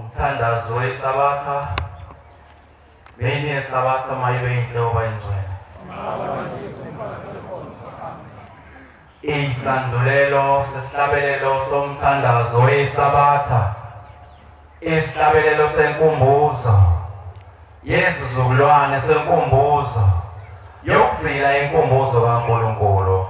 Umthandazo weSabatha, mini yeSabatha mayibe inhlobo engcwele. Isandulelo sesihlabelelo somthandazo weSabatha, isihlabelelo senkumbuzo yesizukulwane senkumbuzo yokuzila inkumbuzo kaNkulunkulu.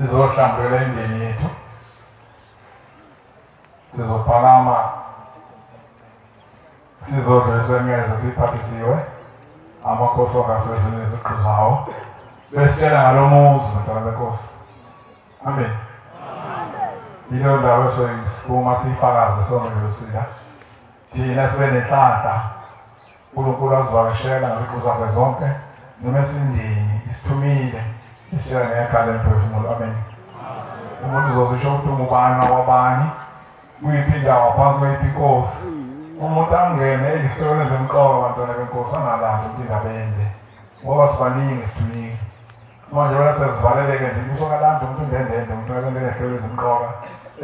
Sizohlambulula imindeni yethu, sizophakama, sizodlulisa imiyalezo siyiphathisiwe amakhosi ongasezulwini neziqu zawo, besitshela ngalo muzi bantwana benkosi. Amen. Yileyo ndawo esoyisukuma siyifakaze sonke thina sibe nenhlanhla uNkulunkulu azivakashela ngeziqu zakhe zonke noma esindini isithumile isitshela ngekhala emphefumulo. Amen. Umuntu uzozisho ukuthi ungubani wakwabani, kuyiphi indawo phansi kweyiphi inkosi. Umuntu angene ezihlokweni zemqoka bantwana benkosi angalandi ukuthi indaba ende ngoba sibaningi sithuningi. Manje wena sezivaleleke nje usokalanda umuntu ndendende umuntu akangene ezihlokweni zemqoka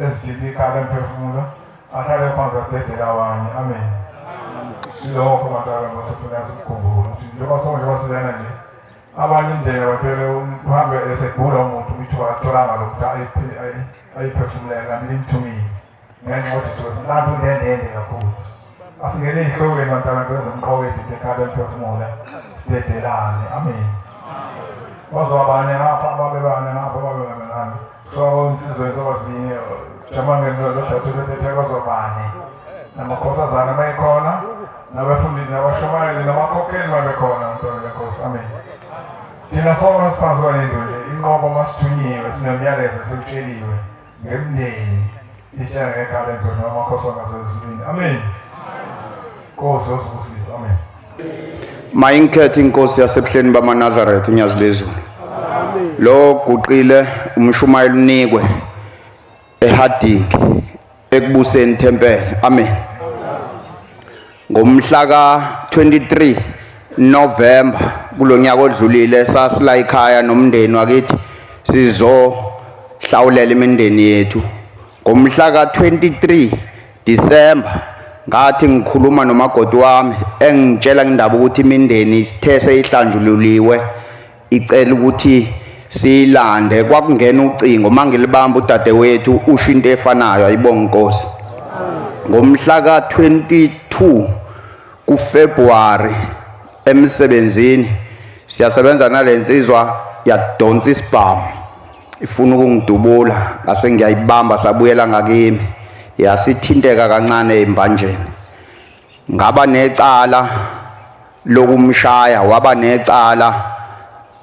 ezithinta ikhala emphefumulo ahlale phansi adedele abanye. Amen. Silokho bantwana benkosi kufuneka sikukhumbule ukuthi njengoba sonke njengoba silena nje abanye indlela bathwele uhambe esegula umuntu ithuba atholanga lokuthi ayiphefumulele kanti limthumile ngenxa yokuthi suke simlanda undendende kakhulu. Asingene ey'hlokweni bantwana kwezemqoka ethinta ekhala emphefumula sidedelane. Amen. Bazoba bane ngapha babe bane ngapha babe bane so insizweni sobazinye jamangeni lodade bethethe bazobane namakhosazana mayikhona nabafundisi nabashumayeli namakhokheli babekhona bantwana benkosi. Amen. Thina sonke siphansi kwalento nje inqobo masithunyiwe sinemiyalezo esitsheliwe ngemndeni itshela ngekhala emphefumulo amakhosi angasezulwini. Amen. Nkosi osibusise. Amen. Mayinkhethe inkosi yasebuhleni bamaNazaretha uNyazi lezulu. Lo guqile umshumayeli unikwe eHarding ekubuseni tempele. Amen. Ngomhla ka-23 November kulonyaka odlulile sasila ekhaya nomndeni wakithi sizohlawulela imindeni yethu. Ngomhla ka-23 December ngathi ngikhuluma nomagodi wami engitshela indaba ukuthi imindeni isithe seyihlanjululiwe icela ukuthi siyilande. Kwakungena ucingo mangilibamba udadewethu usho into efanayo, ayibonga inkosi. Ngomhla ka-22 kuFebruary emsebenzini siyasebenza nalensizwa yadonsa isibhamu ifuna ukungidubula, ngase ngiyayibamba sabuyela ngakimi yasithinteka kancane embanjeni. Ngaba necala lokumshaya, waba necala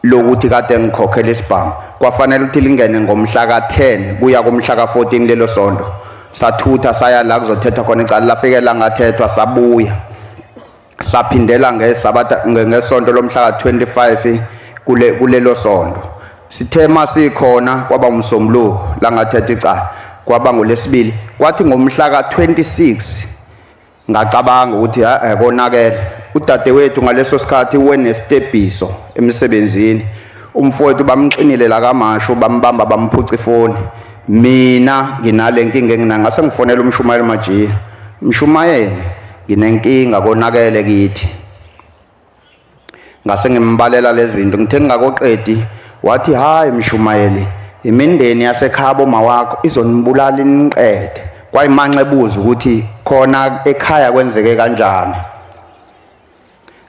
lokuthi kade ngikhokhela isibhamu. Kwafanele ukuthi lingene ngomhla ka-10 kuya kumhla ka-14 lelo sonto. Sathutha saya la kuzothethwa khona icala, lafike langathethwa sabuya saphindela ngesabatha ngesonto lomhla ka-25 kulelo sonto. Sithe masikhona kwaba umsombuluko langathetha icala, kwaba ngolesibili. Kwathi ngomhla ka-26 ngacabanga ukuthi konakele. Udadewethu ngaleso sikhathi wenestebiso emsebenzini, umfowethu bamxinile la kaMashu bambamba bamphuca ifoni. Mina nginale nkinga enginayo, ngase ngifonela umshumayeli Majiya, mshumayeli nginenkinga konakele kithi. Ngase ngimbalela lezi zinto, ngithe ngingakoqedi wathi hayi mshumayeli, imindeni yasekhaya mawakho izonibulala iniqede. Kwayimanxa ebuza ukuthi khona ekhaya kwenzeke kanjani.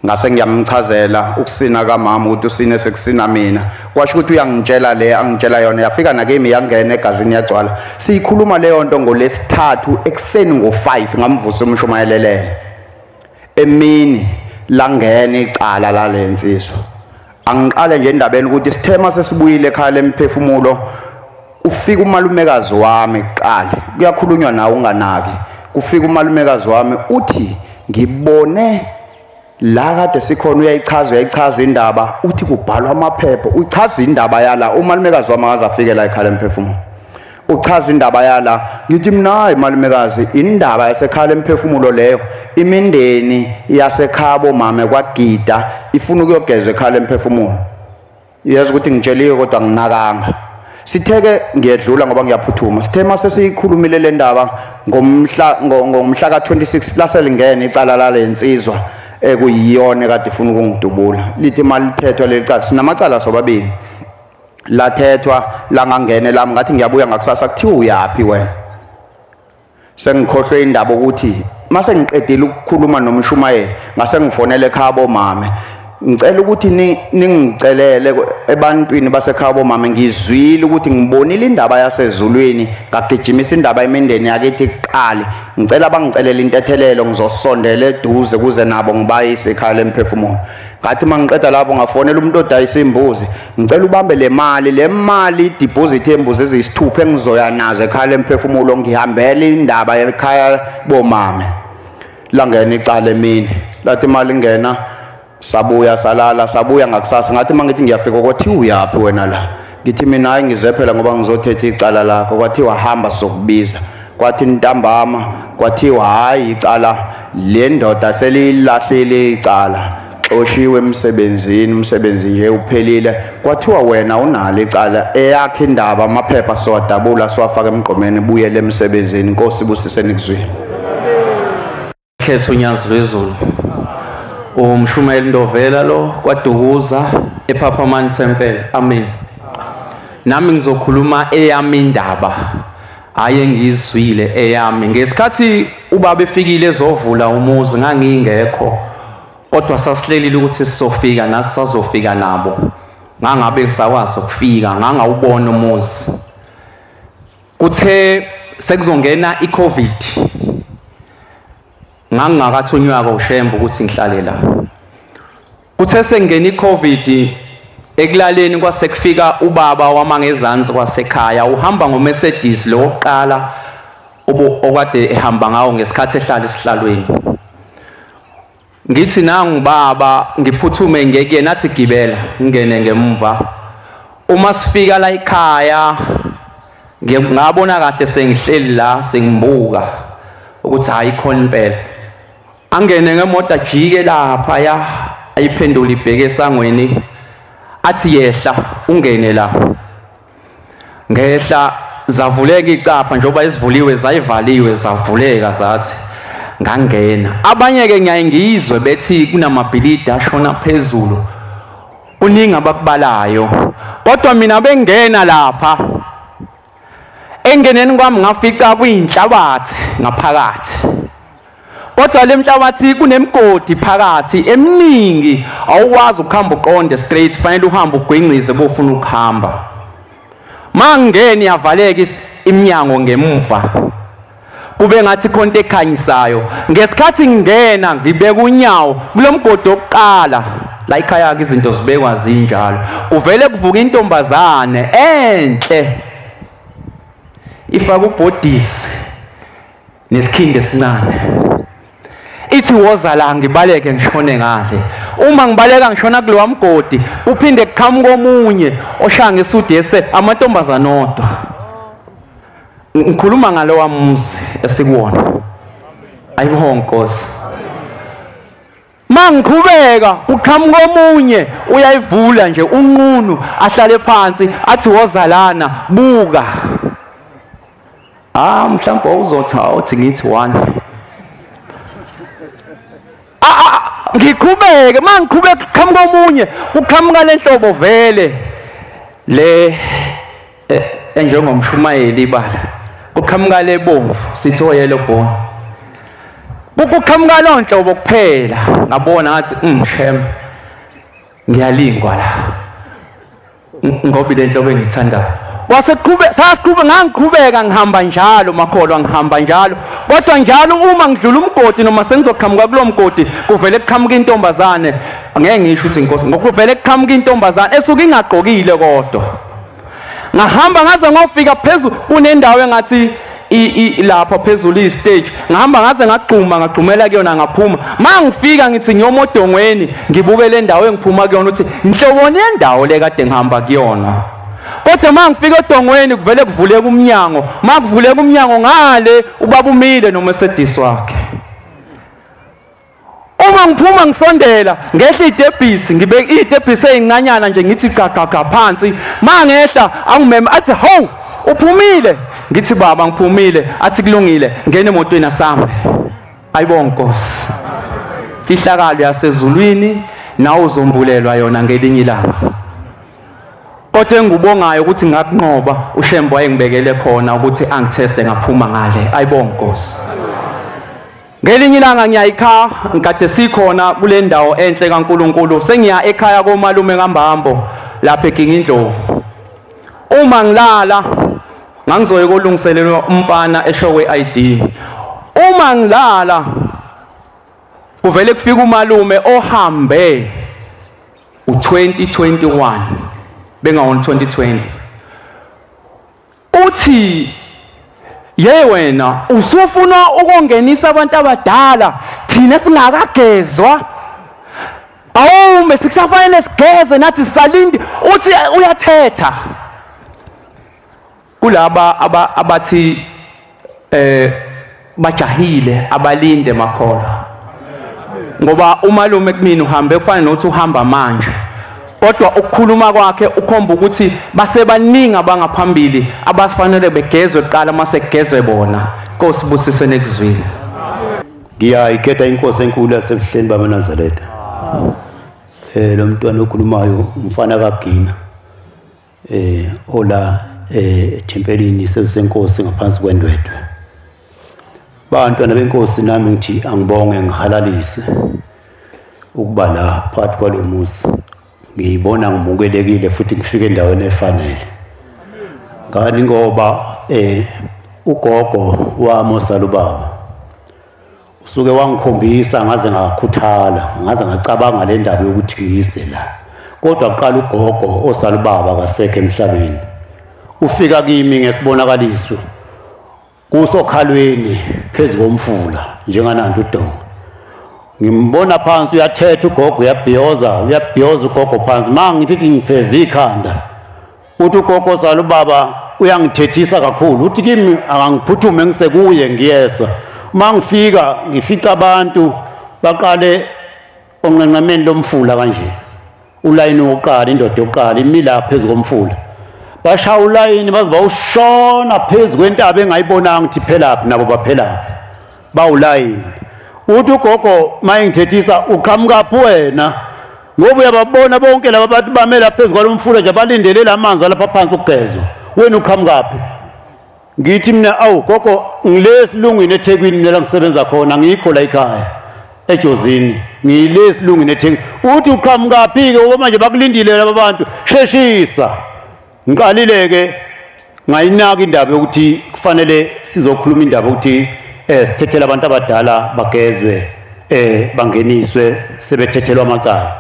Ngase ngiyamchazela ukusina kamama ukuthi usine sekusina mina. Kwasho ukuthi uyangitshela le angitshela yona, yafika nakimi yangena egazini yagcwala. Siyikhuluma leyo nto ngolesithathu ekuseni ngo5 ngamvusa umshumayelelele. Emini langena icala lalensizwa. Angiqale nje endabeni ukuthi sithema sesibuyile ekhaya lemphefumulo, ufika umalumekazi wami kuqala. Kuyakhulunywa nawe unganaki. Kufika umalumekazi wami uthi ngibone la kade sikhona, uyayichaza indaba, uthi kubhalwa amaphepha, uchaza indaba yala. Umalumekazi wami akaze afike la ekhaya lemphefumulo, uchaza indaba yala. Ngithi mina hayi malumekazi, indaba yasekhaya lemphefumulo leyo, imindeni yasekhaya mame kwagida ifuna ukuyogezwa ekhaya lemphefumulo. Iyazi ukuthi ngitsheliwe kodwa nginakanga. Sitheke ngiyedlula ngoba ngiyaphuthuma. Sithe mase siyikhulumile le ndaba ngomhla ka-26 laselingena icala lalensizwa ekuyiyona kade ifuna ukungidubula. Lithi malithethwa leli cala, sinamacala sobabili, lathethwa langangene lami. Ngathi ngiyabuya ngakusasa, kuthiwa uyaphi wena? Sengikhohlwe indaba ukuthi mase ngiqedile ukukhuluma nomshumayeli, ngase ngifonele ekhaya bomame, ngicela ukuthi ningicelele ebantwini basekhaya bomame. Ngizwile ukuthi ngibonile indaba yasezulwini, ngagijimisa indaba emindeni yakithi kuqala. Ngicela bangicelele intethelelo, ngizosondela eduze kuze nabo ngibayise ekhaya lemphefumulo. Ngathi mangiqeda lapho ngafonela umuntu odayisa imbuzi, ngicela ubambe le mali deposit yembuzi eziyisithupha engizoya nazo ekhaya lemphefumulo, ngihambele indaba ekhaya bomame. Langena icala emini, lathi imali ingena, sabuya salala, sabuya ngakusasa. Ngathi mangithi ngiyafika, kwathiwa uyaphi wena la? Ngithi mina hayi ngize phela ngoba ngizothetha icala lakho. Kwathiwa hamba sokubiza. Kwathi ntambama kwathiwa hayi icala le ndoda selilahlile icala, xoshiwe emsebenzini, umsebenzi nje uphelile. Kwathiwa wena unalo icala, eyakhe indaba amaphepha siwadabula siwafaka emgqomeni, buyele emsebenzini. Inkosi ibusiseni kuzwile. Khetha unyazi lwezulu. Umshumayeli Ndovela lo kwaDukuza ePhaphamani Temple. Amen. Nami ngizokhuluma eyami indaba, hayi engizwile eyami. Ngesikhathi ubaba efikile ezovula umuzi ngangingekho, kodwa sasihlelile ukuthi sizofika nasi sazofika nabo. Ngangabe kusakwazi ukufika, ngangawubona umuzi. Kuthe sekuzongena iCovid, ngangingakathunywa uShembe ukuthi ngihlale la. Kuthe sengena iCovid ekulaleni kwase kufika ubaba wamangezansi kwasekhaya, uhamba ngoMercedes lo wokuqala okade ehamba ngawo ngesikhathi ehlala esihlalweni. Ngithi nangu baba, ngiphuthume ngekuyena, athi gibela ngene ngemva. Uma sifika la ekhaya ngabona kahle sengihleli la sengibuka ukuthi hayi khona impela. Angene ngemoto ajike lapha ya, ayiphendule ibheke esangweni, athi yehla ungene la. Ngehla, zavuleka icapha njengoba isivuliwe zayivaliwe zavuleka, zathi ngangena. Abanye ke ngiyaye ngizwe bethi kunamabhilidi ashona phezulu, kuningi abakubalayo, kodwa mina bengena lapha engeneni kwami ngafica kuyinhlabathi ngaphakathi, kodwa le mhlabathi kunemigodi phakathi eminingi, awukwazi ukuhamba uqonde straight, fanele uhambe ugwingcize bofuna ukuhamba. Mangeni yavaleka iminyango ngemuva, kube ngathi khona into ekhanyisayo. Ngesikhathi ngingena ngibeka unyawo kulomgodi oqala la ekhaya ke izinto zibekwa zinjalo, kuvele kuvuka intombazane enhle ifaka ubhodisi nesikhindi esincane, ithi woza la ngibaleke ngishone ngale. Uma ngibaleka ngishona kulowa mgodi, uphinde kuqhamuka omunye oshaya ngesudi ese amantombazana odwa. Ngikhuluma ngalowa muzi esikuwona. Ayibonge Nkosi. Mangiqhubeka kuqhamuka omunye uyayivula nje unqunu, ahlale phansi athi woza lana buka. Ah, mhlawumbe uzothi awuthi ngithi one. Ngiqhubeke, mangiqhubeka kuqhamuka omunye, kuqhamuka lenhlobo vele le enjengomshumayeli ibala, kuqhamuka lebomvu sithi oyelo bone. Ukuqhamuka lo nhlobo kuphela ngabona ngathi shem ngiyalingwa la ngoba le nhlobo engithandayo. Waseqhubeka saqhubeka ngangiqhubeka ngihamba njalo makholwa ngihamba njalo, kodwa njalo uma ngidlula umgodi noma sengizoqhamuka kulo mgodi kuvele kuqhamuka intombazane. Angeke ngisho ukuthi inkosi ngokuvele kuqhamuka intombazane esuke ingagqokile, kodwa ngahamba ngaze ngofika phezulu kunendawo engathi lapha phezulu i-stage, ngahamba ngaze ngagxuma ngagxumela kuyona ngaphuma. Mangifika ngithi ngiyomodongweni ngibuke le ndawo engiphuma kuyona ukuthi inhloboni yendawo le kade ngihamba kuyona. Kodwa mangifika odongweni kuvele kuvuleka umnyango, makuvuleka umnyango ngale ubaba umile noMercedes wakhe. Uma ngiphuma ngisondela ngehla idebhisi, ngibeka idebhisi ezincanyana nje ngithi gaga phansi. Mangehla angimeme athi hawu uphumile, ngithi baba ngiphumile, athi kulungile ngene emotweni asambe. Ayibonga Nkosi, fihlakalo yasezulwini nawe uzombulelwa yona ngelinye ilanga. Kodwa engubongayo ukuthi ngakunqoba uShembe wayengibekele khona ukuthi angitheste ngaphuma ngale. Ayibonga Nkosi. Ngelinye ilanga ngiyayikhaya ngikade sikhona kule ndawo enhle kaNkuluNkulu, sengiya ekhaya komalume kaMbambo lapha eGingindlovu. Uma ngilala ngangizoye kolungiselelwa umfana eshowe ID. Uma ngilala kuvele kufika umalume ohambe u2021 bengawona 2020. Uthi ye wena usufuna ukungenisa abantu abadala thina singakagezwa, awume sikusafanele sigeze nathi sisalindi. Uthi uyathetha kulaba abathi bajahile abalinde makholwa, ngoba umalume kumina uhambe kufana nokuthi uhamba manje, kodwa ukukhuluma kwakhe ukhomba ukuthi basebaningi abangaphambili abasifanele begezwe kuqala mase kugezwe bona. Nkosi busise nekuzwile. Ngiyayikhetha inkosi enkulu yasebuhleni bamaNazaretha. Lo mntwana okhulumayo umfana kaGina ola ethempelini seNkosi ngaphansi kwendwedwe. Bantwana benkosi nami ngithi angibonge ngihalalise ukuba la phakathi kwalomuzi. Ngiyibona ngimukelekile futhi ngifike endaweni efanele. Ngani ngoba ugogo wami osalubaba usuke wangikhombisa ngaze ngakhuthala, ngaze ngacabanga le ndaba yokuthi ngize la. Kodwa kuqala ugogo osalubaba kasekho emhlabeni. Ufika kimi ngesibonakaliso kusokhalweni phezulu komfula njenganantu udonga. Ngimbona phansi uyathetha ugogo, uyabhiyoza, uyabhiyoza ugogo phansi. Mangithi ngifeza ikhanda, uthi ugogo salubaba uyangithethisa kakhulu, uthi kimi akangiphuthume ngisekuye ngiyesa. Mangifika ngifica abantu baqale onqenqemeni lomfula kanje, ulayini wokuqala, indoda yokuqala imila phezulu komfula, bashaya ulayini baze bawushona phezu kwentaba engayibonanga ukuthi phelaphi, nabo baphelaphi bawulayini. Uthi ugogo mayengithethisa uqhamuka phi wena, ngoba uyababona bonke laba bantu bamela phezu kwalomfula nje balindele lamanzi lapha phansi ukugezwa, wena uqhamuka phi? Ngithi mina awu gogo ngilesilungwini eThekwini mina la ngisebenza khona, ngikho la ekhaya eJozini, ngilesilungwini eThekwini. Uthi uqhamuka phi ke ngoba manje bakulindile laba bantu, sheshisa. Ngiqalile ke ngayinaka indaba yokuthi kufanele sizokhuluma indaba yokuthi sithethele abantu abadala bagezwe, bangeniswe sebethethelwa amacala.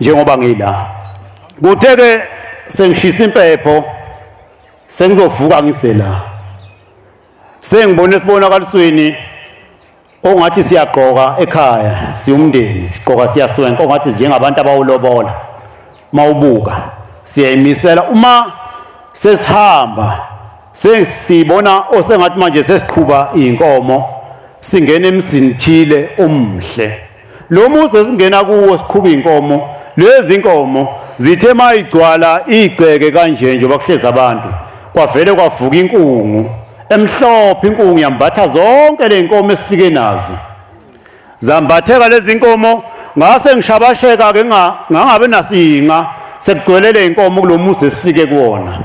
Njengoba ngila kuthe ke sengishisa impepho sengizovuka ngisela, sengibone esibonakalisweni ongathi siyagqoka ekhaya siyumndeni, sigqoka siyaswenka ongathi njengabantu abawulobola. Mawubuka siyayimisela uma sesihamba sesibona osengathi manje sesiqhuba inkomo singena emzini thile omhle. Lo muzi esingena kuwo siqhuba inkomo, lezi inkomo zithe mayigcwala igceke kanje nje bakuhleza abantu, kwavele kwavuka inkungu emhlophe, inkungu yambatha zonke le inkomo esifike nazo. Zambatheka lezi inkomo, ngase ngishabasheka ke ngangabe nasinqa sekugcwele le inkomo kulomuzi esifike kuwona.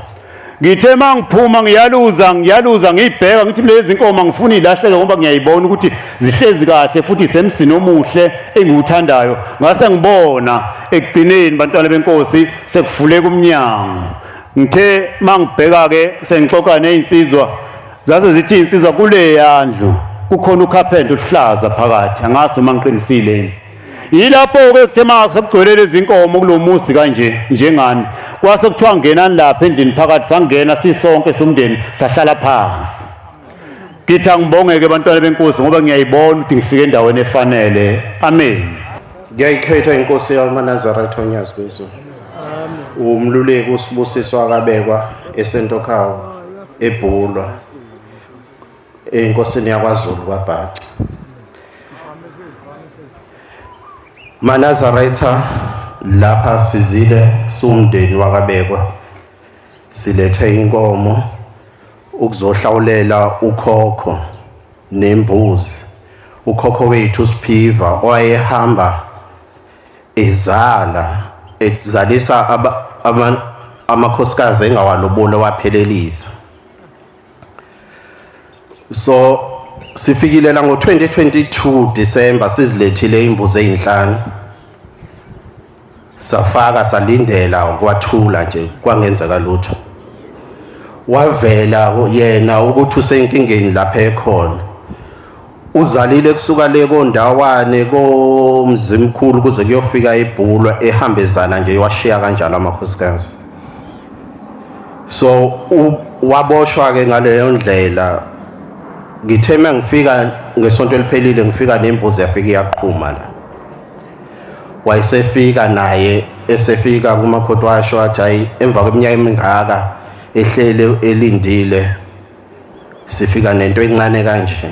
Ngithe mangiphuma ngiyaluza ngiyibheka ngithi lezi inkomo ngifuna ilahleke ngoba ngiyayibona ukuthi zihlezi kahle futhi semsini omuhle engiwuthandayo. Ngase ngibona ekugcineni bantwana benkosi sekuvuleka umnyango. Ngithe mangibheka ke sengixoxa nezinsizwa, zase zithi insizwa kule yandlu kukhona ucarpenter oluhlaza phakathi, angazi noma ngiqinisile. Yilapho ke kuthe makugcwele lezi inkomo kulomuzi kanje njengani, kwase kuthiwa ngenani lapha endlini phakathi. Sangena sisonke somndeni sahlala phansi. Ngithi angibongeke bantwana benkosi ngoba ngiyayibona ukuthi ngifike endaweni efanele. Amen. Ngiyayikhetha inkosi yamaNazaretha oNyazi lweZulu. Umluleki uSibusiso akabekwa eSentokhawo eBhulwa enkosini yakwaZulu kwaBhaca. MaNazaretha lapha sizile sumndeni wakabekwa, silethe inkomo ukuzohlawulela ukhokho nembuzi. Ukhokho wethu Siphiva owayehamba ezala ezalisa amakhosikazi engawalobolo waphelelisa. So sifikile la ngo-2022 December sizilethile imbuzi ezinhlanu, safaka salindela kwathula nje kwangenzeka lutho. Wavela yena ukuthi usenkingeni lapha ekhona, uzalile kusuka le kondawane komzimkhulu kuze kuyofika eBhulwa, ehambezana nje washiya kanjalo amakhosikazi. So waboshwa ke ngaleyo ndlela. Ngithe mangifika ngesonto eliphelile ngifika nembuzi yafika iyaqhuma la. Wayesefika naye esefika kumakhoti washo athi hayi, emva kweminyaka emingaka ehlele elindile sifika nento encane kanje.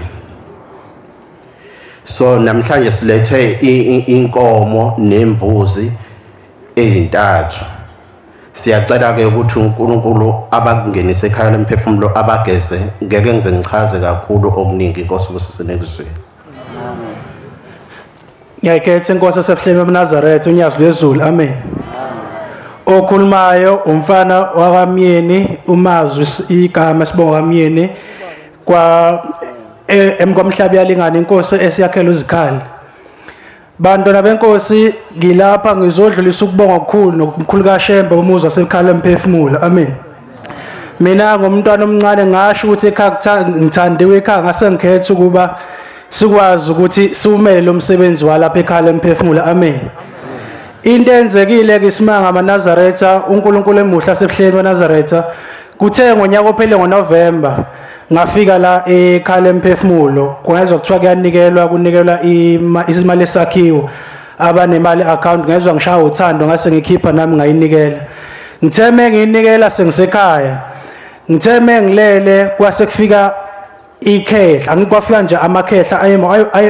So namhlanje silethe inkomo nembuzi ezintathu. Siyacela ke ukuthi uNkulunkulu abakungenise ekhaya lemphefumulo abageze. Ngeke ngize ngichaze kakhulu okuningi, inkosi busise nekuzweni. Ngiyayikhetha inkosi esebuhleni bamaNazaretha uNyazi lweZulu. Amen. Okhulumayo umfana wakamyeni uMazwi igama sibongo kamyeni kwa emkwamhlaba yalingana inkosi esiyakhela uzikhali. Bantwana benkosi, ngilapha ngizodlulisa ukubonga okukhulu nokukhulu kaShembe umuzi wasekhala emphefumulo. Amen. Mina ngomntwana omncane ngasho ukuthi ekhaya ngithandiwe ekhaya, ngase ngikhetha ukuba sikwazi ukuthi siwumele lo msebenzi walapha ekhaya emphefumulo. Amen. Into enzekile ke isimanga amaNazaretha, uNkulunkulu emuhle asebuhleni baNazaretha. Kuthe ngonyaka ophele ngoNovember ngafika la ekhaya emphefumulo, kwezwa kuthiwa kuyanikelwa, kunikelwa imali esakhiwo abanemali account. Ngezwa ngishaya uthando ngase ngikhipha nami ngayinikela. Ngitheme ngiyinikela sengisekhaya, ngitheme ngilele kwase kufika ikhehla. Angikwafika nje amakhehla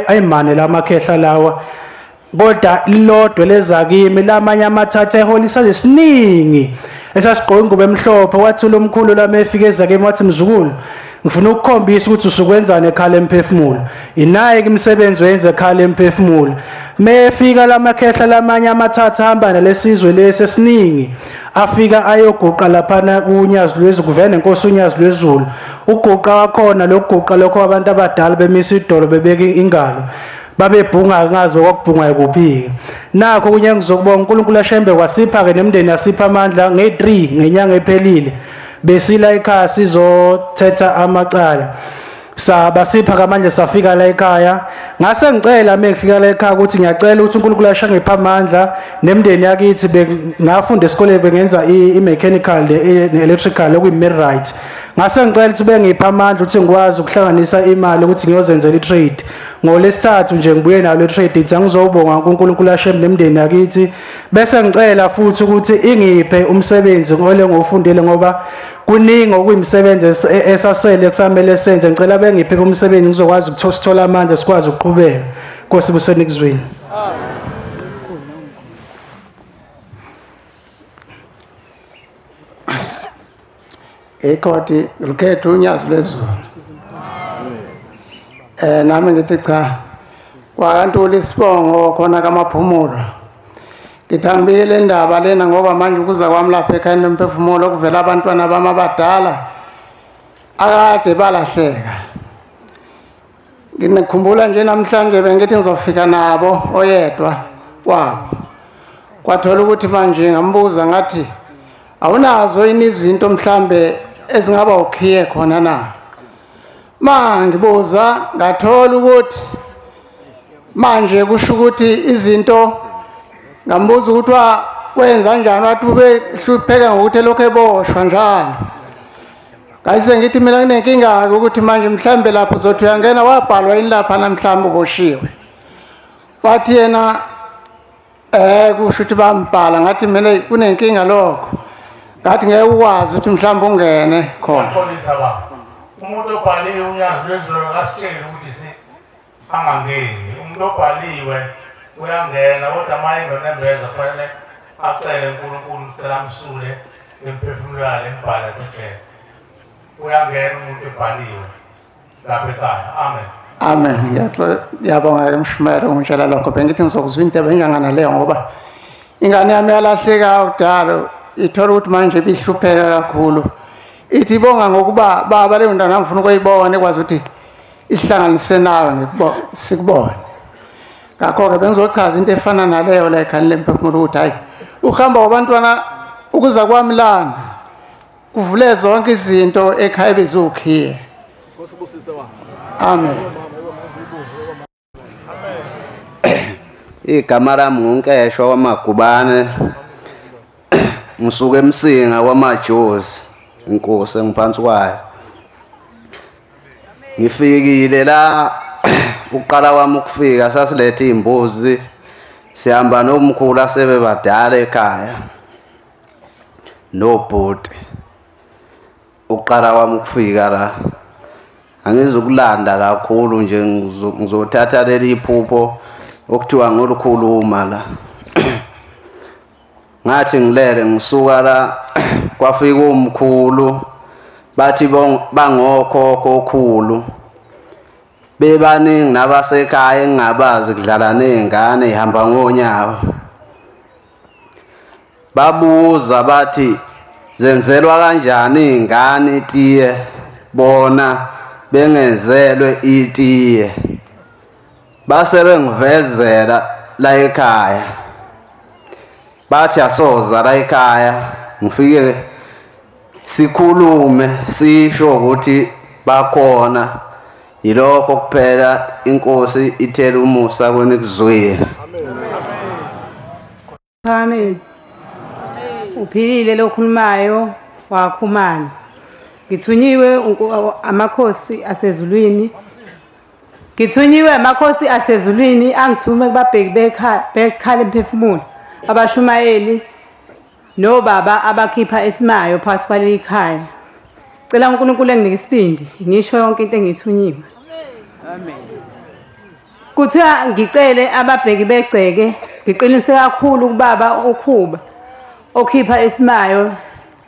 ayimane la amakhehla lawa, kodwa lilodwa lezakimi lamanye amathatha eholisa esiningi esasigqoka ingubo emhlophe. Wathi lo mkhulu lami efike ezakimi wathi, mzukulu ngifuna ukukhombisa ukuthi usukwenzani ekhala emphefumulo. Inaye ke imisebenzi oyenza ekhala emphefumulo. Mefika lamakhehla lamanye amathatha ahamba nalesizwe lesi esiningi, afika ayoguqa laphana kuNyazi lweZulu, kuvela nenkosi uNyazi lweZulu. Uguqa wakhona lokuguqa lokho abantu abadala bemisa idolo bebeka ingalo babebhunga, ngazi kwakubhunga kuphi. Nakho kunye ngizokubonga uNkulunkulu aShembe kwasipha ke nemndeni yasipha amandla nge3 ngenyanga ephelile besila ekhaya sizothetha amacala. Sabasipha kamanje safika la ekhaya. Ngase ngicela mengifika la ekhaya ukuthi ngiyacela ukuthi uNkulunkulu ashangipha amandla nemndeni yakithi. Ngafunda esikoleni bengenza i-mechanical ne-electrical okuyi-millwright. Ngase ngicela ukuthi bengipha amandla ukuthi ngikwazi ukuhlanganisa imali ukuthi ngiyozenzela i-trade. Ngolesithathu nje ngibuye nayo le trade, ithi angizobonga kuNkulunkulu aShembe nemndeni yakithi. Bese ngicela futhi ukuthi ingiphe umsebenzi ngole ngofundile, ngoba kuningi okuyimisebenzi esasele kusamele senze. Ngicela bengiphe umsebenzi ngizokwazi ukuthola amandla sikwazi ukuqhubeka. Nkosi buseni kuzweni. Ikhoti likhetha uNyazi lweZulu. Nami ngithi cha, kwaNtuli isibongo khona kaMaphumulo. Ngithi angibike le ndaba lena ngoba manje ukuza kwami lapha ekhayeni lomphefumulo kuvela abantwana bami abadala akade balahleka. Nginikhumbula nje namhlanje bengithi ngizofika nabo oyedwa wabo. Kwathola ukuthi manje ngambuza ngathi awunazo yini izinto mhlambe ezingaba ukhiye khona na? Mangibuza ngathola ukuthi manje kusho ukuthi izinto ngambuza ukuthi wenza kanjani, wathi ube hlupheka ngokuthi lokho eboshwa njalo. Ngase ngithi mina kunenkinga ukuthi manje mhlambe lapho uzothi uyangena wabhalwa yini lapha namhlanje uboshiwe. Wathi yena kusho ukuthi bambhala, ngathi mina kunenkinga lokho. Ngathi ngeke ukwazi ukuthi mhlawumbe ungene khona. Umuntu obhaliwe uNyazi lwezulu akasitsheli ukuthi angangeni. Umuntu obhaliwe uyangena, kodwa uma enonembeza kufanele acele uNkulunkulu ucela amsule emphefumulo yale mbhala sejele. Uyangena umuntu ebhaliwe lapha ekhaya. Amen. Amen. Ngiyabonga ke mshumelo ungitshela lokho. Bengithi ngizokuzwa into ebengingana leyo ngoba ingane yami yalahleka kudala, ithola ukuthi manje ibihlupheka kakhulu. Ithi ibonga ngokuba baba leyo ntwana ngifuna ukuyibona ikwazi ukuthi isihlanganise nawe sikubone. Ngakho-ke bengizochaza into efana naleyo la ekhani lemphefumulo ukuthi hayi ukuhamba kwabantwana ukuza kwami lana kuvule zonke izinto ekhaya bezukhiye. Amen. Igama lami nguNkeshwa wamaGubane, ngisuka eMsinga wamaJozi, inkosi engiphansi kwayo. Ngifikile la uqala kwami ukufika sasilethe imbuzi, sihamba nomkhulu asebebadala ekhaya nobhuti. Uqala kwami ukufika la angizukulanda kakhulu nje, ngizothatha leli iphupho okuthiwa ngolukhuluma la. Ngathi ngilele ngisuka la kwafika umkhulu, bathi bangokhokho okhulu bebaningi nabasekhaya engingabazi, kudlala nezingane ihamba ngonyawo. Babuza bathi zenzelwa kanjani izingane itiye bona bengenzelwe itiye. Base bengivezela la ekhaya, bathi asoza la ekhaya ngifike sikhulume sisho ukuthi bakhona. Yilokho kuphela inkosi ithela umusa kwenikuzwile. Amen. Uphilile lokhulumayo wakhumana. Ngithunyiwe amakhosi asezulwini. Ngithunyiwe amakhosi asezulwini angithume kubabheki bekhala emphefumulo, abashumayeli nobaba abakhipha esimayo phakathi kwaleli khaya. Cela uNkulunkulu enginike isibindi ngisho yonke into engiyithunyiwe. Amen. Kuthiwa ngicele ababheki begceke, ngiqinise kakhulu kubaba uKhuba okhipha esimayo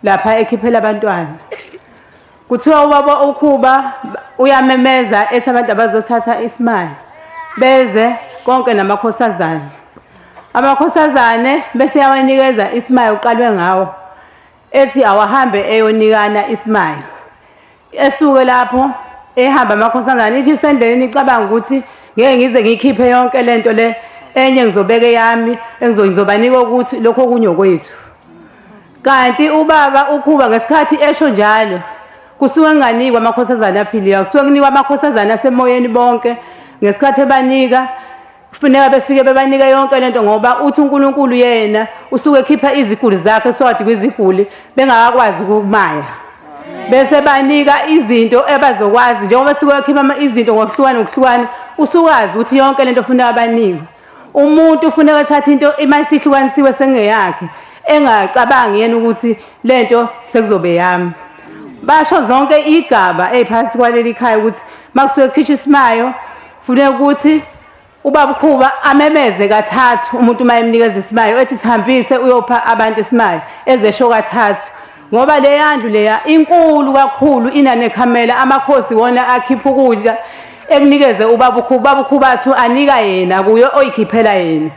lapha ekhiphela abantwana. Kuthiwa ubaba uKhuba uyamemeza ethi abantu abazothatha isimayo beze konke namakhosazane. Amakhosazane bese yawanikeza isimayo uqalwe ngawo, ethi awahambe eyonikana isimayo. Esuke lapho ehamba amakhosazane, ithi isendleleni icabanga ukuthi ngeke ngize ngikhiphe yonke lento le, enye ngizobeka eyami, engizobanika ukuthi lokho okunye okwethu. Kanti ubaba uKhuba ngesikhathi esho njalo kusuke kunganikwa amakhosazane aphiliyo, kusuke kunikwa amakhosazane asemoyeni bonke. Ngesikhathi ebanika kufuneka befike bebanike yonke lento, ngoba uthi uNkulunkulu yena usuke ekhipha iziguli zakhe eswadi kwiziguli bengakwazi ukumaya, bese banika izinto ebazokwazi. Njengoba sike khipha izinto ngokuhlukana ngokuhlukana, usukazi ukuthi yonke lento ufuneka abanike. Umuntu ufuneka ethatha into imasihlukanisiwe sengeyakhe, engacabangi yena ukuthi lento sekuzobe yami. Basho zonke igaba eziphakathi kwaleli khaya ukuthi makusuke kukhishwa isimayo funeka ukuthi ubaba uKhuba amemeze kathathu umuntu uma emnikeza isimayo, ethi sihambise uyopha abantu isimayo, ezesho kathathu. Ngoba le yandlu leya inkulu kakhulu, inanekhamela, amakhosi wona akhipha ukudla ekunikeze ubaba uKhuba. Ubaba uKhuba athi anika yena kuyo oyikhiphela yena.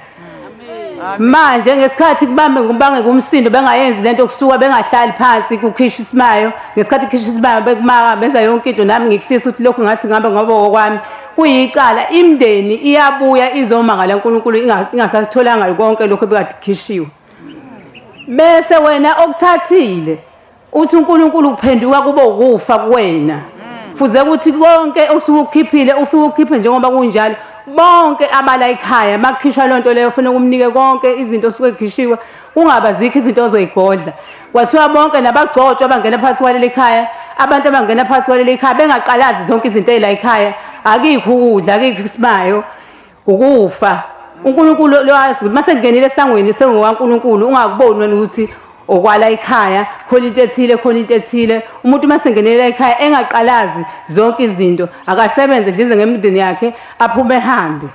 Manje ngesikhathi kubambe kubange kumsindo bengayenzi lento kusuka bengahlali phansi kukhishwa isimayo, ngesikhathi kukhishwa isimayo bekumaka benza yonke into. Nami ngikufisa ukuthi lokhu ngathi ngabe ngoba okwami kuyicala. Imndeni iyabuya izomangala uNkulunkulu ingasatholanga konke lokho bekade kukhishiwe. Bese wena okuthathile uthi uNkulunkulu kuphenduka kube ukufa kuwena. Fuze ukuthi konke osuke ukukhiphile ufike ukhiphe njengoba kunjalo. Bonke abala ekhaya makukhishwa lonto leyo ufuna ukumnike konke izinto osuke kukhishiwe, kungabazikho izinto ozoyigodla. Kwathiwa bonke nabagcotshwa abangena phakathi kwaleli khaya, abantu abangena phakathi kwaleli khaya bengaqalazi zonke izinto ezila ekhaya, akikho ukudla, akikho isimayo, ukufa. uNkulunkulu lowazi ukuthi mase kungenile esangweni sengokaNkulunkulu, ungakuboni wena ukuthi okwala ekhaya khona into ethile, khona into ethile. Umuntu mase ngenela ekhaya engaqalazi zonke izinto, akasebenze dlize ngemindeni yakhe aphume ehambe.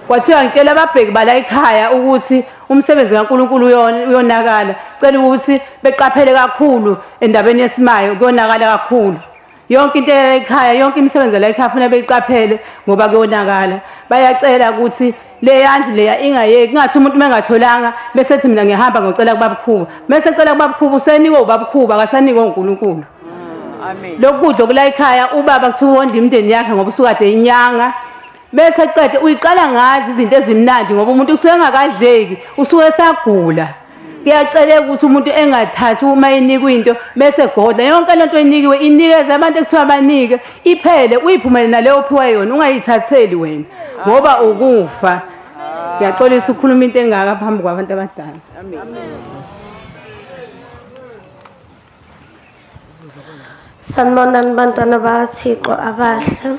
Kwathiwa ngitshela ababheki bala ekhaya ukuthi umsebenzi kaNkulunkulu uyonakala. Cela ukuthi beqaphele kakhulu endabeni yesimayo, kuyonakala kakhulu. Yonke into ekhaya, yonke imisebenzi la ekhaya funa beyiqaphele ngoba kuyonakala. Bayacela ukuthi le yandlu leya ingayeki, kungathi umuntu mengatholanga bese ethi mina ngihamba ngocela kubabukhuba, bese ecela kubabukhuba usenikwe ubabukhuba, akasanikwe uNkulunkulu. Amen. Lokudla kula ekhaya ubaba kuthiwa wondla imindeni yakhe ngoba usukade inyanga, bese qede uyiqala ngazi izinto ezimnandi ngoba umuntu usuke engakadleki, usuke esagula. Kuyaceleka ukuthi umuntu engathathi uma enikwe into bese godla yonke lento enikiwe, inikeze abantu ekuthiwa banike, iphele uyiphumele naleyo ophiwa yona, ungayithatheli wena ngoba ukufa. Ngiyaxolisa ukukhuluma into engaka phambi kwabantu abadala. Sanibonani bantwana bakaThixo abahle.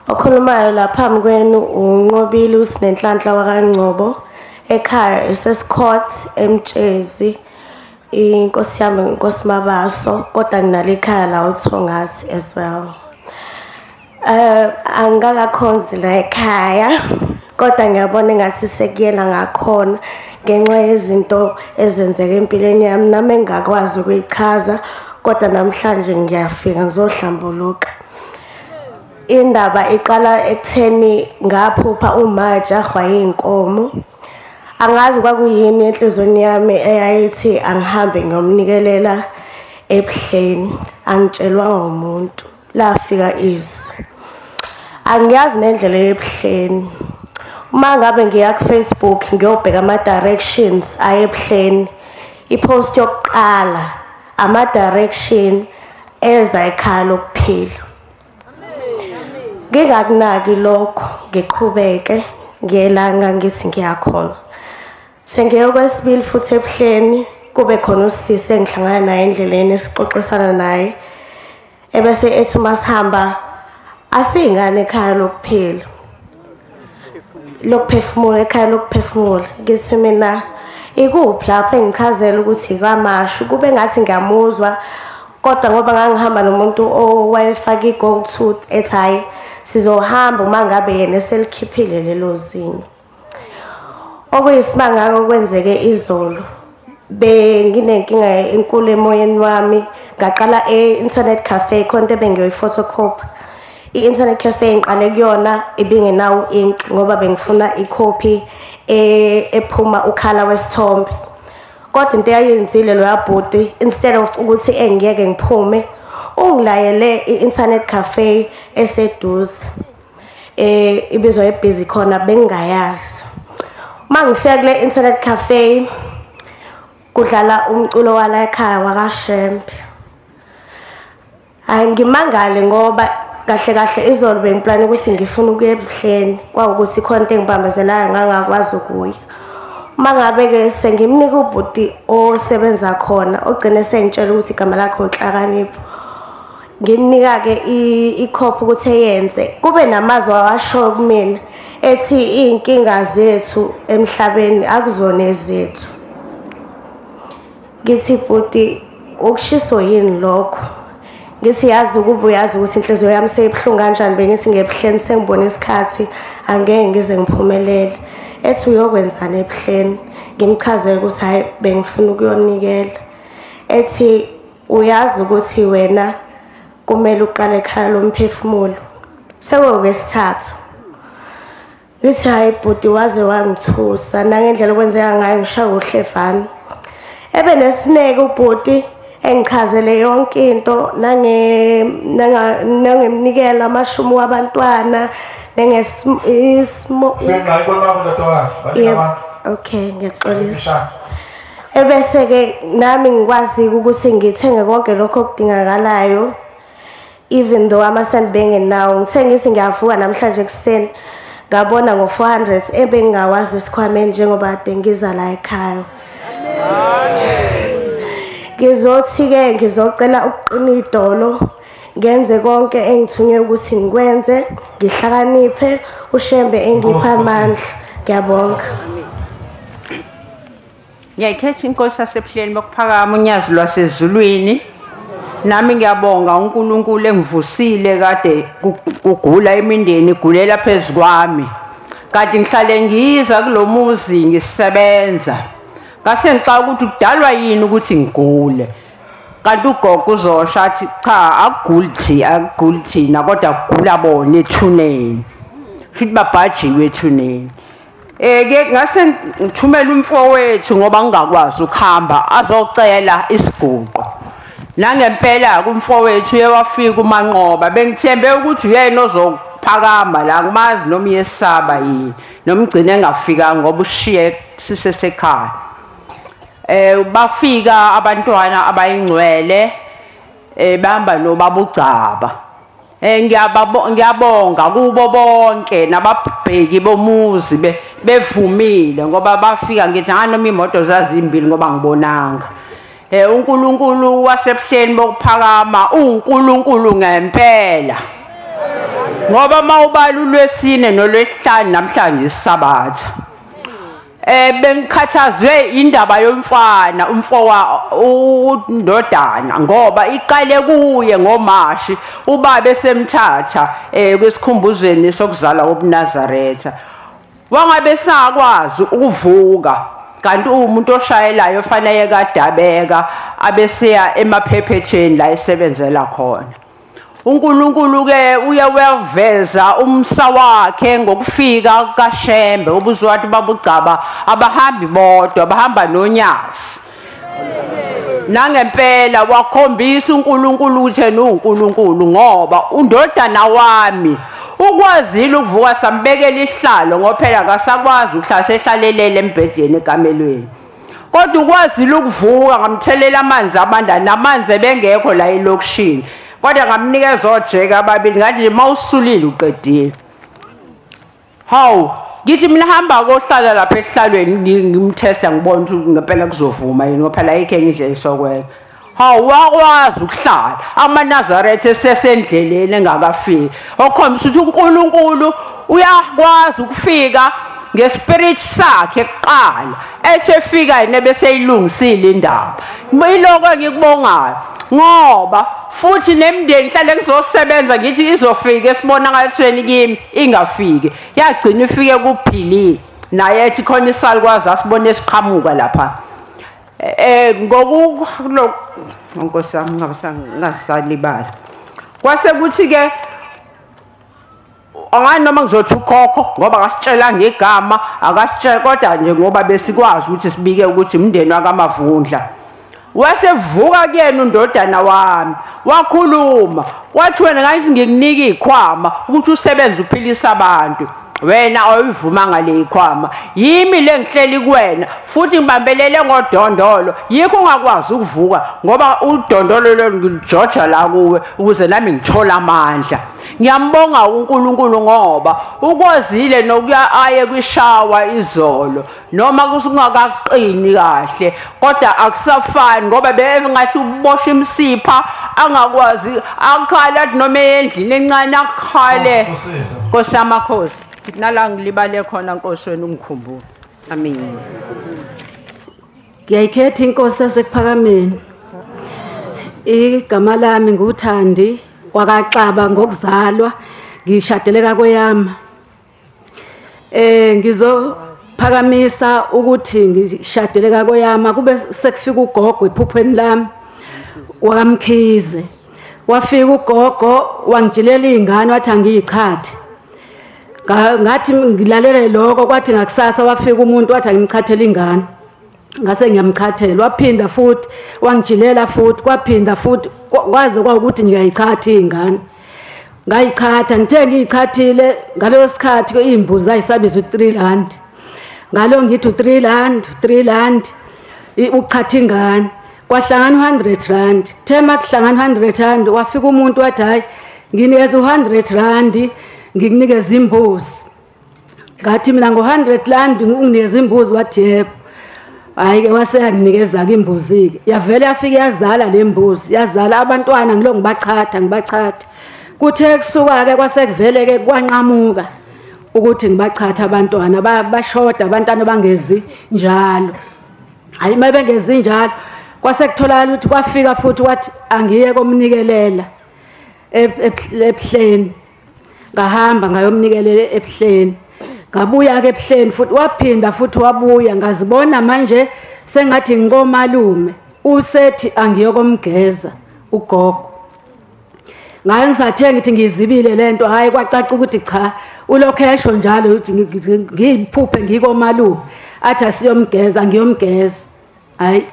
Okhulumayo la phambi kwenu uNqobile uSinenhlanhla wakaNgcobo, ekhaya eseScott eMtshezi, inkosi yami inkosi Mabaso, kodwa nginalo ikhaya la uThongathi as well. Angikakhonzi la ekhaya, kodwa ngiyabona engathi sekuyela ngakhona ngenxa yezinto ezenzeka empilweni yami nami engakwazi ukuyichaza, kodwa namhlanje ngiyafika ngizohlambuluka. Indaba iqala ekutheni ngaphupha umajahwa yinkomo. Angazi kwakuyini enhlizweni yami eyayithi angihambe ngiyomnikelela ebuhleni, angitshelwanga umuntu. Lafika izwi, angiyazi nendlela yebuhleni. Uma ngabe ngiya ku-Facebook ngiyobheka ama-directions aye ebuhleni, i-post yokuqala ama-direction eza ekhaya lokuphila. Ngingakunaki lokho, ngiqhubeke ngiyelanga ngithi ngiyakhona. Sengiye kwesibili futhi ebuhleni, kube khona usisi engihlangana naye endleleni esixoxisana naye, ebese ethi uma sihamba asiyingane ekhaya lokuphila, lokuphefumula, ekhaya lokuphefumula. Ngithi mina ikuphi lapho, engichazela ukuthi kwaMashu. Kube ngathi ngiyamuzwa, kodwa ngoba ngangihamba nomuntu owayefaka i-gold tooth ethi hhayi sizohamba uma ngabe yena eselikhiphile lelo zinyo. Okuyisimanga okwenzeke izolo, benginenkinga enkulu emoyeni wami. Ngaqala e-internet cafe, khona into ebengiyoyi-photocopy. I-internet cafe ngiqale kuyona ibingenawo ink ngoba bengifuna ikhophi ephuma ukhala wesithombe. Kodwa into eyayenzile loya bhuti, instead of ukuthi engiyeke ngiphume, ungilayele i-internet cafe eseduze, ibizwa ebhizi khona, bengingayazi. Uma ngifika kule internet cafe kudlala umculo wala ekhaya wakaShembe. Hayi ngimangale ngoba kahle kahle izolo bengiplana ukuthi ngifuna ukuya ebuhleni, kwawukuthi khona into engibambezelayo ngangakwazi ukuya. Uma ngabe-ke sengimnika ubhuti osebenza khona ogcine sengitshela ukuthi igama lakhe uNhlakanipho, ngimnika-ke ikhophi ukuthi eyenze. Kube namazwi awashoyo kumina ethi iy'nkinga zethu emhlabeni akuzona ezethu. Ngithi bhuti ukushiso yini lokho? Ngithi yazi ukuba uyazi ukuthi inhliziyo yami seyibuhlungu kanjani, bengithi ngebuhleni sengibona isikhathi angeke ngize ngiphumelele. Ethi uyokwenzani ebuhleni? Ngimchazele ukuthi hhayi bengifuna ukuyonikela. Ethi uyazi ukuthi wena kumele uqale ekhaya lomphefumulo. Sekuwokwesithathu. Ngithi hayi bhuti waze wangithusa nangendlela okwenzeka ngayo ngishaya uhlevana. Ebe nesineke ubhuti engichazele yonke into nangemnikelo amashumi wabantwana nengesimo. Okay, ngiyaxolisa. Ebese ke nami ngikwazi ukuthi ngithenge konke lokho okudingakalayo even though amasenti bengenawo. Ngithe ngithi ngiyavuka namhlanje ekuseni ngabona ngo-400 ebengingawazi esikhwameni njengoba kade ngiza la ekhaya. Ngizothi-ke ngizocela ukuqina idolo ngenze konke engithunywe ukuthi ngikwenze, ngihlakaniphe, uShembe engipha amandla. Ngiyabonga. Ngiyayikhetha inkosi yasebuhleni bokuphakama unyazi lwasezulwini. Nami ngiyabonga uNkulunkulu engivusile kade kugula imindeni igulela phezu kwami. Kade ngihlale ngiza kulomuzi ngisebenza. Ngase ngixaka ukuthi kudalwa yini ukuthi ngigule. Kanti ugogo uzosho athi cha akuguli akuguli thina kodwa kugula bona ethuneni. Futhi babhajiwe ethuneni. Ke ngase ngithumela umfowethu ngoba ngingakwazi ukuhamba azocela isiguqo. Nangempela kumfowethu uye wafika uManqoba bengithembe ukuthi uyena ozophakama la ngimazi noma uyesaba yini noma ugcine engafika ngoba ushiye sisesekhaya. Bafika abantwana abayingcwele bahamba nobaba uGcaba. Ngiyabonga kubo bonke nababheki bomuzi bevumile ngoba bafika ngithi noma imoto zazimbili ngoba ngibonanga. uNkulunkulu wasebuhleni bokuphakama uNkulunkulu ngempela. Ngoba mawubala ulwesine nolwesihlanu namhlanje isabatha. Bengikhathazwe indaba yomfana umfowa undodana ngoba iqale kuye ngoMashi ubaba esemthatha kwesikhumbuzweni sokuzalwa kobuNazaretha. Wangabe sakwazi ukuvuka kanti umuntu oshayelayo fanele kadabeka abeseya emaphephethweni la esebenzela khona. uNkulunkulu ke uye waveza umsa wakhe ngokufika kaShembe ubuzwathi babugcaba abahambi bodwa bahamba nonyazi. Nangempela wakhombisa uNkulunkulu ukuthi yena uNkulunkulu ngoba undodana wami ukwazile ukuvuka sambekela isihlalo ngoba phela akasakwazi ukuhlala ehlalelele embhedeni ekamelweni. Kodwa ukwazile ukuvuka ngamthelela amanzi abanda namanzi ebengekho la elokishini. Kodwa ngamnikeza ojeke ababili ngathi mawusulile uqedile. Hawu ngithi mina hamba kohlala lapha esihlalweni ngimtesta ngibona ukuthi ngempela kuzovuma yini ngoba phela ayikho enye indlela esokwenza. Hawu wakwazi ukuhlala amaNazaretha esesendleleni engakafiki. Okhombisa ukuthi uNkulunkulu uyakwazi ukufika ngespirit sakhe kuqala esefika yena bese ilungisile indaba. Yiloko engikubongayo ngoba futhi nemndeni hlale ngizosebenza ngithi izofika esibonakalisweni kimi ingafiki yagcina ifike kuphilile naye ethi khona isalukwazi asibone esiqhamuka lapha ngoku Nkosi yami ngasalibala kwase kuthi ke angani noma ngizothi ukhokho ngoba akasitshela ngegama akasitshela kodwa nje ngoba besikwazi ukuthi sibike ukuthi umndeni wakaMavundla. Wasevuka kuyena undodana wami wakhuluma wathi wena ngathi ngikunika izikhwama ukuthi usebenze uphilisa abantu wena awuyivumanga le ikhwama yimi le ngihleli kuwena futhi ngibambelele ngodondolo yikho ungakwazi ukuvuka ngoba udondolo lo ngijoja la kuwe ukuze nami ngithola amandla. Ngiyambonga uNkulunkulu ngoba ukwazile nokuya aye kwishawa izolo noma kusungakaqini kahle kodwa akusafani ngoba bengathi ubosha imsipha angakwazi akhala athi noma endlini encane akhale. Nkosi yamakhosi nala ngilibale khona Nkosi wena ungikhumbule. Amen. Ngiyayikhetha inkosi yasekuphakameni. Igama lami nguThandi wakaXaba ngokuzalwa ngishadeleka kweyama. Ngizophakamisa ukuthi ngishadeleka kweyama kube sekufika ugogo ephuphweni lami wakamkhize. Wafika ugogo wangijilela izingane wathi angiyichathe. Ngathi ngilalele lokho, kwathi ngakusasa wafika umuntu wathi angimchathele ingane, ngase ngiyamchathela. Waphinda futhi wangijilela futhi, kwaphinda futhi, kwaze kwawukuthi ngiyayichatha ingane. Ngayichatha, ngithe ngiyichathile ngaleso sikhathi imbuzi ayisabizwa u3 rand. Ngalo ngithi u3 rand, 3 rand ukuchatha ingane. Kwahlangana 100 rand. Thema kuhlangana 100 rand, wafika umuntu wathi hayi nginikeza u100 rand ngikunikeza imbuzi. Ngathi mina ngo100 rand unginikeza imbuzi, wathi yebo. Hayi ke wase yanginikeza ke imbuzi ke. Yavele yafika yazala le mbuzi, yazala abantwana ngilo ngibachatha. Kuthe kusuka ke kwase kuvele ke kwanqamuka ukuthi ngibachatha abantwana, bashoda abantwana bangezi njalo. Hayi mabengezi njalo kwase kutholakala ukuthi kwafika futhi wathi angiye komnikelela ebuhleni. Ngahamba ngayomnikelela ebuhleni, ngabuya ke ebuhleni futhi, waphinda futhi wabuya. Ngazibona manje sengathi ngikomalume, usethi angiyokomgeza ugogo. Ngaye ngisathe ngithi ngizibile lento, hayi kwacaca ukuthi cha ulokho esho njalo ukuthi ngiyiphuphe ngikomalume, athi asiyomgeza, ngiyomgeza. Hayi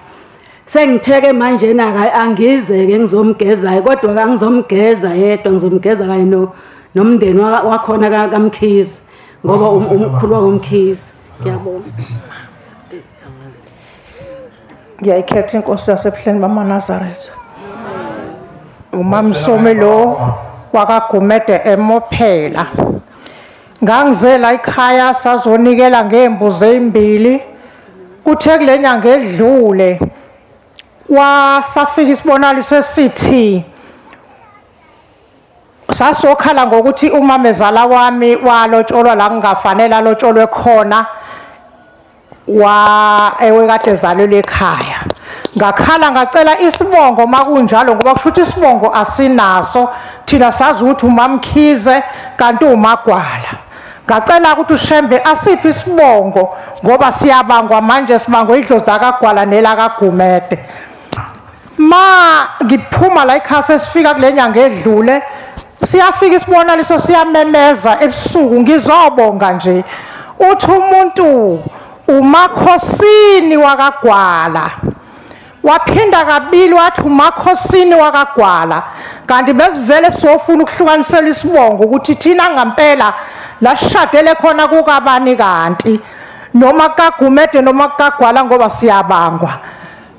sengitheke manje na angize ke ngizomgeza, kodwa angizomgeza yedwa, ngizomgeza kanye nomndeni wakhona kaMkhize, ngoba umkhulu waMkhize. Ngiyabonga. Ngiyayikhetha inkosi yasebuhleni bamaNazaretha. UMamsomi lo wakaGumede emophela. Ngangizela ekhaya sazonikela ngembuzi ezimbili. Kuthe kule nyanga edlule wasafika isibonakaliso esithi sasokhala ngokuthi umamezala wami walotsholwa la kungafanele alotsholwe khona, wa ewe kade ezalelwe ekhaya. Ngakhala ngacela isibongo makunjalo, ngoba kusho ukuthi isibongo asinaso thina, sazi ukuthi uMamkhize kanti uMagwala. Ngacela ukuthi uShembe asiphe isibongo ngoba siyabangwa manje, sibangwa idlozi lakaGwala nelakaGumede. Ma ngiphuma la ekhaya sesifika kule nyanga edlule, siyafika isibonakaliso siyamemeza ebusuku, ngizobonga nje. Uthi umuntu uMakhosini wakaGwala. Waphinda kabili wathi uMakhosini wakaGwala. Kanti besivele sofuna ukuhlukanisela isibongo ukuthi thina ngempela la sishadele khona kukabani kanti, noma kaGumede noma kaGwala, ngoba siyabangwa.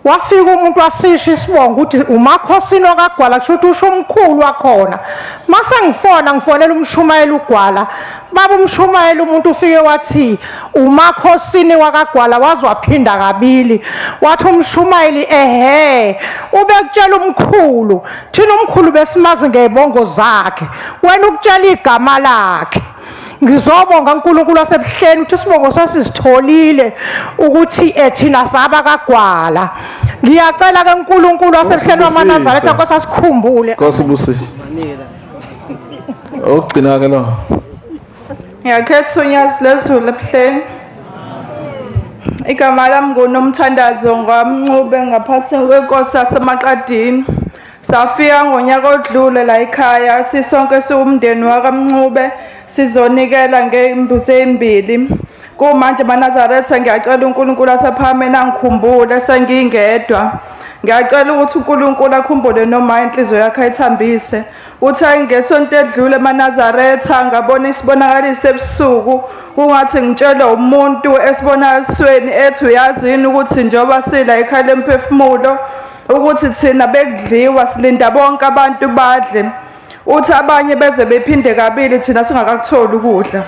Wafika umuntu wasisho isibongo ukuthi uMakhosini wakaGwala, kusho ukuthi usho umkhulu wakhona. Mase ngifona ngifonela umshumayeli uGwala, baba umshumayeli umuntu ufike wathi uMakhosini wakaGwala, waze waphinda kabili wathi umshumayeli ehe ubekutshela umkhulu, thina umkhulu besimazi ngezibongo zakhe, wena ukutshela igama lakhe. Ngizobonga uNkulunkulu wasebuhleni ukuthi isibongo sasisitholile ukuthi ethina saba kaGwala. Ngiyacela ke uNkulunkulu wasebuhleni wamaNazaretha Nkosi asikhumbule. Nkosi busise. Okugcina ke lo. Ngiyakhetha unyazi lezulu ebuhleni. Igama lami nguNomthandazo ngwaMncube ngaphansi kwenkosi yaseMaqadini. Safika ngonyaka odlule la ekhaya sisonke siwumndeni wakaMncube sizonikela ngembuzi ezimbili. Kumanje maNazaretha ngiyacela uNkulunkulu asephameni angikhumbule sengingedwa. Ngiyacela ukuthi uNkulunkulu akhumbule noma inhliziyo yakhe ayithambise. Uthe ngesonto edlule maNazaretha ngabona isibonakaliso ebusuku kungathi ngitshelwe umuntu esibonakalisweni ethi uyazini ukuthi njengoba sila ekhaya lemphefumulo ukuthi thina bekudliwa silinda bonke abantu badle. Uthi abanye beze bephinde kabili thina singakakutholi ukudla.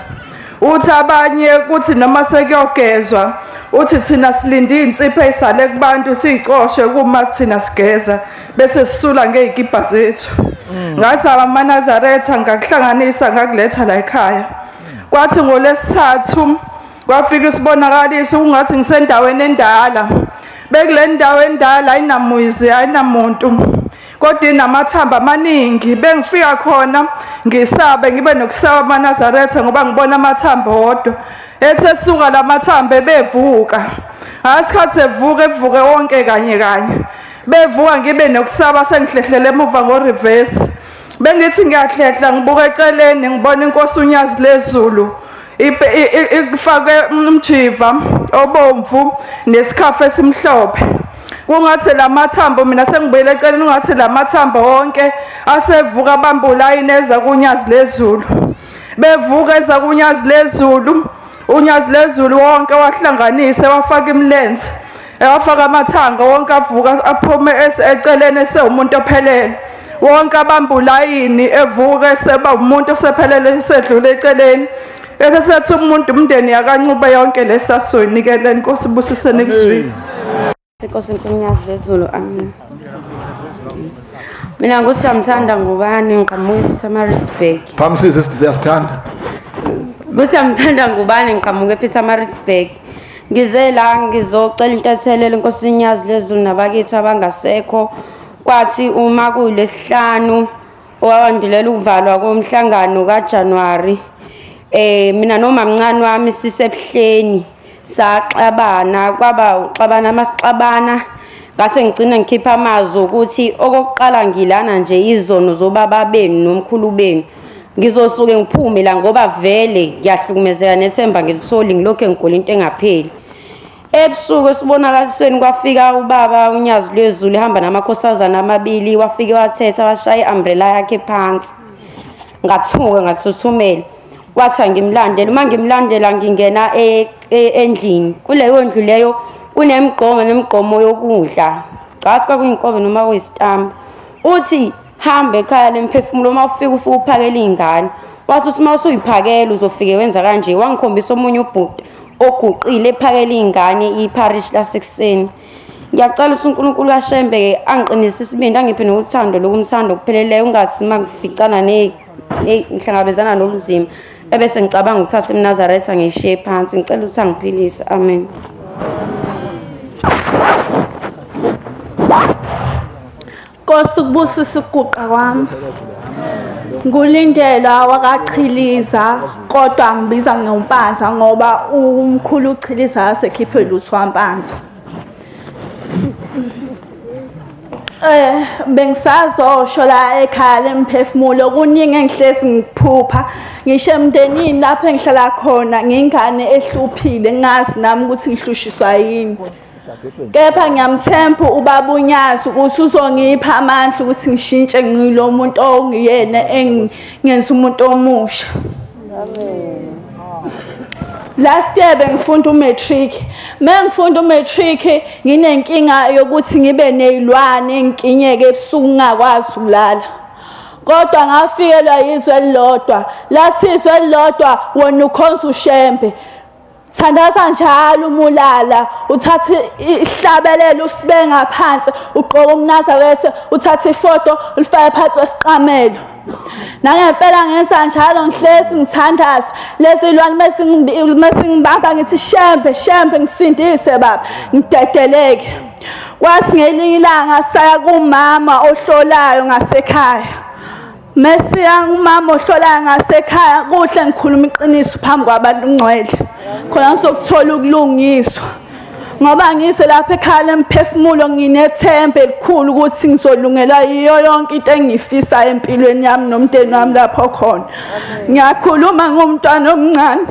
Uthi abanye kuthi noma sekuyogezwa uthi thina silinde insipho esale kubantu siyicoshe kuma thina sigeza bese sisula ngezikibha zethu. Ngazama amaNazaretha ngakuhlanganisa ngakuletha la ekhaya. Kwathi ngolesithathu kwafika isibonakaliso kungathi ngisendaweni endala. Bekule ndawo endala ayinamuzi ayinamuntu kodwa inamathambo amaningi. Bengifika khona ngisabe ngibe nokusaba amaNazaretha ngoba ngibona amathambo odwa. Ethe suka lamathambo bevuka, asikhathi evuka evuke wonke kanye kanye, bevuka ngibe nokusaba sengihlehlele emuva ngo reverse. Bengithi ngiyahlehla ngibuka eceleni ngibona inkosi uNyazi lezulu ifake umjiva obomvu nesikhafu esimhlophe. Kungathi lamathambo mina sengibuyele eceleni ungathi lamathambo wonke asevuka abamba ulayini eza kuNyazi lezulu. Bevuka eza kuNyazi lezulu, uNyazi lezulu wonke wahlanganise wafaka imilenze, wafaka amathanga wonke avuka aphume eceleni esewumuntu ophelele. Wonke abamba ulayini evuka eseba umuntu osephelele esedlule eceleni. Bese sethi umuntu umndeni yakaNcube yonke lesasoyinikele inkosi ibusisene kuzwini. Inkosi iNyazi lezulu, amen. Mina ngusiyamthanda ngubani ngiqhamuka ePietermaritzburg. Phamsisi siyasithanda. Ngusiyamthanda ngubani ngiqhamuka ePietermaritzburg. Ngize la ngizocela intethelelo inkosi iNyazi lezulu nabakithi abangasekho. Kwathi uma kulesihlanu owandulela ukuvalwa komhlangano kaJanuary, mina nomamncane wami sisebuhleni saxabana, kwaba uxabana masixabana ngase ngigcina ngikhipha amazwi ukuthi okokuqala ngilana nje izono zobaba benu nomkhulu benu, ngizosuke ngiphume la ngoba vele ngiyahlukumezeka nethemba ngilitholi, ngilokhu ngigula into engapheli. Ebusuku esibonakalisweni kwafika ubaba uNyazi lwezulu ehamba namakhosazana amabili, wafike wathetha washaya i-umbrella yakhe phansi. Ngathuka ngathuthumela, wathi angimlandele. Uma ngimlandela ngingena endlini, kuleyo ndlu leyo kunemigqomo nemigqomo yokudla, chathi kwakuyinkobe noma kuyisitambu. Uthi hamba ekhaya lemphefumulo, uma ufika ufike uphakele iy'ngane. Wathi uthi uma usuyiphakela uzofike wenza kanje. Wangikhombisa omunye ubhuti oguqile ephakela iy'ngane ipharishi lasekuseni. Ngiyacela ukuthi uNkulunkulu kaShembe angiqinise isibindi, angiphe nothando lokumthanda okupheleleyo, ungathi uma ngificana ngihlangabezana nobunzima ebese ngicabanga ukuthatha iMnazaretha ngiyishiye phansi. Ngicela ukuthi angiphilise, amen. Nkosi kubusisa ukuguqa kwami. Ngulindelwa wakaChiliza, kodwa ngibiza ngoMpanza ngoba umkhulu uChiliza asekhiphe lutho waMpanza. Bengisazosho la ekhaya lemphefumulo kuningi engihlezi ngiphupha, ngisho emndenini lapho engihlala khona ngingane ehluphile ngazi nami ukuthi ngihlushiswa yini. Kepha ngiyamthemba ubaba uNyazi ukuthi uzongipha amandla ukuthi ngishintshe ngilo muntu ongiyena engenza umuntu omusha. Last year bengifunda umatric. Mengifunda umatric nginenkinga yokuthi ngibe nezilwane ngikinyeke ebusuku ngingakwazi ukulala. Kodwa ngafikelwa izwe elilodwa. Lathi izwe elilodwa wona ukhonza uShembe. Thandaza njalo umulala, uthathe ihlabelelo usibe ngaphansi, ugqoke umNazaretha, uthathe ifoto ulifake phansi kwesiqamelo. Nangempela ngenza njalo, ngihlezi ngithandaza. Lezi lwane mesingibamba ngithi Shembe, Shembe ngisindise baba, ngidedeleke. Kwathi ngelinye ilanga saya kumama ohlolayo ngasekhaya. Mesiya umama ohlolayo ngasekhaya, kuhle ngikhuluma iqiniso phambi kwabantu ngcwele. Khona ngizokuthola ukulungiswa. Ngoba ngise lapha ekhaya lemphefumulo nginethemba elikhulu ukuthi ngizolungelwa yiyo yonke into engiyifisayo empilweni yami nomndeni wami lapho khona. Ngiyakhuluma ngumntwana omncane.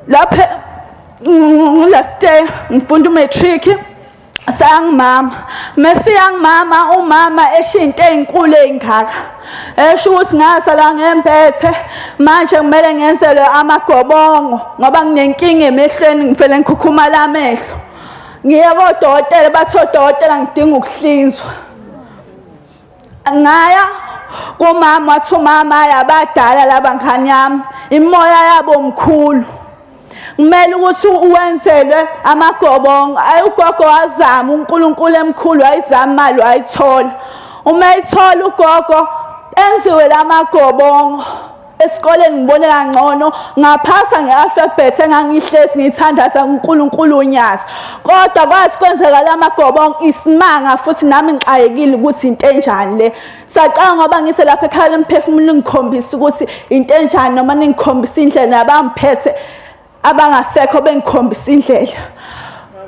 Lapha last year ngifunda umatric. Sangimama, mesiyangimama umama esho into ezinkulu ezingaka. Esho ukuthi ngasala ngempethe manje kumele ngenzelwe amagobongo ngoba nginenkinga emehlweni, ngivele ngikhukhumala amehlo. Ngiye kodokotela, bathi odokotela ngidinga ukuhlinzwa. Ngaya kumama, wathi umama yabadala laba ngane yami, imoya yabo mkhulu. Kumele ukuthi uwenzelwe amagobongo. Ayi ugogo wazama, uNkulunkulu emkhulu wayizama imali wayithola. Uma eyithola ugogo enziwe lamagobongo. Esikoleni ngibone kangcono, ngaphasa nge-alphabet engangihlezi ngiyithandaza uNkulunkulu uNyazi. Kodwa kwathi kwenzeka lamagobongo isimanga, futhi nami ngixakekile ukuthi into enjani le. Sacanga ngoba ngise lapha ekhaya lemphefumulo ngikhombisa ukuthi into enjani, noma ningikhombisa indlela nabangiphethe abangasekho bengikhombisa indlela.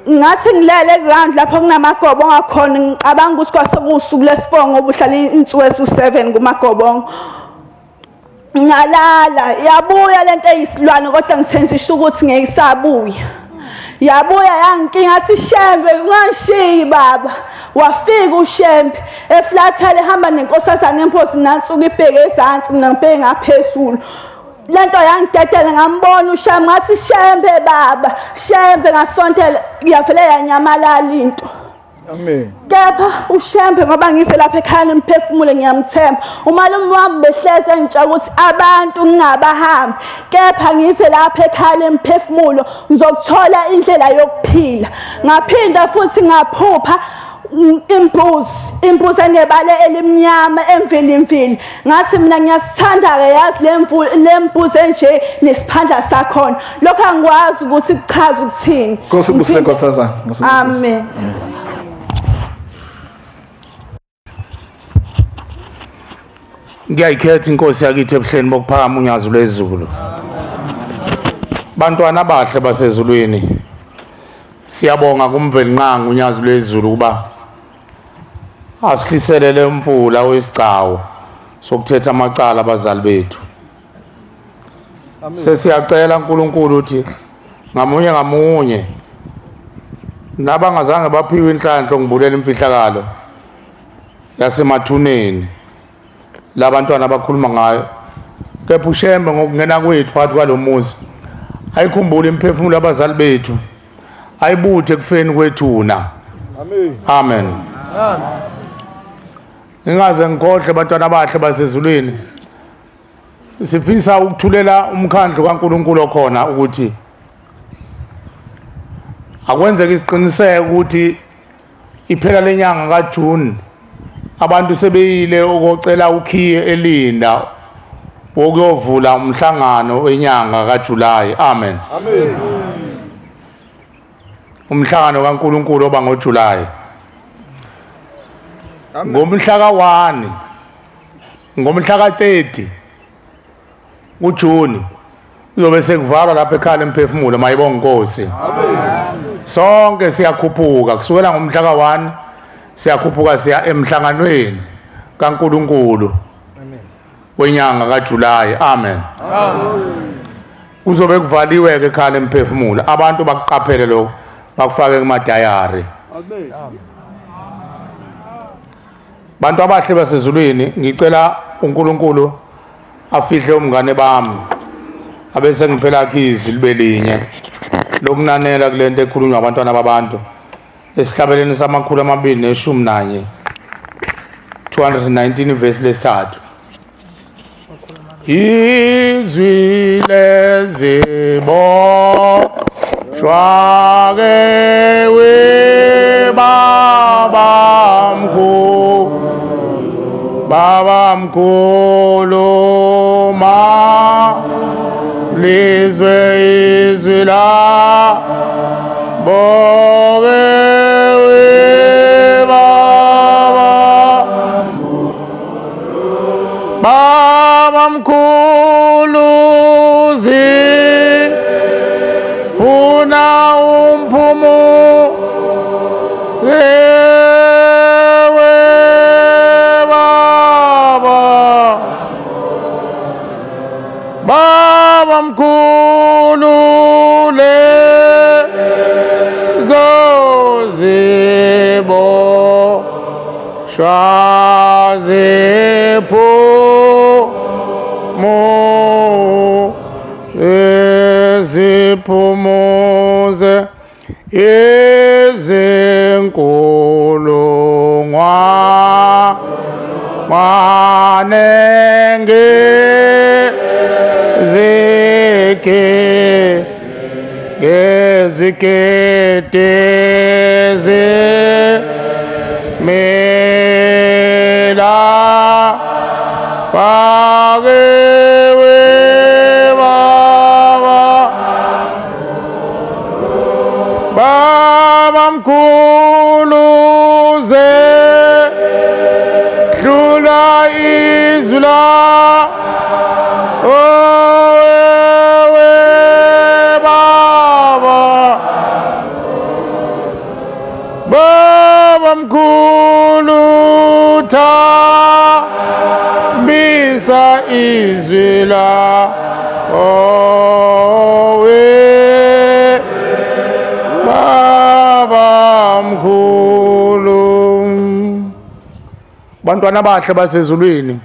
Ngathi ngilele ground lapho kunamagobongo akhona, ngicabanga ukuthi kwasekuwusuku lesi-4 ngoba uhlala insuku eziwu-7 kumagobongo. Ngalala, yabuya lento eyisilwane kodwa ngithenjiswa ukuthi ngeke isabuya. Yabuya yanginkinga athi Shembe ungangishiyi baba. Wafika uShembe eflathele ehamba nenkosazana emposi nansuku ibheke ezansi mina ngibheke ngaphezulu. Lento yangidedela ngambona uShembe ngathi Shembe baba, Shembe ngasontela yavele yanyamalala into. Amen. Kepha uShembe ngoba ngise lapha ekhaya lemphefumulo ngiyamthemba. Umalume wami behleze engitshela ukuthi abantu ngingabahambi, kepha ngise lapha ekhaya lemphefumulo ngizokuthola indlela yokuphila. Ngaphinda futhi ngaphupha imbuzi enebala elimnyama emvilimvili. Ngathi mina ngiyasithanda-ke yazi le mbuzi enje nesiphandla sakhona. Lokho angikwazi ukuthi kuchaze ukuthini. Nkosi ibusise nkosazana. Amen. Ngiyayikhetha inkosi yakithi ebuhleni bokuphakama unyazi lwezulu. Bantwana abahle basezulwini, siyabonga kuMvelinqangi unyazi lwezulu ukuba asihliselele umfula wesigcawu sokuthetha amacala abazali bethu. Sesiyacela uNkulunkulu ukuthi ngamunye ngamunye nabangazange baphiwe inhlanhla ngibulela imfihlakalo yasemathuneni labantwana abakhuluma ngayo, kepha uShembe ngokungena kwethu phakathi kwalomuzi ayikhumbule imphefumulo yabazali bethu, ayibuthe ekufeni kwethuna. Amen. Amen. Ngingaze ngikhohle bantwana abahle basezulwini, sifisa ukuthulela umkhandlu kaNkulunkulu okhona ukuthi akwenzeke isiqiniseko ukuthi iphela lenyanga kaJune abantu sebeyile ukocela ukhiye elinda wokuyovula umhlangano wenyanga kaJuly. Amen. Amen. Umhlangano kaNkulunkulu oba ngoJuly. Ngomhla ka-1, ngomhla ka-30 uJuni uzobe sekuvalwa lapha ekhaya lemphefumulo. Mayibonge inkosi. Amen. Sonke siyakhuphuka kusukela ngomhla ka-1 siyakhuphuka siya emhlanganweni kaNkulunkulu wenyanga kaJuly. Amen. Kuzobe kuvaliwe ke ekhaya lemphefumulo, abantu bakuqaphele lokho, bakufake kumadayari. Bantu abahle basezulwini, ngicela uNkulunkulu afihle umngane bami abese ngiphela izwi libe linye lokunanela kulento ekhulunywa abantwana babantu esihlabeleni sama-211 219 verse 3. Izwi lezibo shwake we baba mkhulu, baba mkhulu ma lizwe izwi la boke we baba, baba mkhulu zifuna umphumo ewe baba, baba mkhulu lezo zibo shwaziphu mo eziphumuze izinkulungwane ngezike ngezigidi zimila bakewe baba, baba mkhulu zehlula izwi la owewe baba, Baba mkhulu thambisa izwi lakho we Baba mkhulu. Bantwana abahle basezulwini,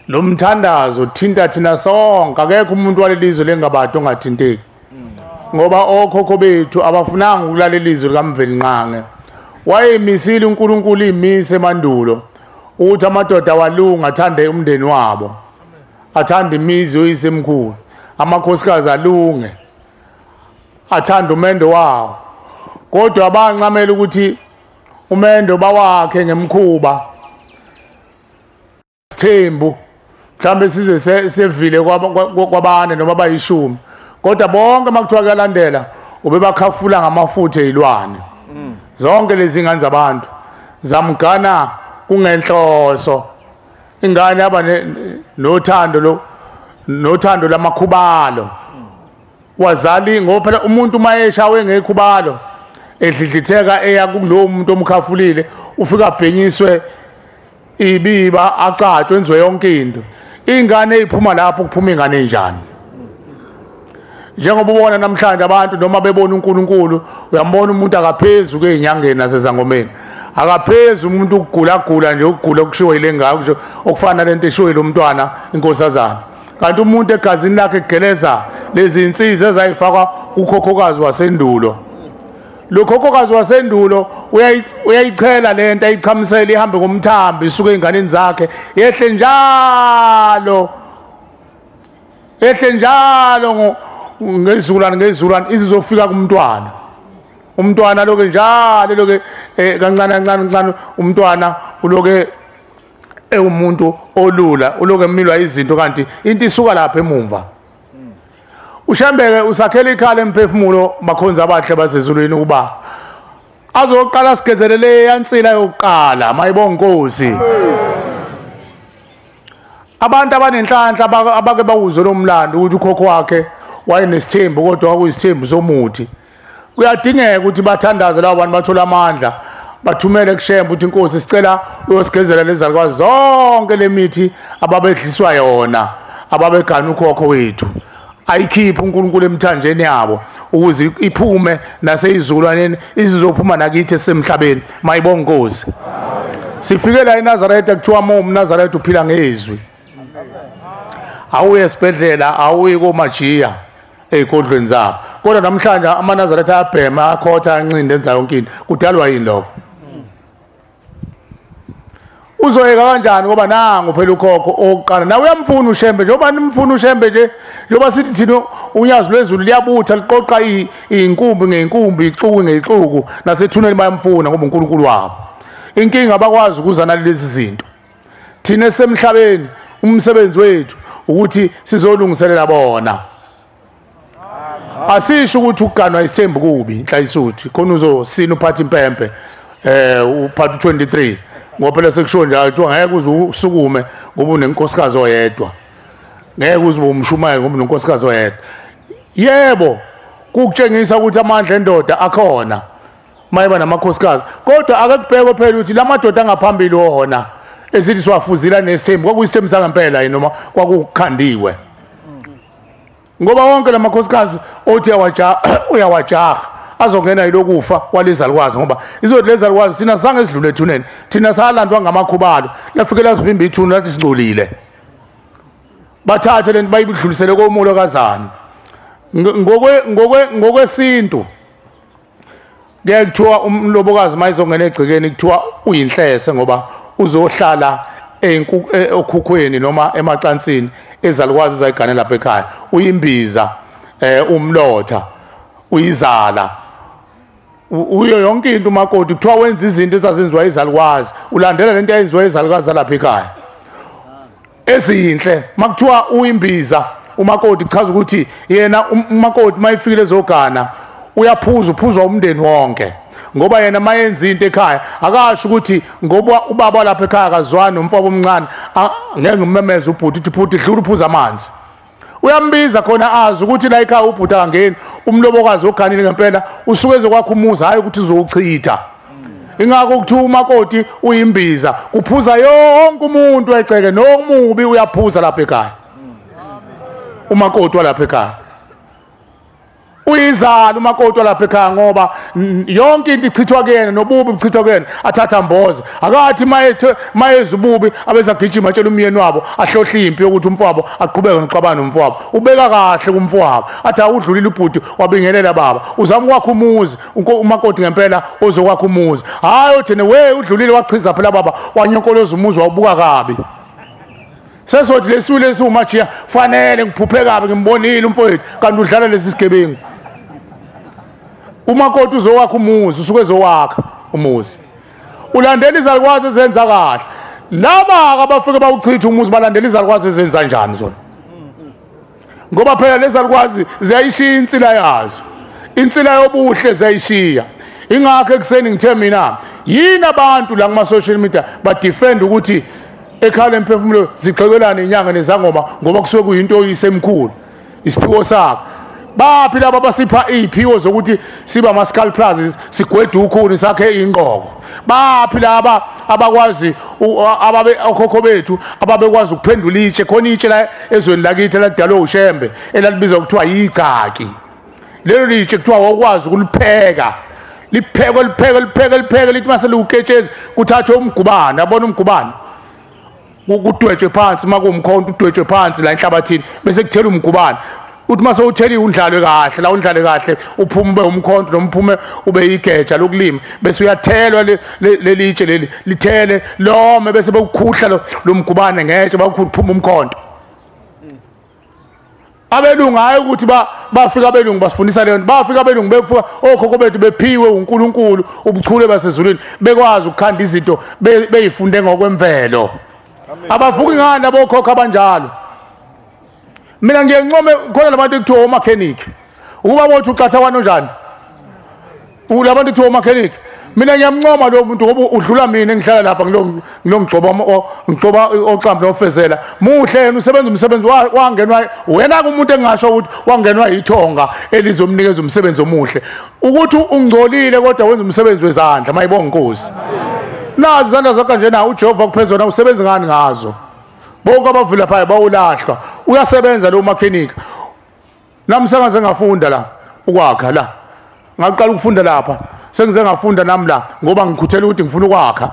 lo mthandazo thinta thina sonke. Akekho umuntu walelizwe lengabade ongathinteki, ngoba okhokho bethu abafunanga ukulalela izwi likaMvelinqange. Wayemisile uNkulunkulu imise emandulo ukuthi amadoda walunga athande umndeni wabo, athande imizi yoyisemkhulu, amakhosikazi alunge athande umendo wawo. Kodwa abancamela ukuthi umendo bawakhe ngemkhuba sithembu, mhlambe size sevile kwabane noma bayishumi, kodwa bonke makuthiwa kuyalandela ubebakhafula ngamafutha ezilwane. Zonke lezi ngane zabantu zamgana kungenhloso. Ingane yaba nothando lo nothando lamakhubalo wazali, ngoba phela umuntu uma eshawe ngekhubalo edlidlitheka eya kulowo muntu omkhafulile, ufika abhenyiswe ibiba acatshwe enziwe yonke into. Ingane iphuma lapho kuphuma ingane enjani? Njengoba ubona namhlanje abantu noma bebona uNkulunkulu, uyambona umuntu akaphezulu kwezinyangeni nasezangomeni, akaphezulu umuntu ukugula nje, ukugula okushiwo ile ngako okufana nalento eshiwo lo mntwana inkosazana. Kanti umuntu egazini lakhe kugeleza lezi insiza ezayifakwa ukhokhokazi wasendulo. Lo khokhokazi wasendulo uyayichela lento, ayichamisela ihambe ngomthambo isuke einganeni zakhe, yehle njalo yehle njalo ngezizukulwane ngezizukulwane izizofika kumntwana. Umntwana loke njalo loke kancane kancane kancane umntwana uloke ewumuntu olula, uloke emilwa izinto, kanti into isuka lapha emumva. Ushembeke usakhela ikhala emphefumulo makhonza abahle basezulwini ukuba azoqala sigezelele yansila yokuqala. Mayibonga Nkosi. Abantu abanenhlanhla abake bawuzwe lo mlando ukuthi ukhokho wakhe wayenesithembu kodwa kwakuyisithembu somuthi. Kuyadingeka ukuthi bathandaze labo bantu bathola amandla, bathumele kuShembe ukuthi inkosi sicela uyosigezela lezalukwazi zonke lemithi ababedliswa yona, ababegana ukhokho wethu. Ayikhiphe uNkulunkulu emthanjeni yabo ukuze iphume naseyizukulwaneni izizophuma nakithi esemhlabeni. Mayibonga Nkosi. Sifike la eNazaretha kuthiwa uma umNazaretha uphila ngezwi. Awuye esibhedlela, awuyi komajiya ey'kodlweni zabo. Kodwa namhlanje amaNazaretha ayabhema, akhotha, ancinde, enza yonke into. Kudalwa yini lokho? Uzoyeka kanjani ngoba nangu phela ukhokho oqala nawe uyamfuna uShembe, njengoba nimfuna uShembe nje, njengoba sithi thina unyazi lwezulu liyabutha liqoqa iy'nkumbi ngey'nkumbi, ixuku ngey'xuku, nasethuneni bayamfuna ngoba uNkulunkulu wabo. Inkinga abakwazi ukuza nalezi zinto. Thina esemhlabeni umsebenzi wethu ukuthi sizolungiselela bona. Asisho ukuthi ukuganwa isithembu kubi inhlayisuthi khona uzosina uphatha impempe uphatha u23, ngoba phela sekusho njalo kuthiwa ngeke uze usukume ngoba unenkosikazi oyedwa, ngeke uze umshumayeli ngoba unenkosikazi oyedwa. Yebo, kukutshengisa ukuthi amandla endoda akhona mayiba namakhosikazi, kodwa ake kubhekwe phela ukuthi lamadoda angaphambili wona esithi siwafuzila nesithembu kwakuyisithembu sangempela yini noma kwakukhandiwe? Ngoba wonke lamakhosikazi othi uyawajaha azongena yilokufa kwalezalukwazi, ngoba izothi lezalukwazi thina sange sidlule ethuneni, thina salandwa ngamakhubalo, lafike lasivimba ithuna lathi singcolile. Bathathe lento bayidlulisele komulo kazana. Ngokwesintu kuyaye kuthiwa umlobokazi mayizongena egcekeni kuthiwa uyinhlese, ngoba uzohlala okhukhweni noma emacansini ezalukwazi ezayigane lapha ekhaya. Uyimbiza, umlotha, uyizala, uyo yonke into umakoti. Kuthiwa wenza izinto ezazenziwa izalukwazi, ulandela lento eyenziwa izalukwazi lapha ekhaya ezinhle. Makuthiwa uyimbiza umakoti, kuchaza ukuthi yena umakoti mayifikile ezogana uyaphuza, uphuzwa umndeni wonke, ngoba yena mayenza into ekhaya akasho ukuthi ngoba ubaba lapha ekhaya akazwani nomfowabo omncane, ngeke ngimemeze ubhuti uthi bhuti dlula uphuza amanzi. Uyambiza khona azi ukuthi la ekhaya ubhuti angeni umlobokazi oganile ngempela usuke ezokwakha umuzi, hayi ukuthi uzowuchitha. Ingakho kuthiwa umakoti uyimbiza, kuphuza yonke umuntu eceke, nomubi uyaphuza lapha ekhaya. Umakoti walapha ekhaya uyizala umakoti walapha ekhaya, ngoba yonke into ichithwa kuyena, nobubi buchithwa kuyena, athatha mboze. Akathi mayeza ububi abezagijima atshela umyeni wabo, ahlohle impi yokuthi umfowabo aqhubeke nokuxabana nomfowabo. Ubeka kahle kumfowabo, athi awudlulile ubhuti wabingelela baba, uzama ukwakha umuzi, umakoti ngempela ozokwakha umuzi. Hayi uthene we udlulile wachiza phela baba, wanyonkoloza umuzi wawubuka kabi. Sesothi lesiwile esiwumajiya fanele ngiphuphe kabi, ngimbonile umfowethu kanti udlala lesi sigebengu. Umakoti uzowakha umuzi, usuke ezowakha umuzi. Ulandela izalukwazi ezenza kahle. Laba abafike bawuchitha umuzi balandela izalukwazi ezenza njani zona? Ngoba phela lezi zalukwazi ziyayishiya insila yazo. Insila yobuhle ziyayishiya. Ingakho ekuseni ngithe mina, yini abantu la kuma social media ba defend ukuthi ekhaya lemphefumulo zigxekelana inyanga nezangoma, ngoba kusuke kuyinto oyisemkhulu, isiphiwo sakho. Baphi laba basipha iziphiwo zokuthi siba ama skull plazas, sigwede ukhuni sakhe ingqoko? Baphi laba abakwazi ababe okhokho bethu ababekwazi ukuphendula itshe? Khona itshe la ezweni lakithi eladalwe uShembe elalibizwa kuthiwa yigcaki. Lelo litshe kuthiwa wawukwazi ukulipheka, liphekwe liphekwe liphekwe liphekwe, lithi mase liwuketshezi kuthathwe umgubane, yabona umgubane kudwetshwe phansi, makuwumkhonto udwetshwe phansi la enhlabathini, bese kuthela umgubane. Uthi mase utheli undlalwe kahle la, undlale kahle uphume ube umkhonto noma uphume ube igeja lokulima, bese uyathelwa lelitshe leli lithele lome, bese bewukhuhla lo mgubane ngetshe, bawuphuma umkhonto. Abelungu hayi ukuthi bafika abelungu basifundisa leyo nto, bafika abelungu befika okhokho bethu bephiwe uNkulunkulu ubuchule basezulwini, bekwazi ukukhanda izinto beyifunde ngokwemvelo. Abavuki ngani abokhokho abanjalo? Mina ngiye ngincome khona labantu ekuthiwa omechanic, ukuba bothi uqatha kwani onjani ulabantu ekuthiwa omechanic. Mina ngiyamncoma lo muntu ngoba udlula mina engihlala lapha ngilongigcoba ngigcoba oqambi nofezela. Muhle yena usebenza umsebenzi wangenwa wena kumuntu engasho ukuthi wangenwa ithonga elizomnikeza umsebenzi omuhle. Ukuthi ungcolile kodwa wenza umsebenzi wezandla, mayibonga inkosi. Nazi izandla zakho njena uJehova kuphezona usebenza ngani ngazo? Bonke abavula phaya bawulahlwa. Uyasebenza lo mechanic. Nami sengaze ngafunda la ukwakha la. Ngaqala ukufunda lapha, sengize ngafunda nami la ngoba ngikhuthela ukuthi ngifuna ukwakha.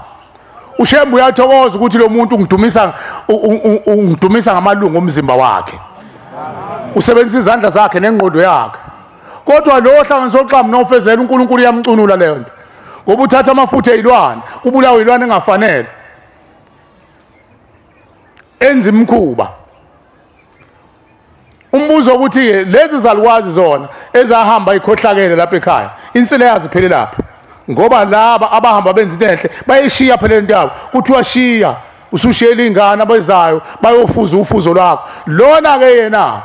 uShembe uyathokoza ukuthi lo muntu ungidumisa ungidumisa ngamalungu omzimba wakhe. Usebenzisa izandla zakhe nengqondo yakhe. Kodwa lo hlanganiso oqhamu nofezela uNkulunkulu uyamcunula leyo nto. Ngoba uthatha amafutha ezilwane, kubulawa izilwane engafanele. Enza imkhuba. Umbuzo ukuthi lezi zalukwazi zona ezahamba ikhohlakele lapha ekhaya, insila yazo iphele lapha. Ngoba laba abahamba benza into enhle bayishiya phela into yabo, kuthiwa shiya usushiyela ingane abezayo bayofuza ufuzo lwakho. Lona ke yena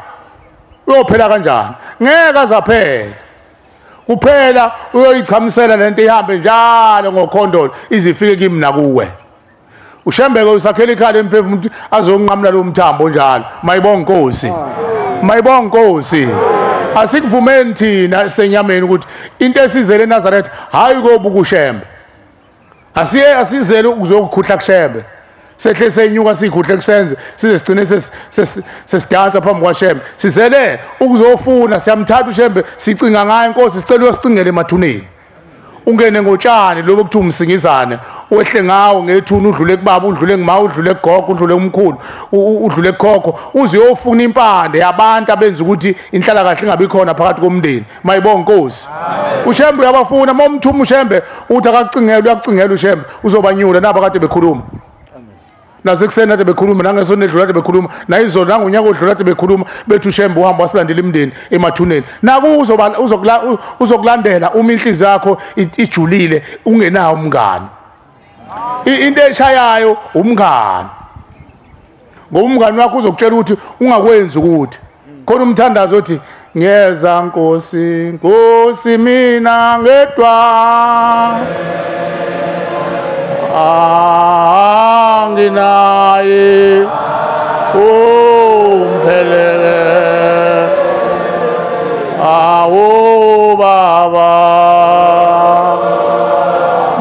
uyophela kanjani? Ngeke azaphela. Kuphela uyoyichamisela lento ihambe njalo ngokhondolo izifike kimi nakuwe. Ushembeke usakhela ikhala emphefumulo azonqamula lo mthambo njalo. Mayibonga inkosi. Mayibonga inkosi. Asikuvumeni thina senyameni ukuthi into esizele eNazaretha hayi kobuka uShembe. Asiye asizele ukuzokukhuhla kuShembe. Sehle senyuka sikhuhle kusenze size sigcine sesidansa phambi kwaShembe. Sizele ukuzofuna, siyamthatha uShembe, sicinga ngaye inkosi, sicela uyosicingela emathuneni. Ungene ngotshani lobo kuthiwa umsingizane, wehle ngawo ngethuna, udlule kubaba, udlule ngima, udlule kugogo, udlule umkhulu, udlule kukhokho, uze uyofuna impande yabantu abenza ukuthi inhlalakahle ingabi khona phakathi komndeni. Mayibonga inkosi. uShembe uyabafuna, uma umthuma uShembe uthi akakucingela, uyakucingela uShembe, uzobanyula naba kade bekhuluma. Nasekuseni kade bekhuluma, nangesonto edlula kade bekhuluma, nayizolo nangonyaka odlula kade bekhuluma, bethi uShembe uhamba wasilandela imindeni emathuneni. Naku uzokulandela uma inhliziyo yakho ijulile ungenawo umngani. Into eshayayo umngani. Ngoba umngani wakho uzokutshela ukuthi ungakwenzi ukuthi. Khona umthandazo othi ngiyeza Nkosi, Nkosi mina ngedwa. Anginaye umphelele awu baba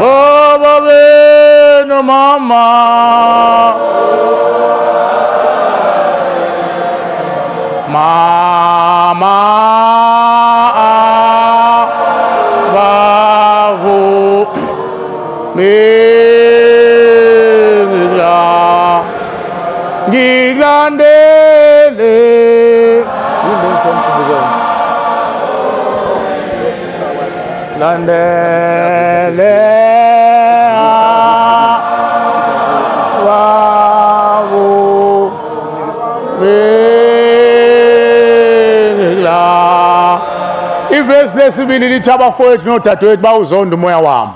baba beno mama mama bavu mina ngilandele landele bavu mina. Ivesi lesibili lithi abafowethu nodadewethu bawuzonda umoya wami.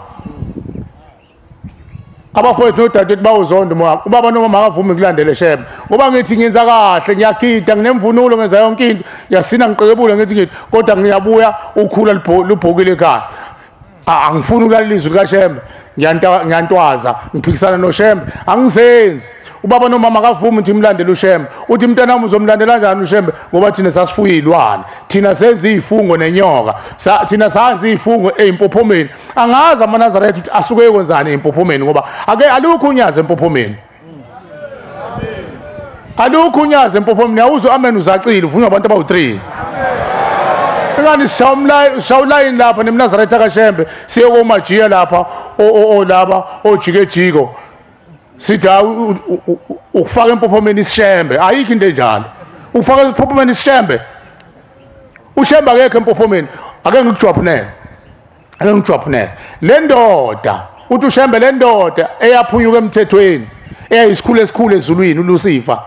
Abafowethu nodadewethu bawuzonda umoya wami. Ubaba nomama akavumi kulandele Shembe. Ngoba ngithi ngenza kahle, ngiyagida, nginemvunulo, ngenza yonke into, ngiyasina ngiqekebule ngithi kodwa ngiyabuya ukhula lubhokile ekhaya. Angifuni ukulalela izwi likaShembe, ngiyantwaza, ngiphikisana noShembe, angizenzi. Ubaba nomama akavumi ukuthi imlandele uShembe. Uthi mntanami uzomlandela kanjani uShembe ngoba thina sasifuye izilwane, thina senza izifungo nenyoka, thina sanza izifungo eyimpophomeni. Angazi amaNazaretha ukuthi asuke ekwenzani eyimpophomeni ngoba ake alukho unyazi empophomeni. Alukho unyazi empophomeni. Awuzwe amen uzacile uvunywa abantu abawu3. Ingani sishawulayini lapha nemNazaretha kaShembe siye komajiya lapha o laba ojikejiko sithi ukufaka empophomeni isishembe. Ayikho into enjalo. Ufaka empophomeni isishembe, uShembe akekho empophomeni. Ake ngikujwaphunele, ake ngikujwaphunele le ndoda. Uthi uShembe le ndoda eyaphunyuka emthethweni, eyayisikhulu esikhulu ezulwini uLucifer,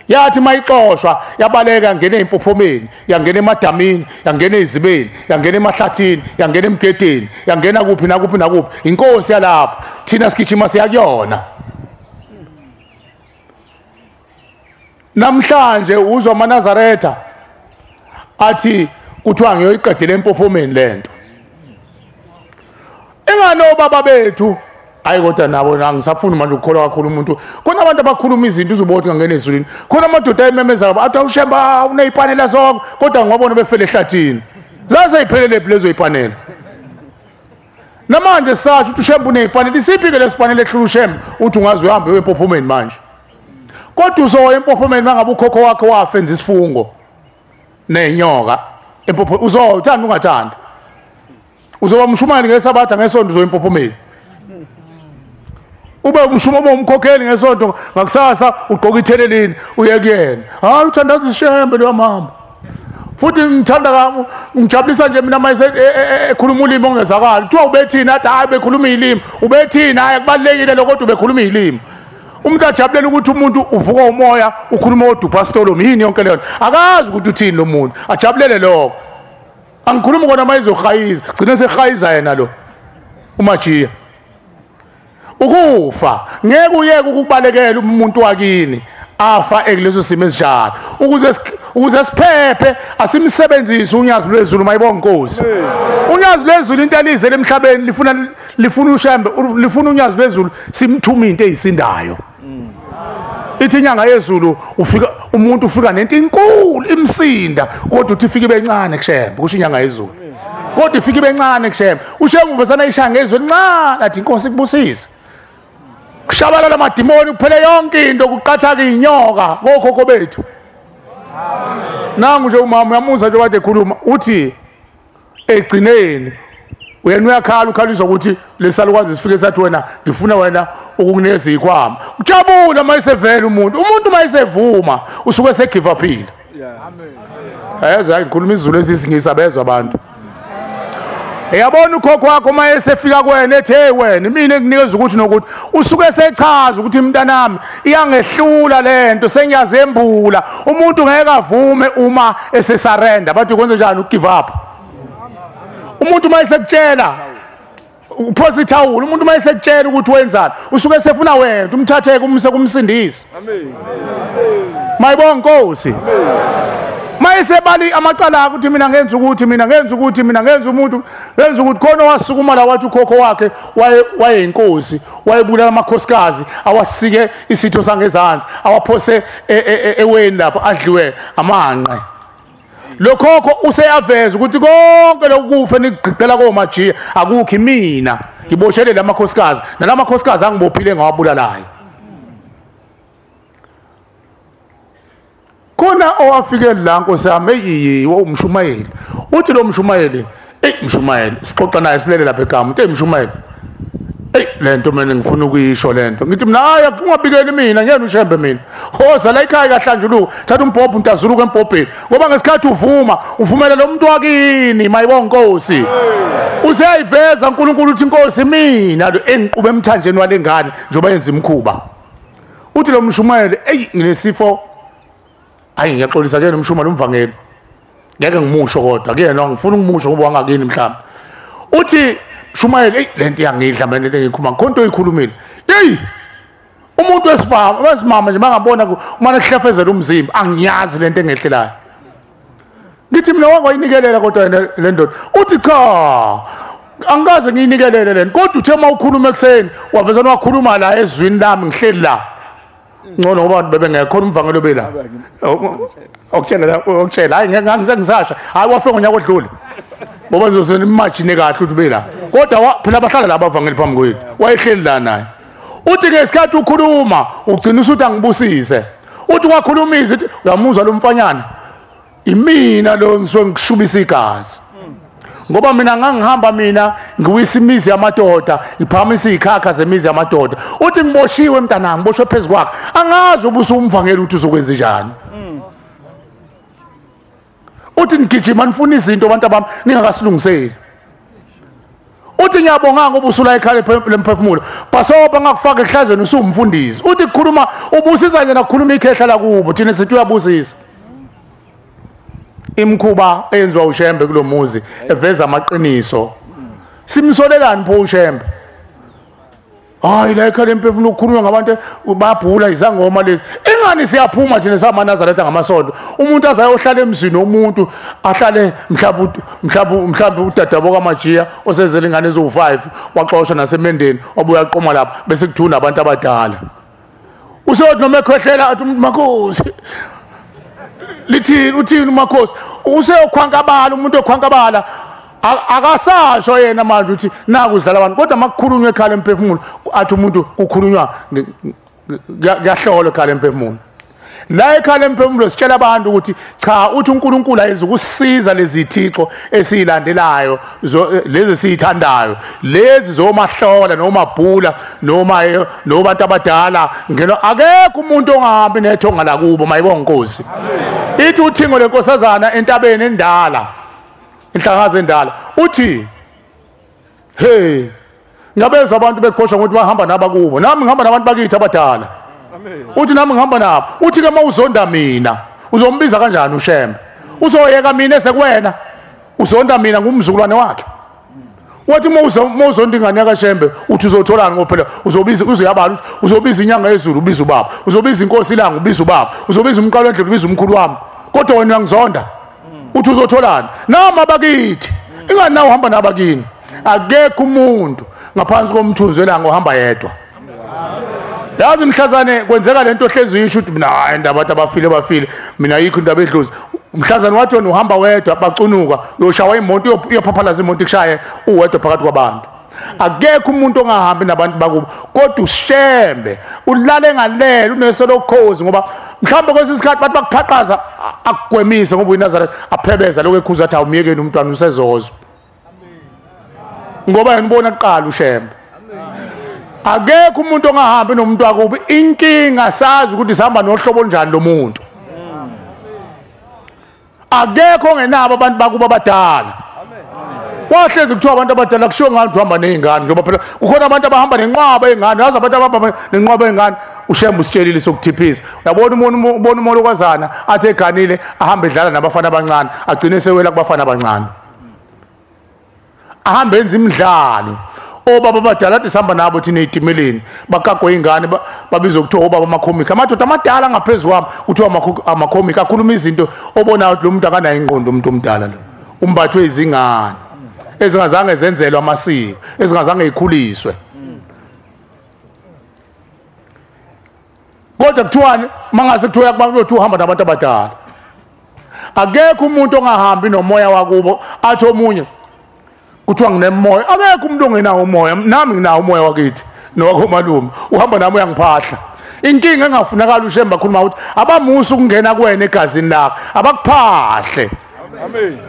yathi mayixoshwa yabaleka yangena empophomeni, yangena emadamini, yangena ezibeni, yangena emahlathini, yangena emgedeni, yangena kuphi nakuphi nakuphi. Inkosi yalapho, thina sigijima siyakuyona. Namhlanje uzwa amaNazaretha athi kuthiwa ngiyoyiqedela empophomeni lento. Engani obaba bethu, hayi kodwa nabo angisafuni manje ukukholwa kakhulu umuntu. Khona abantu abakhuluma izinto uzobona ukuthi ngangena ezulwini. Khona amadoda ayimemeza athi awuShemba unezipanela zonke, kodwa ngobona befele ehlathini. Zaze ziphelele lezo zipanela. Namanje sathi ukuthi uShemba unezipanela, isiphi ke lesipanela ehlula uShemba uthi ungaze uhambe empophomeni manje. Kodwa uzoya empophomeni mangabe ukhokho wakhe wafenza isifungo nenyoka. Uzothanda ungathanda. Uzoba umshumayeli ngesabatha ngesonto uzoya empophomeni. Ube umshumo umkhokheli ngesonto ngakusasa ugqoka ithelelini uye kuyena. Hayi uthandaza iShembe lo mama. Futhi ngithanda ngijabulisa nje mina mayise ekhuluma ulimi ongezakali. Kuthiwa ubethini athi hayi bekhuluma ilimi. Ubethini hayi kubalekile lokho kodwa ubekhuluma ilimi. Umuntu ajabulela ukuthi umuntu uvuka umoya ukhuluma kodwa upastor yini yonke leyo. Akazi ukuthi uthini lo muntu. Ajabulele lokho. Angikhuluma kona mayizohayiza, gcina sehayiza yena lo. Umajiya. Ukufa ngeke uyeke ukubalekela umuntu wakini afa ekuleso simo esinjalo. Ukuze siphephe asimsebenzise unyazi lwezulu mayibonga inkosi. Unyazi lwezulu into elizele emhlabeni lifuna uShembe, lifuna unyazi lwezulu simthume into eyisindayo. Ithi inyanga yezulu ufika umuntu ufika nento inkulu imsinda kodwa uthi ifike bencane kuShembe, kusho inyanga yezulu. Kodwa ifike bencane kuShembe. uShembe uvesana ishaya ngezwe elincane athi inkosi ikubusise. Kushabalala amadimoni kuphele yonke into kuqathaka inyoka kokhokho bethu. Nangu nje umama uyamuza nje kade ekhuluma uthi egcineni uyena uyakhala ukhaliswa ukuthi lesalukwazi sifike sathi wena ngifuna wena ukukunikeza izikhwama. Ujabula mayisevela umuntu mayisevuma usuke segive upile. Amen. Ayeza ngikhuluma isiZulu esisingisa bezwa abantu. Uyabona ukhokho wakho mayesefika kuwena ethi hey wena mina engikunikeza ukuthi nokuthi usuke sechaza ukuthi mntanami iyangehlula lento sengiyazembula. Umuntu ngeke avume uma esesarenda bathi kwenze njani ugive up. Umuntu mayesekutshela uphosa ithawula, umuntu mayesekutshela ukuthi wenzani usuke sefuna wena umthatheke umse kumsindise. Amen. Mayibonga inkosi. Mayesebali amacala akhe ukuthi mina ngenza ukuthi mina ngenza ukuthi mina ngenza umuntu ngenza ukuthi khona wasukuma la wathi ukhokho wakhe wayeyinkosi wayebulala amakhosikazi awasike isitho sangezansi awaphose eweni lapho adliwe amanqe. Lokhokho useyaveza ukuthi konke lokufa nigqigqela komajiya akukho mina ngiboshelele lamakhosikazi nalamakhosikazi angibophile ngawabulalayo. Khona owafike la nkosi yami eyiyi umshumayeli uthi lo mshumayeli ey mshumayeli sixoxa naye silele lapha ekhaya uthi ey mshumayeli ey lento mina ngifuna ukuyisho lento ngithi mina hayi ungabikeli mina ngeke ushembe mina hoza la ekhaya kahlanjuluka thatha umbhobho untazuluka embhobheni ngoba ngesikhathi uvuma uvumela lo muntu wakini mayibonga inkosi useyayiveza uNkulunkulu uthi inkosi mina lo engiqube emthanjeni walengane njengoba yenza imkhuba. Uthi lo mshumayeli ey nginesifo hayi ngiyaxolisa ke nomshumayeli umvangeli ngeke ngimusho kodwa kuyena ngifuna ukumusho ngoba wangakini mhlawumbe. Uthi Shumayeli hey lento iyangidla mina lento engikhuluma khona into oyikhulumile hey umuntu wesimama nje mangabona umane kuhlefezela umzimba angiyazi lento engehlelayo ngithi mina wangayinikelela kodwa yena le ndoda. Uthi cha angikaze ngiyinikelele lento kodwa uthe uma ukhuluma ekuseni waveza wakhuluma la ezwini lami ngihleli la ngcono ngoba abantu bebengekho umvangelo obela okutshela okutshela hayi ngeke ngisasha hayi wafika ngonyaka odlule ngoba ngizosena imagine kahle ukuthi bela kodwa phela abahlala la abavangeli phambi kwethu wayehleli la naye. Uthi ngesikhathi ukhuluma ugcina usuthi angibusise uthi wakhuluma izithi uyamuzwa lo mfanyana imina lo ngisuke ngikushubisa igazi ngoba mina ngangihamba mina ngiwisa imizi yamadoda ngiphakamisa izikhakha zemizi yamadoda. Uthi ngiboshiwe mntanami ngiboshwe phezu kwakhe angazi ubuso umvangeli ukuthi uzokwenza njani. Uthi ngigijima nifuna izinto abantu abami ningakasilungiseli. Uthi ngiyabonga ngoba usula ekhaya lemphefumulo basoba ngakufaka ehlazweni usumfundisi. Uthi kukhuluma ubusisa nje nakukhuluma ikhehla lakubo thina sithi uyabusisa. Imkhuba eyenziwa uShembe kulomuzi eveza amaqiniso simsolelani pho uShembe? Hayi la ekhaya lemphefumulo ukukhulunywa ngabantu babhula izangoma lezi ingani siyaphuma thina samanazaretha ngamasonto umuntu azayohlala emzini womuntu ahlale mhlawumbe udadabo kaMajiya osezele ingane eziwu5 waxoshwa nasemendeni wabuya aqoma lapha bese kuthuna abantu abadala useyothi noma ekhwehlela athi umuntu makhosi lithini uthini umakhosi useyokhwankabala umuntu okhwankabala akasasho yena manje ukuthi naku sidlala abantu kodwa makukhulunywa ekhala emphefumulo athi umuntu kukhulunywa kuyahlola ekhala emphefumulo. La ekhala emphefumulo sitshela abantu ukuthi cha uthi uNkulunkulu ayizukusiza lezi thixo esiyilandelayo lezi esiyithandayo lezi zomahlola noma bhula noma nobantu abadala ngeno akekho umuntu ongahambi nethonga lakubo mayibonga inkosi. Ithi uthingo lenkosazana entabeni endala inhlangazo endala uthi hey ngabezwa abantu beqhosha ngokuthi bahamba nabakubo nami ngihamba nabantu bakithi abadala. Uthi nami ngihamba nabo. Uthi ke mawuzonda mina uzombiza kanjani uShembe? Uzoyeka mina esekuwena uzonda mina ngumzukulwane wakhe. Wathi mawuzonda ingane kaShembe uthi uzotholani ngoba phela uzobiza uzoyabala uthi uzobiza inyanga yezulu ubiza ubaba uzobiza inkosi ilanga ubiza ubaba uzobiza umqalo wendlela ubiza umkhulu wami kodwa wena uyangizonda uthi uzotholani nama bakithi ingani nawe uhamba nabakini. Akekho umuntu ngaphansi komthunzi welanga ohamba yedwa. Yazi mhlazane kwenzeka lento ohlezi uyisho ukuthi mina hayi indaba abantu abafile bafile mina ayikho indaba edlozi. Mhlazane wathi wena uhamba wedwa bacunuka uyoshawa imoto uyophaphalaza imoto ikushaye uwedwa phakathi kwabantu. Akekho umuntu ongahambi nabantu bakubo kodwa uShembe ulale ngalelo unesolokhozi ngoba mhlawumbe kwesinye isikhathi bathi bakuphaqaza akugwemise ngoba uyiNazaretha aphebeza lokho ekhuza athi awumyekeni umntwana usezozwa ngoba yena ubona kuqala uShembe. Akekho umuntu ongahambi nomuntu wakubo. Inkinga sazi ukuthi sihamba nohlobo onjani lo muntu. Akekho ongenabo abantu bakubo abadala. Kwahlezi kuthiwa abantu abadala kushiwo ngathi uhamba nezingane njengoba phela kukhona abantu abahamba nenqwaba yezingane yazi abantu abahamba nenqwaba yezingane uShembe usitshelile sokuthiphisa. Uyabona ubona umolokwazana athi eganile ahambe edlala nabafana abancane agcine sewela kubafana abancane ahambe enza imidlalo Obaba abadala ade sihamba nabo thina ey'timeleni bakagwe ingane babizwa kuthiwa obaba amakhomikhi, amadoda amadala ngaphezu kwami kuthiwa amakhomikhi, akhuluma izinto obonayo ukuthi lo muntu akanayo ingqondo, umuntu omdala lo umbathwe izingane ezingazange zenzelwe amasiko, ezingazange zikhuliswe. Kodwa kuthiwani mangase kuthiwa kubantu uhamba nabantu abadala? Akekho umuntu ongahambi nomoya wakubo athi omunye kuthiwa nginemoya. Akekho umuntu ongenawo umoya, nami nginawo umoya wakithi nowakomalume, uhamba nami uyangiphahla. Inkinga engafunakala uShembe akhuluma ukuthi abamusa ukungena kuwena egazini lakho, abakuphahle. Amen.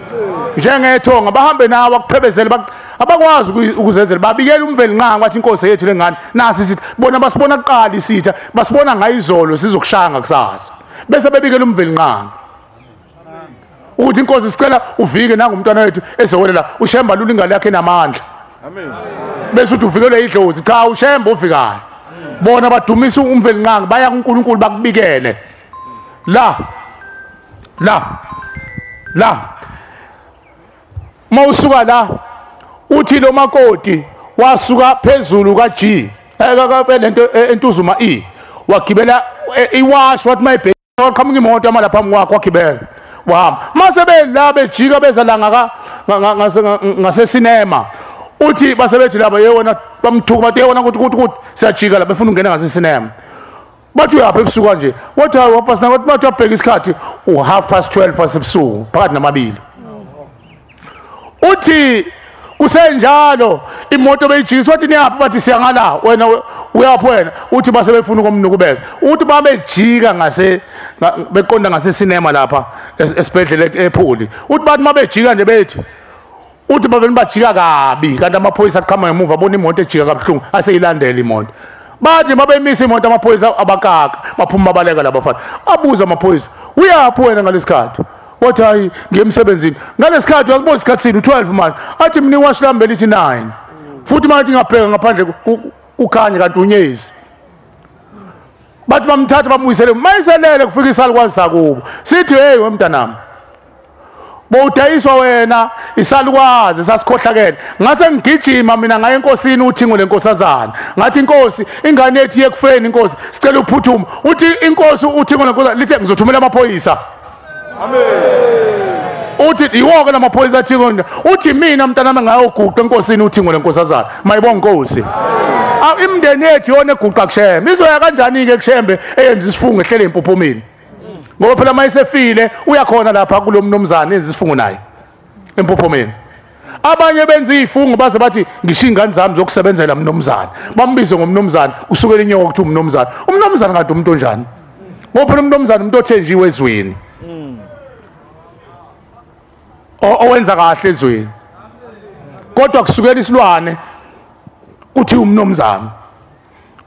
Njengethonga bahambe nawe akuphebezele, abakwazi ukuzenzela, babikela uMvelinqangi wathi inkosi yethu lengane nasi sithi bona basibona kuqala isitha, basibona ngayizolo sizokushaya ngakusasa, bese bebikela uMvelinqangi ukuthi inkosi sicela uvike nangu umntwana wethu ezowelela. uShembe lula ingane yakhe enamandla. Amen. Bese uthi uvikelwe idlozi, cha uShembe uvikayo. Bona badumisa uMvelinqangi, baya kuNkulunkulu bakubikele. La la la mawusuka la uthi lo makoti wasuka phezulu ka G lento entuzuma E wagibela iwash, wathi mayibheka waqhamuka imoto yama lapha phambi kwakhe wagibela wahamba. Mase bela bejika beza la ngase cinema, uthi basebethi laba yewona bamthuka bathi yewona ukuthi ukuthi ukuthi siyajika la befuna ukungena ngase cinema. Bathi uyapha ebusuku kanje, wathi hayi wapasina, wathi bathi wabheka isikhathi u12:30 wasebusuku phakathi namabili. Uthi kusenjalo imoto beyijikisa, wathi niyaphi, bathi siyangala, wena uyaphi wena? Uthi base befuna ukumnukubeza. Uthi babejika ngase beqonda ngase cinema lapha esibhedlela ePhuli. Uthi bathi mabejika nje bethi uthi bavele bajika kabi, kanti amaphoyisa aqhamuka ngemuva abona imoto ejika kabuhlungu aseyilandela imoto. Bathi babemisa imoto amaphoyisa abakaka baphuma babaleka labafana. Abuza amaphoyisa, uyaphi wena ngalesikhathi? Wathi hayi ngiye emsebenzini. Ngalesikhathi uyazibona isikhathi sini u12 manje. Athi mina iwashi lami belithi 9. Futhi manje ngingabheka ngaphandle kukhanye kanti unyezi. Bathi bamthatha bamuyisele, mayiselele kufika isalukwazi sakubo. Sithi hey wemntanami, bowudayiswa wena isalukwazi sasikhohlakele. Ngase ngigijima mina ngaye enkosini uThingo lenkosazana, ngathi inkosi ingane yethu yekufeni inkosi sicela uphuthume. Uthi inkosi uThingo lenkosazana lithe ngizothumela amaphoyisa. Amen. Uthi iwoke lamaphoyisa aThingo, uthi mina mntanami ngayoguqa enkosini uThingo lenkosazana. Mayibonga inkosi. Imindeni yethu yona eguqa kuShembe. Izoya kanjani ke kuShembe eyenza isifungo ehlele empophomeni? Ngoba phela mayisefile uyakhona lapha kulo mnumzane enza isifungo naye empophomeni. Abanye benza izifungo baze bathi ngisho ingane zami zokusebenzela mnumzane, bambize ngomnumzane, usukela inyoka kuthi umnumzane. Umnumzane kanti umuntu onjani? Ngoba phela umnumzane umuntu othenjiwe ezweni, owenza kahle ezweni, kodwa kusukela isilwane kuthi umnumzane.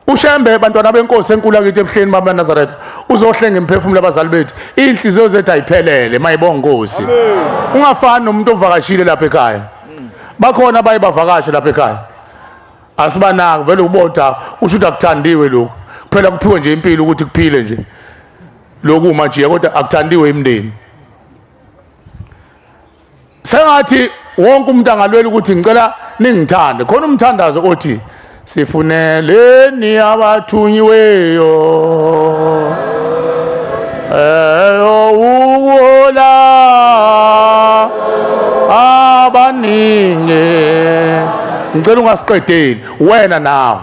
uShembe bantwana benkosi enkulu akithi ebuhleni babaNazaretha uzohlenga imphefumulo abazali bethu, inhliziyo zethu ayiphelele. Mayibonga inkosi. Ungafani nomuntu ovakashile lapha ekhaya. Bakhona abaye bavakashe lapha ekhaya, asibanaki vele ubona usho ukuthi akuthandiwe lokhu, phela kuphiwe nje impilo ukuthi kuphile nje lokhu manje, kodwa akuthandiwe imndeni. Sengathi wonke umuntu angalwela ukuthi ngicela ningithande. Khona umthandazo othi sifuneleni abathunyiweyo uwola abaningi. Ngicela ungasiqedeli wena, nawe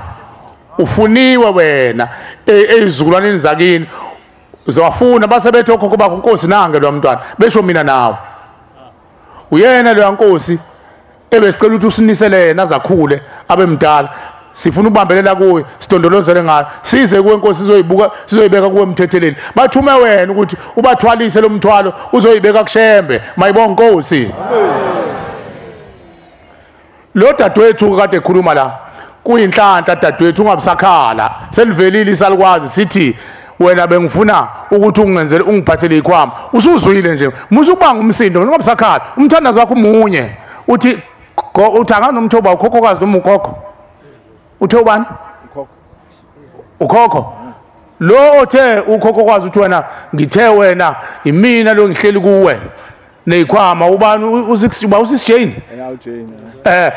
ufuniwe wena ezizukulwaneni zakini uzowafuna. Base bethi okhokho bakho inkosi nange lo mntwana, besho mina nawe uyena lo nkosi ebesicela ukuthi usinisele yena azakhule abe mdala, sifuna ukubambelela kuwe sidondolozele ngayo size kuwe inkosi, sizoyibuka sizoyibeka kuwe emthetheleni. Bathume wena ukuthi ubathwalise lo mthwalo uzoyibeka kuShembe. Mayibonga inkosi. Lo dadewethu kade ekhuluma la kuyinhlanhla dadewethu, ungabisakhala selivelile isalukwazi sithi wena bengifuna ukuthi ungenzele ungiphathele ikhwama, usuzwile nje musu ubanga umsindo ungabisakhala. Umthandazo wakho umunye uthi uthanga nomthoba ukhokhokazi noma ukhokho uthe ubani? Ukhokho lo othe ukhokho kwazi ukuthi wena ngithe wena imina lo ngihleli kuwe Neyikhwama ubani uba usisi Jane?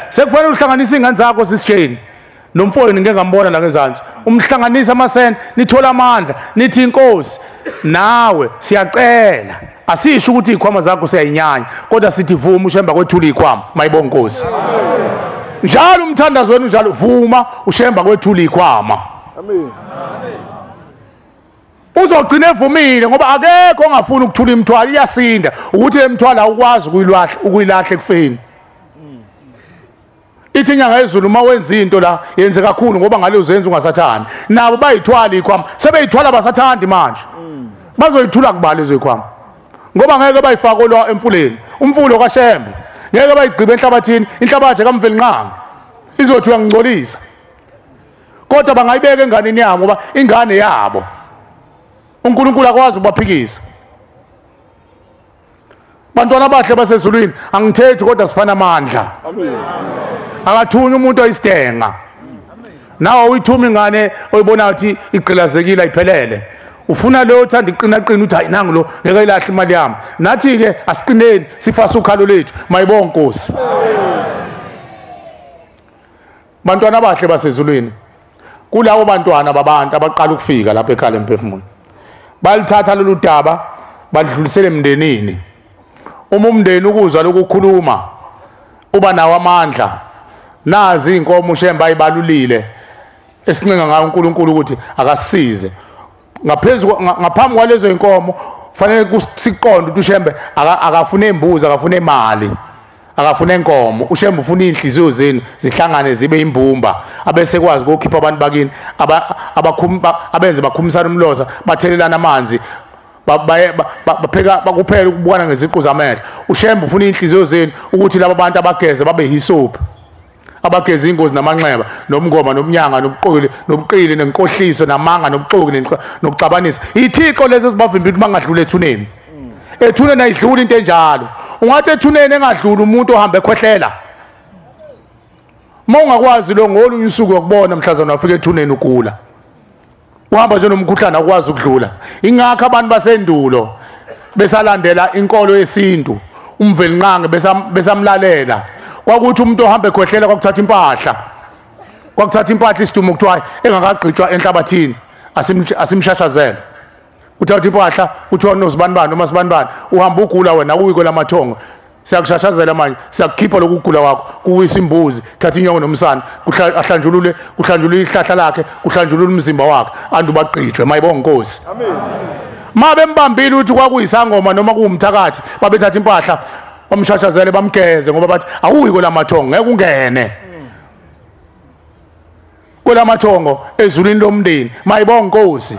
Sekufanele uhlanganise ingane zakho sisi Jane. Nomfowenu ngeke ngambona la ngezansi. Umhlanganisa amasende nithola amandla nithi inkosi nawe siyacela. Asisho ukuthi izikhwama zakho siyayinyanya kodwa sithi vuma uShembe kwethula izikhwama mayibonga inkosi. Njalo umthandazo wenu njalo vuma uShembe kwethula izikhwama. Amen. Uzogcina evumile ngoba akekho ongafuni ukuthula imithwalo iyasinda ukuthi lemithwalo awukwazi ukuyilahla ekufeni. Ithi inyanga yezulu uma wenza into la yenze kakhulu ngoba ngale uzenza ungasathandi. Nabo bayithwala ikhwama sebeyithwala basathandi manje. Bazoyithula kubala izikhwama. Ngoba ngeke bayifake lo emfuleni. Umfulo kaShembe ngeke bayigqibe enhlabathini, inhlabathi kaMvelinqangi izothi uyangingcolisa. Kodwa bangayibeka enganeni yabo ngoba ingane yabo. uNkulunkulu akwazi ukubaphikisa. Bantwana abahle basezulwini angithethi kodwa sifana amandla. Amen. Akathunywa umuntu oyisidenga. Nawe uyithuma ingane oyibona ukuthi igqilazekile ayiphelele. Ufuna lo othanda iqina qina uthi hayi nangu lo ngeke ilahle imali yami. Nathi ke asiqineni sifase ukhalo lethu mayibonga Nkosi. Bantwana abahle basezulwini kulabo bantwana babantu abaqala ukufika lapha ekhaya lemphefumulo. Balithatha lolu daba badlulisele emndenini. Uma umndeni ukuzwa lokukhuluma uba nawo amandla. Nazi inkomo uShembe ayibalulile esincenga ngayo uNkulunkulu ukuthi akasize. Ngaphezulu ngaphambi kwalezo inkomo fanele siqonde ukuthi uShembe akafune imbuzi, akafune imali, akafune inkomo. uShembe ufuna inhliziyo zenu zihlangane zibe imbumba abese kwazi ukukhipha abantu bakini abenze bakhumisana umlotha bathelelana amanzi bapheka bakuphela ukubukana ngeziqu zamehlo. uShembe ufuna inhliziyo zenu ukuthi laba bantu abageze babe hisophi, abageza ingozi namanxeba nomngoma nomnyanga nobuqili nobuqili nenkohliso namanga nobuxoki nokuxabanisa. Ithixo lezi ezibavimba ukuthi bangadluli ethuneni. Ethuneni ayidluli into enjalo. Ungathi ethuneni engadluli umuntu ohamba ekhwehlela. Uma ungakwazi lo ngolunye usuku ukubona mhlazana wafika ethuneni ugula. Uhamba nje nomkhuhlane akwazi ukudlula. Ingakho abantu basendulo besalandela inkolo yesintu, uMvelinqangi besamlalela. Kwakuthi umuntu ohamba ekhwehlela kwakuthatha impahla. Kwakuthatha impahla isidumo kuthiwa engakagqitshwa enhlabathini asimshashazele. Uthatha impahla kuthiwa nosibanibani noma sibanibani uhamba ugula wena uyiko lamathongo. Siyakushashazela manje, siyakukhipha lokugula kwakho, kuwisa imbuzi, thatha inyongo nomsana, ahlanjulule, kuhlanjulule ihlahla lakhe, kuhlanjulule umzimba wakhe, andu bagqitshwe mayibonga Nkosi. Amen. Ma bembambile ukuthi kwakuyisangoma noma kuwumthakathi, babethatha impahla bamshashazele bamgeze ngoba bathi awuyiko lamathongo ngeke ungene. Kwelamathongo ezulwini lomndeni mayibonga Nkosi.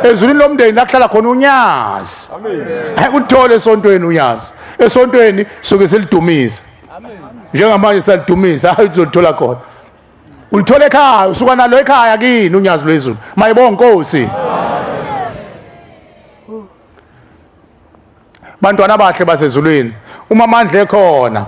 Ezulwini lomndeni la kuhlala khona unyazi. Amen. Uthole esontweni unyazi. Esontweni suke selidumisa. Amen. Njengamanje salidumisa hayi uzolithola khona. Ulithola ekhaya usuka nalo ekhaya kini unyazi lwezulu. Mayibonga Nkosi. Bantwana abahle basezulwini uma amandla ekhona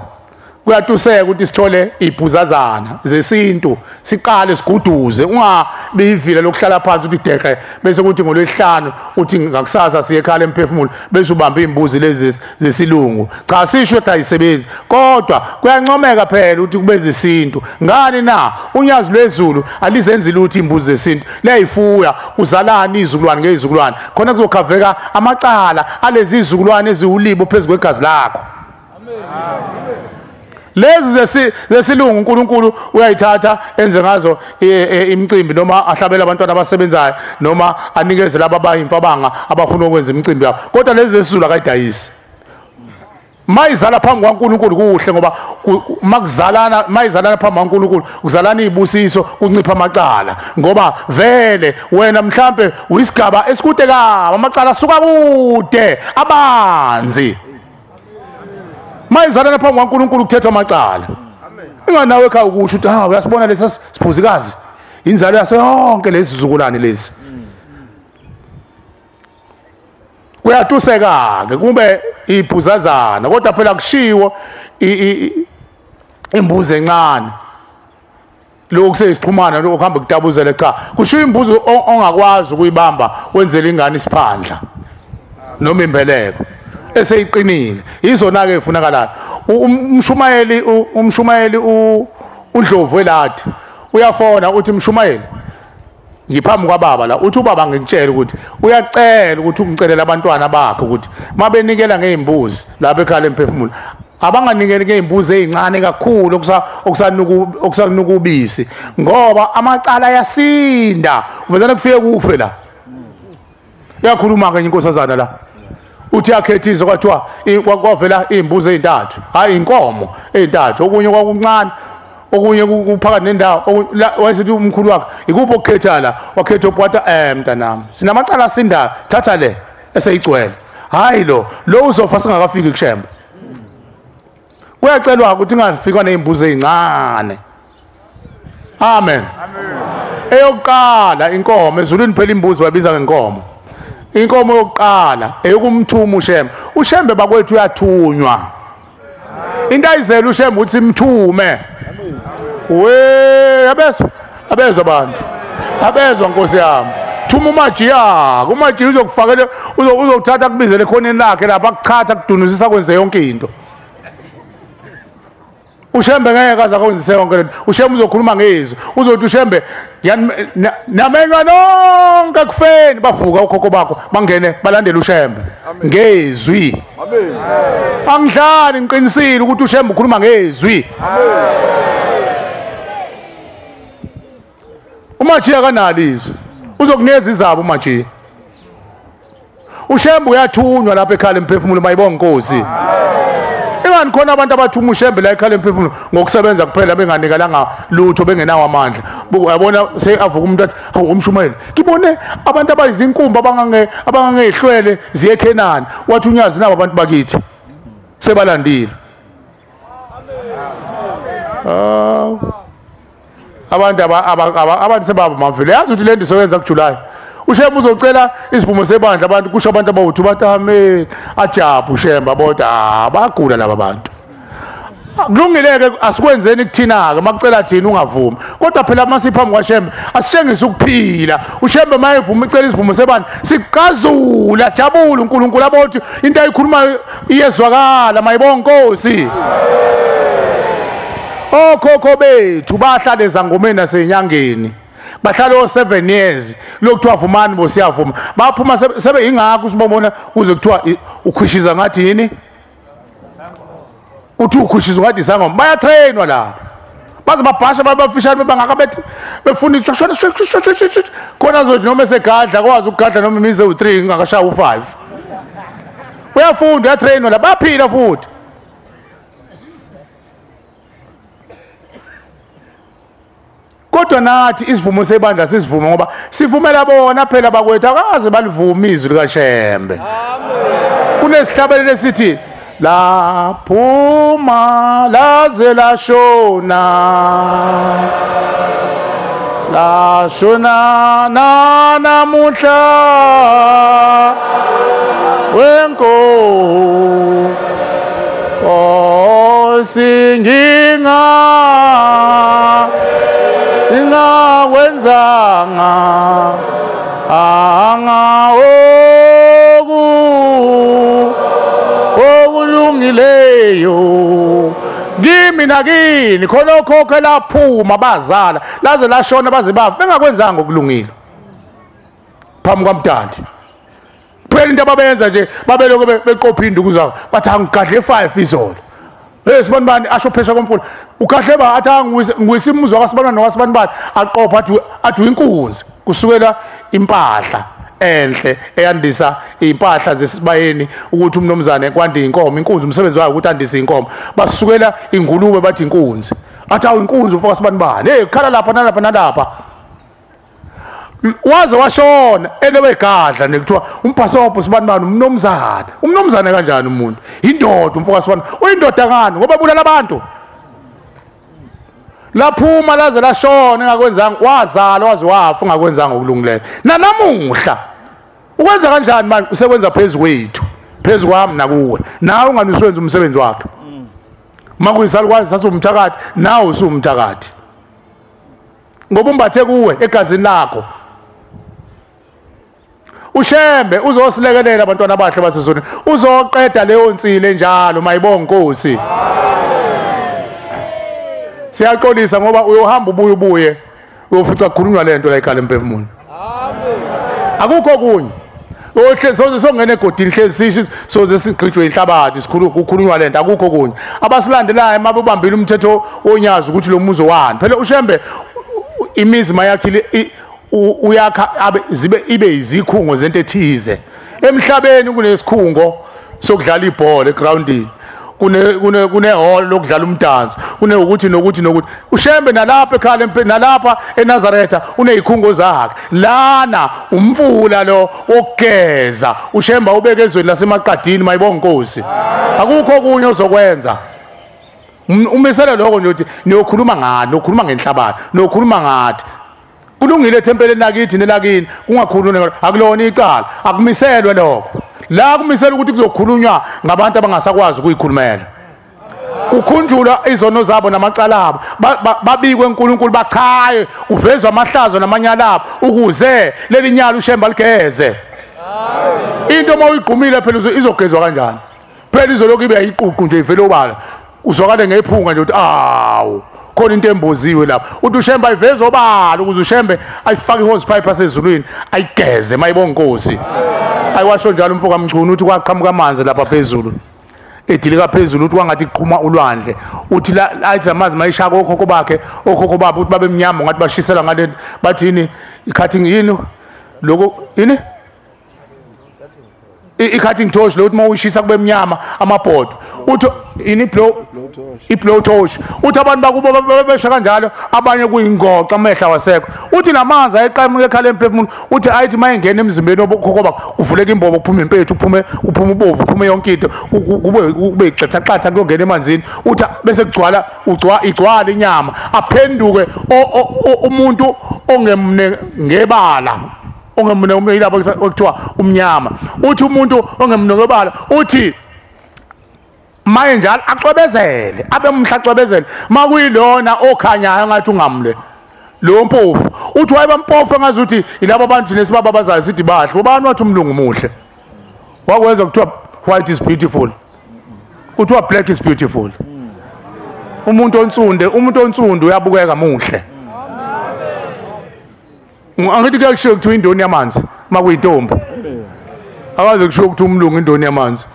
kuyatuseka ukuthi sithole ibhuzazana zesintu siqale siguduze ungabi ivila lokuhlala phansi uthi deqe bese kuthi ngolwesihlanu uthi ngakusasa siye ekhaya emphefumulo bese ubamba imbuzi lezi zesilungu. Cha sisho ukuthi ayisebenzi kodwa kuyancomeka phela ukuthi kube zesintu. Ngani na unyazi lwezulu alizenzi lutho imbuzi zesintu leyifuya uzalana izizukulwane ngezizukulwane khona kuzokhaveka amacala alezi izizukulwane eziwulibo phezulu kwegazi lakho. Amen. Lezi zesilungu uNkulunkulu uyayithatha enze ngazo imicimbi noma ahlabele abantwana abasebenzayo noma anikeze laba abayimfabanga abafuna ukwenza imicimbi yabo, kodwa lezi zesizulu akayidayisi. Mayizala phambi kwaNkulunkulu kuhle ngoba makuzalana mayizalana phambi kwaNkulunkulu kuzalana izibusiso kuncipha amacala ngoba vele wena mhlambe uyisigaba esikude kabi amacala asuka kude abanzi. Mayizalana phambi kwaNkulunkulu kuthethwa amacala. Inganawe ekhaya ukusho ukuthi ha uyasibona lesi siphuzikazi inzalo yaso yonke lezi zizukulwane lezi. Kuyatuseka ke kube ibhuzazana kodwa phela kushiwo imbuzi encane lokhu kuseyisixhumana lokhu kuhamba kutabuzele. Cha kushiwo imbuzi ongakwazi ukuyibamba wenzele ingane isiphandla noma imbeleko. eseyiqinile izona ke efunakalayo. Umshumayeli uNdlovu eladi uyafona uthi mshumayeli ngiphambi kwababa la, uthi ubaba ngikutshela ukuthi uyacela ukuthi ungicelele abantwana bakhe ukuthi mabenikela ngeimbuzi lapha ekhaya emphefumulo abanganikeli ngeimbuzi ezincane kakhulu okusanuka ubisi ngoba amacala ayasinda uvezana kufike kufe la. Uyakhuluma ke inkosazana la uthi yakhethisa kwathiwa kwavela imbuzi ezintathu, hayi inkomo ezintathu, okunye kwakuncane okunye kuphakathi nendawo. Wayesethi umkhulu wakhe ikuphi okukhetha la, wakhetha opwata mntanami sinamacala asindayo, thatha le eseyigcwele, hayi lo uzofa singakafiki kuShembe. Kuyacelwa ukuthi ingafikwa nezimbuzi ezincane. Amen. Eyokuqala inkomo ezulwini phela imbuzi babiza ngenkomo. Inkomo yokuqala eyokumthuma uShembe. uShembe bakwethu uyathunywa. Into ayizela uShembe ukuthi simthume. We abezwa abantu. Abezwa Nkosi yami. Thuma uMajiya, uMajiya uzokufakela uzokuthatha akubizele ekhoneni lakhe lapha akuchatha akudunusisa kwenze yonke into. uShembe ngeke aze akwenzise yonke lento. uShembe uzokhuluma ngezwi. Uzothi uShembe namenywa nonke kufeni, bavuka ukhokho bakho bangene balandele uShembe ngezwi. Amen. Angidlali, ngiqinisile ukuthi uShembe ukhuluma ngezwi. Amen. uMajiya kanalo izwi. Uzokunikeza izabo uMajiya. uShembe uyathunywa lapha ekhaya emphefumulo mayibonga inkosi. Ingani khona abantu abathuma uShembe la ekhaya emphefumulo ngokusebenza kuphela benganikelanga lutho bengenawo amandla. Uyabona seyavuka umuntu athi hawu umshumayeli ngibone abantu abayizinkumba abangangehlwele ziye eKhenani, wathi unyazi nabo abantu bakithi sebalandile. Abantu abantu sebaba mavile yazi ukuthi le nto isoyenza kuJuly. uShembe uzocela isivumo sebandla abantu kusho abantu abawuthi bathi amen ajabu uShembe aboda bagula laba bantu. Kulungile ke asikwenzeni kuthina ke makucela thina ungavumi, kodwa phela masiphambi kwaShembe asitshengise ukuphila. uShembe mayevuma icela isivumo sebandla siqazula jabula uNkulunkulu abothi into ayikhulumayo iyezwakala mayibonga inkosi. Okhokho bethu bahlala ezangomeni nasenyangeni bahlala o7 years lokuthiwa vumani bo siyavuma baphuma sebe ingakho usibona kuze kuthiwa ukhwishiza ngathi yini uthi ukhwishiza ngathi isangoma. Bayatrainwa lapha baze babhasha babafishane bangaka bethi befuna khona azothi noma esegadla kwazi ukugadla noma imize u3 ngakashaya u5. Uyafunda uyatrainwa la baphila futhi. Kodwa nathi isivumo sebandla sisivumo ngoba sivumela bona phela bakwethu akaze balivume izwi likaShembe. Amen. Kunesihlabelelo esithi laphuma laze lashona lashona namuhla wenkosi ngingakwenzanga anga okulungileyo kimi nakini khona okhokho laphuma bazala laze lashona baze bafa bengakwenzanga okulungile phambi kwamdali. Phela into ababenza nje babeloko beqopha induku zabo bathi angigadle 5 izolo. Hey sibani bani asho phesha komfula ugadle ba athi angwisa imuzwa kasibani nowasibani bani aqopha athi inkunzi kusukela impahla enhle eyandisa impahla zesibayeni ukuthi umnomzane kwande inkomo inkunzi umsebenzi wayo ukuthi andise inkomo basukela ingulube bathi inkunzi athi awu inkunzi ufaka sibani bani hey khala lapha nalapha nalapha waze washona elebegadla nekuthiwa umbhasobho sibani bani umnomzane umnomzane kanjani umuntu indoda umfoka sibani uyindoda ngani ngoba bulala abantu laphuma laze lashona engakwenzanga wazala waze wafa ungakwenzanga okulungileyo nanamuhla ukwenza kanjani manje usekwenza phezulu kwethu phezulu kwami nakuwe nawe unganiswenza umsebenzi wakhe makuyisalukwazi sasumthakathi nawe usumthakathi ngoba umbathe kuwe egazini lakho. uShembe uzosilekelela abantwana abahle basezulwini, uzoqeda leyo nsile njalo. Mayibonga Nkosi. Siyaxolisa ngoba uyohamba ubuye ubuye uyofica kukhulunywa lento la ekhaya emphefumulo. Akukho kunye. Ohle songena egodini hlezi sisho soze sigqijwe inhlabathi sikhulu kukhulunywa lento, akukho kunye. Abasilandelayo mabebambile umthetho wonyazi ukuthi lo muzi wani. Phela uShembe imizi mayakhile uyakha abe zibe ibe izikhungo zento ethize. Emhlabeni kunesikhungo sokudlala ibhola egroundini, kune hall lokudlala umdanso, kune ukuthi nokuthi nokuthi. uShembe nalapha ekhaya nalapha eNazaretha unezikhungo zakhe. Lana umfula lo wokugeza uShembe ubeke ezweni lasemaqadini. Mayibonga Nkosi. Akukho kunye ozokwenza. Umisele lokho nje ukuthi niyokhuluma ngani, niyokhuluma ngenhlabathi, niyokhuluma ngathi. Kulungile ethempeleni lakithi nelakini kungakhulunywa, akulona icala, akumiselwe lokho. La kumiselwe ukuthi kuzokhulunywa ngabantu abangasakwazi ukuyikhulumela. Kukhunjulwa izono zabo namacala abo, babikwe uNkulunkulu, bachaye, kuvezwe amahlazo namanyala abo ukuze leli nyala uShembe ligeze. Into uma uyigqumile phela izogezwa kanjani? Phela izolokhu ibe ayiququ nje ivele obala. Uzwakale ngephunga nje ukuthi awu khona into emboziwe lapha. Uthi uShembe ayiveze obala ukuze uShembe ayifake ihose pipe asezulwini ayigeze. Mayibonga Nkosi. Ayiwasho njalo umfo kaMchunu uthi kwaqhamuka amanzi lapha phezulu, edilika phezulu, uthi kwangathi kuqhuma ulwandle. Uthi la athi amanzi mayishaka okhokho bakhe, okhokho babo uthi babe mnyama ngathi bashisela ngale bathini i-cutting yini lokho yini i-cutting torch lo, uthi mawuyishisa kube mnyama amabhodo. Uthi ini blow torch. Uthi abantu bakubo besha kanjalo, abanye kuyingoxa amehla wasekho. Uthi namanzi ayeqhamuka ekhala emphefumulo, uthi ayithi mayengena emzimbeni wokhokho bakho kuvuleka imbobo, kuphume impethu, kuphume ubovu, kuphume yonke into, kube ixaxaxatha kuyongena emanzini. Uthi bese kugcwala igcwala inyama, aphenduke umuntu ongemne ngebala, ongemne umlapho okuthiwa umnyama. Uthi umuntu ongemne ngebala uthi maye njalo acwebezele, abe umhla acwebezele makuyilona okhanyayo ngathi ungamle lo mpofu. Uthi wayeba mpofu engazuthi yilabo abantu nesibaba abazayo sithi bahle. Ubani wathi umlungu muhle? Wakwenza kuthiwa white is beautiful, kuthiwa black is beautiful. Umuntu onsundu uyabukeka muhle. Angithi kuyakushiwo kuthiwa indoni yamanzi makuyintombi, akaze kushiwo kuthiwa umlungu indoni yamanzi.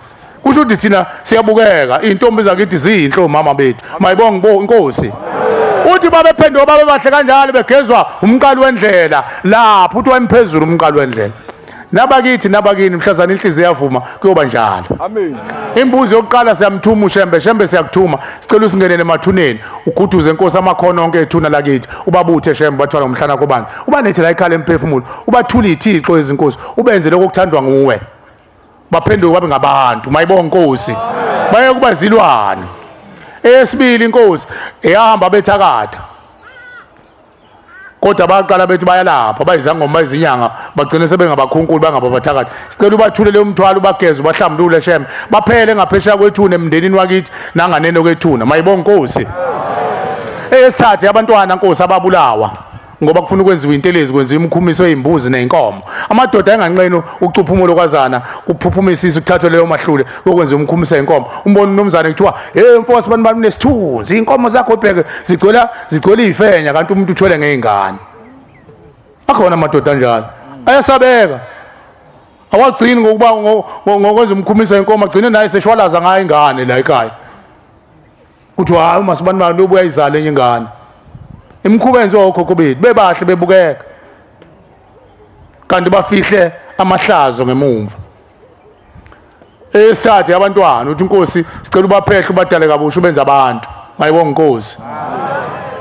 Kusho ukuthi thina siyabukeka, iy'ntombi zakithi zinhle omama bethu. Mayibonga Inkosi. Uthi babephenduka babe bahle kanjalo begezwa umqali wendlela lapho, uthi wayemphezulu umqali wendlela. Nabakithi nabakini mhlazana inhliziyo yavuma kuyoba njalo. Amen. Imbuzi yokuqala siyamthuma uShembe, Shembe siyakuthuma, sicela usingenele emathuneni, uguduze Nkosi amakhono onke ethuna lakithi, ubabuthe Shembe bathwala ngomhlana kobantu, ubalethe la ikhala emphefumulo, ubathule ithixo ezinkosi, ubenze lokho okuthandwa nguwe. Baphenduke babe ngabantu. Mayibonga Nkosi. Baye kuba zilwane. Eyesibili inkosi ehamba bethakatha, kodwa baqala bethi bayalapha, bayizangoma, bayizinyanga, bagcine sebengabakhunkulu bangabathakathi. Sicela ubathulele umthwalo, ubageze, ubahlambulule Shembe, baphele ngaphesheya kwethuna emndenini wakithi nanganeno kwethuna. Mayibonga Nkosi. Eyesithathu abantwana Nkosi ababulawa ngoba kufuna ukwenziwa intelezi, kwenziwa imkhumiso yezimbuzi nezinkomo. Amadoda enganqeni ucuphumulo kwazana kuphuphumisa isisu kuthathwe leyo mahlule kokwenziwa umkhumiso yenkomo. Umbona umnumzane kuthiwa hey mfowethu abantu bami nesithunzi, inkomo zakho bheke zigcwele ifenya, kanti umuntu uthwele ngezingane. Akhona amadoda anjalo ayasabeka, awagcini ngokuba ngokwenza umkhumiso yenkomo, agcine naye seshwalaza ngayo ingane la ekhaya. Kuthiwa hayi uma sibani bani ubuya izale enye ingane. Imikhuba yenziwa okhokho bethu, bebahle bebukeka, kanti bafihle amahlazo ngemumva. Esithathe abantwana uthi Nkosi sicela ubaphehle ubadale kabusha ubenze abantu. Mayibonga Nkosi.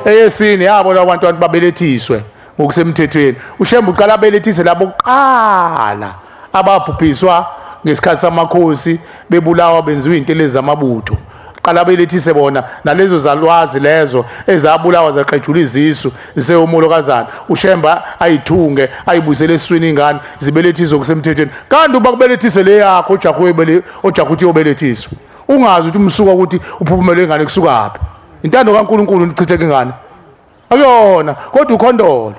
Eyesine yabo labo bantwana babelethiswe ngokusemthethweni. uShembe uqala abelethise labo kuqala ababhubhiswa ngesikhathi samakhosi bebulawa benziwa intelezi zamabutho. Qala belethise bona nalezo zalwazi lezo ezabulawa zaqejula izisu zisewumolokazana. uShemba ayithunge ayibuyisele esiswini ingane zibelethiswe kusemthethweni. Kanti uba kubelethise le yakho ojahu uthi uyobelethiswa, ungazi ukuthi umsuka ukuthi uphuphumele ingane kusuka phi. Intando kaNkuluNkulu nichitheke ingane akuyona, kodwa ukhondolo.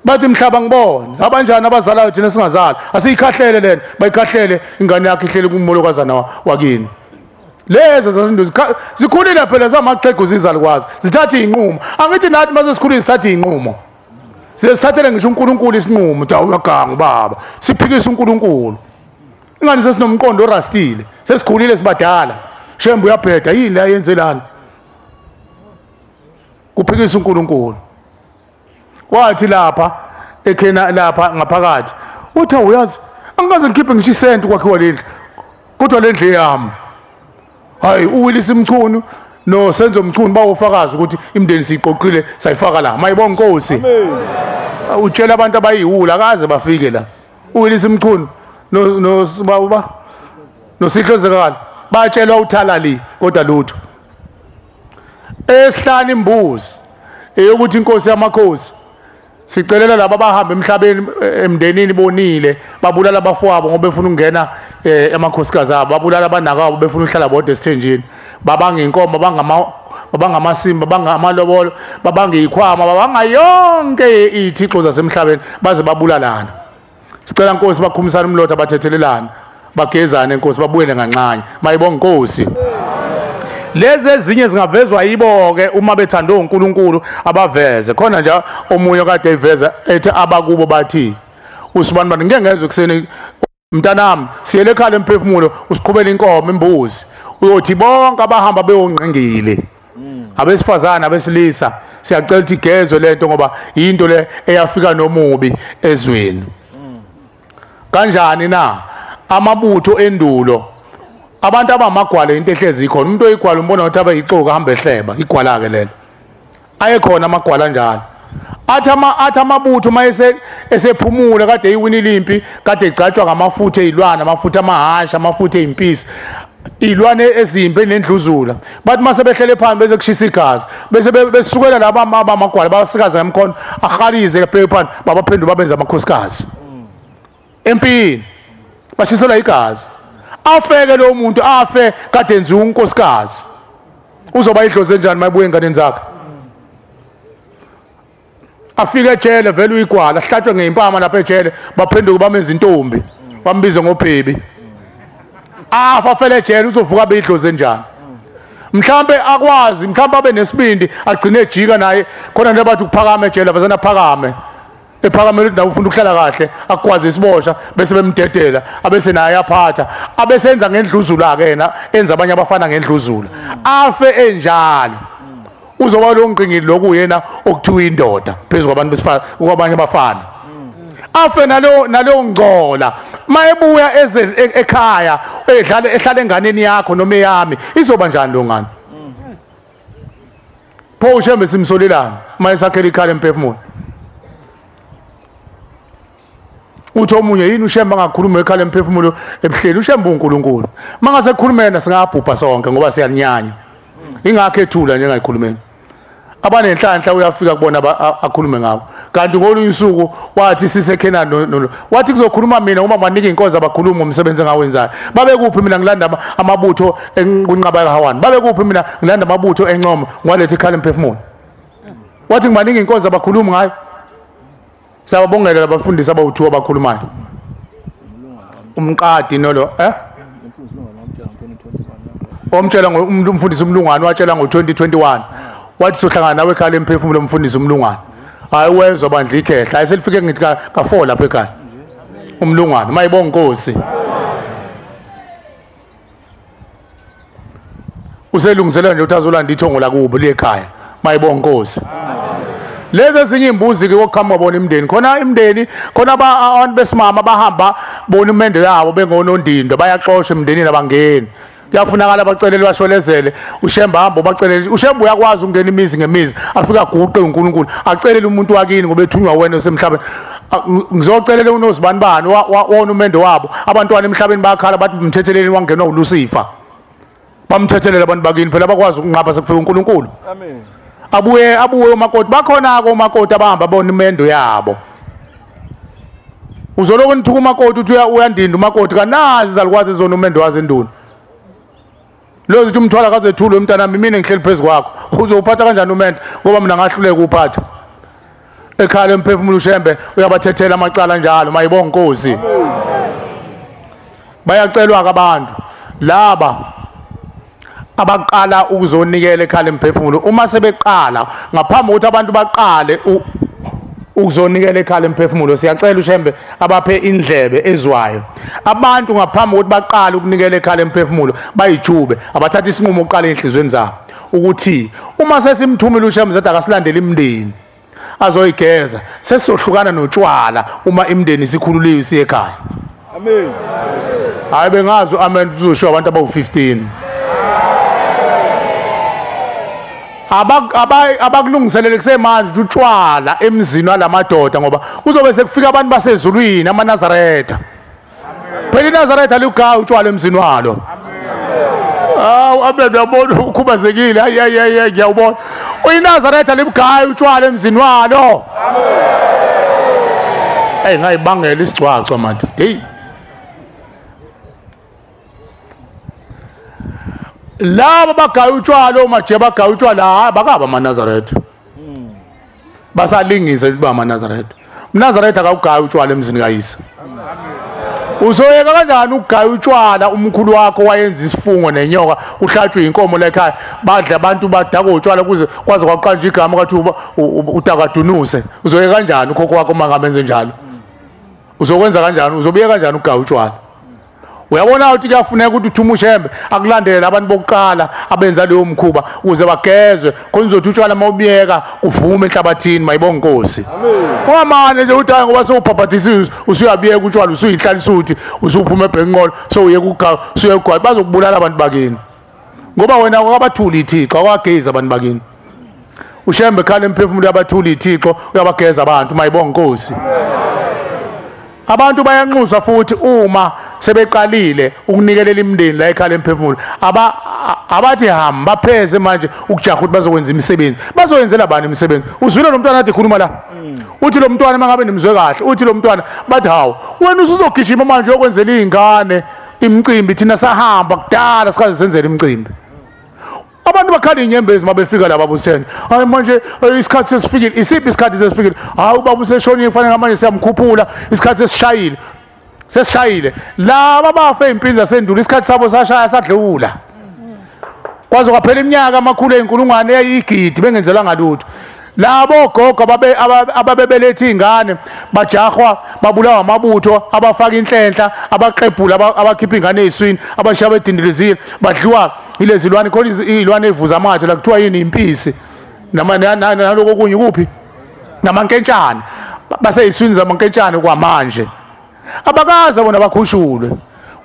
Bathi mhlaba ngibone abanjani abazalayo thina singazali, asiyikhahlele lena, bayikhahlele ingane yakhe ihlele kumolokazana wakini. Lezi zazinto zikhulile phela zamaqhegu zizalukwazi zithatha inqumo. Angithi nathi mase sikhulile sithatha inqumo, sesithathele ngisho uNkulunkulu isinqumo, uthi uyaganga ubaba, siphikisa uNkulunkulu. Ingane sesinomqondo orastile, sesikhulile sibadala, shembe uyabheda yini la yenzelana, kuphikisa uNkulunkulu. Wathi lapha ekhena lapha ngaphakathi uthi uyazi angikaze ngikhiphe ngisho isenti kwakhiwa lendlu, kodwa lendlu yami. Hayi, uWillis Mchunu no Senzo Mchunu bawofakaza ukuthi imndeni siyiqoqile sayifaka la. Mayibonga Nkosi. Utshela abantu abayiwula akaze bafike la. uWillis Mchunu no baba no Sihlozekala batshelwa uthalali kodwa lutho. Esihlanu imbuzi eyokuthi inkosi yamakhosi sicelela laba abahamba emhlabeni emndenini bonile, babulala abafowabo ngoba befuna ukungena emakhosikazi abo, babulala abanakabo befuna ukuhlala bodwa esithenjini, babanga inkomo, babanga amasimba, babanga amalobolo, babanga izikhwama, babanga yonke izithixo zasemhlabeni baze babulalana. Sicela Nkosi bakhumisana umlotha, bathethelelana, bagezane Nkosi, babuyele nganxanye. Mayibonga Nkosi. Lezi ezinye zingavezwa yibo-ke uma bethanda uNkulunkulu abaveze. Khona nje omunye kade eveza ethi abakubo bathi usibanibani ngeke ngezwe kuseni mntanami siyele ekhala emphefumulo usiqhubela inkomo imbuzi, uyothi bonke abahamba beyongqingile abesifazane abesilisa siyacela ukuthi igezwe lento ngoba into le eyafika nomubi ezweni. Kanjani na amabutho endulo abantu abamagwala into ehlezi ikhona, umuntu oyigwala umbona ukuthi abe yixoka ahamba ehleba, igwala ke lelo. Ayekhona amagwala njalo. Athi amabutho mayese esephumula kade eyiwinile impi, kade egcatshwa ngamafutha ezilwane, amafutha amahasha, amafutha ezimpisi, izilwane ezimbi nendluzula. Bathi mase behlele phansi bese kushisa igazi, bese besukela laba abamagwala basikaza ngemkhono, ahalize bheke phansi, babaphendula babenza amakhosikazi. Empini bashiselwa igazi. Afeke lo muntu afe kade enziwa unkosikazi, uzoba idlozi enjani mayibuye enganeni zakhe? Afike ejele vele uyigwala, ahlatshwe ngeimpama lapha ejele, baphenduke bamenza intombi, bambize ngobhebi. Afa afele ejele, uzovuka abe idlozi enjani? Mhlambe akwazi, mhlambe abe nesibindi agcine ejika naye khona nje bathi ukuphakama ejele, avazana aphakame ephakamela ukuthi nawe ufuna ukuhlala kahle, akwazi isibosha bese bemdedela, abese naye yaphatha, abesenza ngendluzula ke yena, enza abanye abafana ngendluzula, afe enjalo. Uzoba lo ngqingili lokuyena okuthiwa indoda phezulu kwabantu besifana, kwabanye abafana. Afe nalo ngcola mayebuya eze ekhaya edlala ehlala enganeni yakho noma eyami, izoba njani lo ngane? Pho ushembe simsolelana mayesakhela ikhala emphefumulo. Uthi omunye yini ushembe angakhuluma ekhala emphefumulo ebuhleli? Ushembe uNkulunkulu mangase khulumena singabhubha sonke ngoba siyalinyanya. Ingakho ethula nje engayikhulumeni. Abanenhlanhla uyafika kubona akhulume ngabo. Kanti ngolunye usuku wathi siseKhenani wathi kuzokhuluma mina uma banika inkonzo abakhuluma ngomsebenzi engawenzayo. Babe kuphi mina ngilanda amabutho enqaba kaHawani? Babe kuphi mina ngilanda amabutho eNcoma ngiwalethe ikhala emphefumulo? Wathi ngibanika inkonzo abakhuluma ngayo. Siyababongela labafundisi abawu2 abakhulumayo. Umqadi nolo omtshela umfundisi umlungwane watshela ngo2021 wathi sohlangana nawe ekhala emphefumulo umfundisi umlungwane. Hayi wezwa bandla ikhehla, hayi selifike ngithi ka4 lapha ekhaya umlungwane. Mayibonga Nkosi. Uselungiselela nje ukuthi azolanda ithongo lakubo liye ekhaya. Mayibonga Nkosi. Lezi ezinye imbuzi ke kokuqhamuka bona imndeni, khona imndeni khona abantu besimama bahamba bona imendo yabo bengonondindo, bayaxoshwa emndenini abangeni. Kuyafunakala abaceleli basholezele ushembe hamba ubacelele. Ushembe uyakwazi ukungena imizi ngemizi, afike aguqe uNkulunkulu acelele umuntu wakini ngoba ethunywa wena osemhlabeni. Ngizocelela unozibani wona umendo wabo. Abantwana emhlabeni bayakhala bathi mthetheleli wangenwa uLucifer. Bamthethelela abantu bakini phela bakwazi ukunqaba sekufika uNkulunkulu. Amen. Abuye umakoti, bakhona ke umakoti abahamba bona imendo yabo. Uzoloko nithuka umakoti uthi uyandinda umakoti, kanazi izalukwazi ezona umendo wazo enduna. Lo uthi umthwala kazethulwe umntanami, mina ngihleli phezu kwakho, uzowuphatha kanjani umendo ngoba mina ngahluleka ukuphatha. Ekhaya lemphefumulo uShembe uyabathethela amacala njalo, mayibonga inkosi. Bayacelwa abantu laba abaqala ukuzonikela ekhaya lemphefumulo. Uma sebeqala, ngaphambi kokuthi abantu baqale ukuzonikela ekhaya lemphefumulo, siyacela uShembe abaphe indlebe ezwayo. Abantu ngaphambi kokuthi baqale ukunikela ekhaya lemphefumulo bayijube, abathatha isinqumo oqala enhlizweni zabo ukuthi uma sesimthumile uShembe zathi akasilandele imndeni azoyigeza, sesizohlukana notshwala uma imndeni isikhululiwe siye ekhaya. Amen. Hayi bengazi amen uzoshiwa abantu abawu-15. Abakulungiselele kusemanje utshwala emzini walamadoda, ngoba kuzobe sekufika abantu basezulwini amaNazaretha. Phela iNazaretha liwugaya utshwala emzini walo. Hawu amen, uyabona ukhubazekile. Hayi hayi hayi, ngiyawubona. UyiNazaretha libugaya utshwala emzini walo. Hey, ngayibangela isigcwagcwa manje. Hey. Laba bagaya utshwala omaje bagaya utshwala, hayi bakaba amaNazaretha. Basalingisa ukuba amaNazaretha. UmNazaretha akawugaya utshwala emzini kayise. Uzoyeka kanjani ukugaya utshwala umkhulu wakho wayenza isifungo nenyoka, uhlatshwe inkomo la ekhaya, badla abantu badaka utshwala kuze kwaze kwaqanjwa igama kwathi utakadunuse. Uzoyeka kanjani ukhokho wakho uma ngamenze njalo? Uzokwenza kanjani? Uzobiyeka kanjani ukugaya utshwala? Uyabona ukuthi kuyafuneka ukuthi uthume uShembe akulandele abantu bokuqala abenza leyo mkhuba ukuze bagezwe, khona uzothi utshwala mawubiyeka kuvume enhlabathini. Mayibonga inkosi. Ungamane nje uthi hayi ngoba sewubhabhadisiwe usuyabiyeka utshwala, usuyinhlalisa uthi usuphuma ebhenqolo sewuyeka ukugaya, usuyegwala, bazokubulala abantu bakini. Ngoba wena akabathuli ithixo, awagezi abantu bakini. uShembe khala emphefumulo yabathuli ithixo, uyabageza abantu. Mayibonga inkosi. Abantu bayanxuswa futhi uma sebeqalile ukunikelela imindeni la ekhaya lemphefumulo, abathi hamba bapheze manje ukujaha ukuthi bazokwenza imisebenzi. Bazoyenzela bani imisebenzi? Uzwile lo mntwana athi khuluma la, uthi lo mntwana mangabe nimzwe kahle, uthi lo mntwana bathi hawu wena usuzogijima manje uyokwenzela iy'ngane imicimbi, thina sahamba kudala sikaze senzele imicimbi. Abantu bakhala inyembezi mabefika la babusene. Hayi manje isikhathi sesifikile. Isiphi isikhathi sesifikile? Hayi ubaba useshonile, kufanele manje siyamkhuphula, isikhathi sesishayile. Sesishayile. Laba bafe impinza sendulo isikhathi sabo sashaya sadlula. Kwaze kwaphela iminyaka amakhulu eyinkulungwane eyigidi bengenzelanga lutho. Labo gogo ababebelethe ingane bajahwa babulawa amabutho, abafaka inhlenhla, abaqebhula, abakhipha ingane eziswini, abashiya bedindilizile, badliwa ilezi zilwane. Khona izilwane evuza amatshe la kuthiwa yini, impisi naloko okunye kuphi, namankentshane, baseyiswini zamankentshane kwamanje. Abakaze bona bakhushulwe.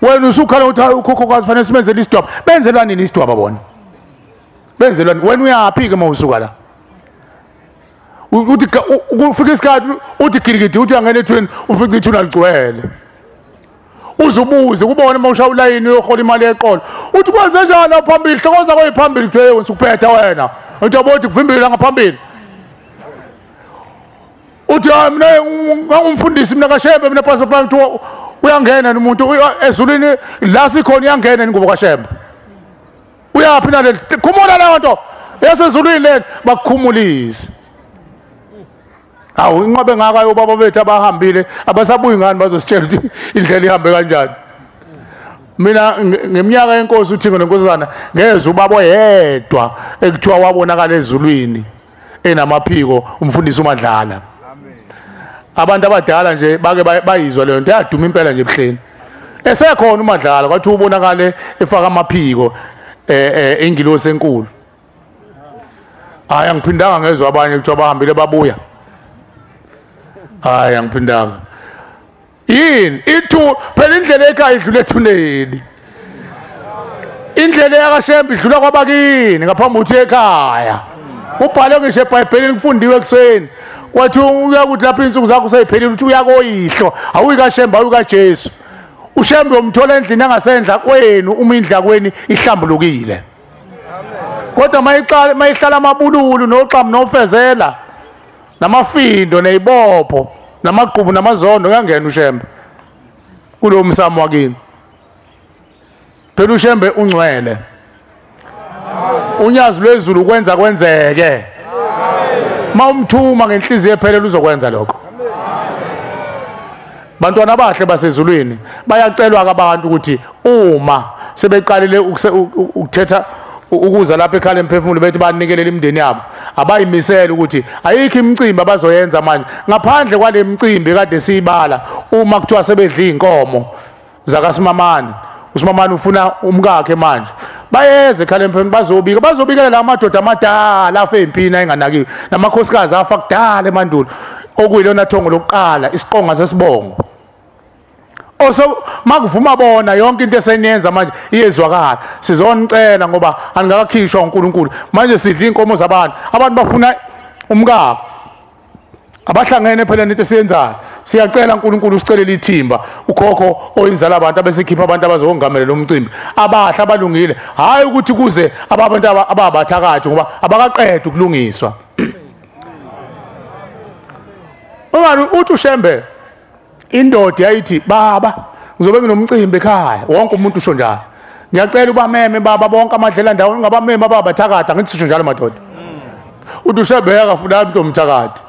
Wena usukhala ukuthi hayi ukhokho kwazi fanele simenzele isidwaba. Benzelwa nini isidwaba bona? Benzelwa wena uyaphi ke mawusuka la? Uthi ufika isikhathi uthi girigidi uthi uyangena ethuneni, ufica ithuna ligcwele. Uzubuze kubone uma ushaya ulayini uyohola imali yeqolo, uthi kwenze njani la phambili, hlokoza kweyiphambili, kuthiwe wena usuphethe wena. Uthi yabo uthi kuvimbile la ngaphambili. Uthi hayi mina ngangumfundisi mina kaShembe, mina pastor plan, kuthiwa uyangena umuntu ezulwini la sikhona, uyangena ingubo kaShembe. Uyaphi nale khumula leyo nto yasezulwini lena, bakukhumulise. Hawu inqobe ngaka yobaba bethu abahambile abasabuyi ngani bazositshela ukuthi indlela ihambe kanjani. Mina ngeminyaka yenkosi uThingo nenkosazana ngezwe ubaba oyedwa ekuthiwa wabonakala ezulwini enamaphiko, umfundisi uMadlala. Abantu abadala nje bake bayizwa leyo nto, yaduma impela nje ebuhleni. Esekhona uMadlala kwathi ubonakale efaka amaphiko ingilosi enkulu. Hayi angiphindanga ngezwe abanye kuthiwa bahambile babuya. Hayi angiphindanga. Yini ithu phela indlela ekhaya idlula ethuneni. Indlela yakaShembe idlula kwabakini ngaphambi ukuthi ekhaya. Ubhalwe ngisho eBhayibhelini, kufundiwe ekuseni. Wathi uyakuthi lapha insuku zakho seyiphelile, uthi uyakoyihlo, awuyi kaShembe, awuyi kaJesu. uShembe umthola endlini angasendla kwenu uma indla kweni ihlambulukile. Kodwa mayihlala amabululu noxamu nofezela namafindo neyibopho namagqubu namazondo, kuyangena uShembe kulowo msamo wakini. Phela uShembe ungcwele. Unyazi lwezulu kwenza kwenzeke. Mawumthuma ngenhliziyo ephelele uzokwenza lokho. Bantwana abahle basezulwini bayacelwa abantu ukuthi uma sebeqalile ukuthetha ukuza lapha ekhaya lemphefumulo bethi banikelela imindeni yabo, abayimisele ukuthi ayikho imicimbi abazoyenza manje ngaphandle kwale micimbi kade siyibala. Uma kuthiwa sebedla inkomo zakaSimamane, uSimamane ufuna umkakhe manje, bayeze ekhaya lemphefumulo bazobika, bazobikela la madoda amadala afe empini ayenganakiwe namakhosikazi afa kudala emandulo, okuyilona thongo lokuqala isiqonga sesibongo. Oso makuvuma bona yonke into eseniyenza manje iyezwakala, sizonicela ngoba aningakakhishwa uNkulunkulu. Manje sidla inkomo zabantu, abantu bafuna umkakho, abahlangene phela into esiyenzayo. Siyacela uNkulunkulu usicelele ithimba, ukhokho oyinzala abantu abesikhipha abantu abazongamela lo mcimbi, abahle abalungile, hayi ukuthi kuze abantu ababathakathi ngoba abakaqeda ukulungiswa. Uma uthi uShembe indoda yayithi baba ngizobe nginomcimbi ekhaya, wonke umuntu usho njalo, ngiyacela ubameme baba bonke amadlela ndawo, ungabameme ababathakatha. Ngithi sisho njalo madoda. Uthi uShembe akafuna umuntu omthakathi,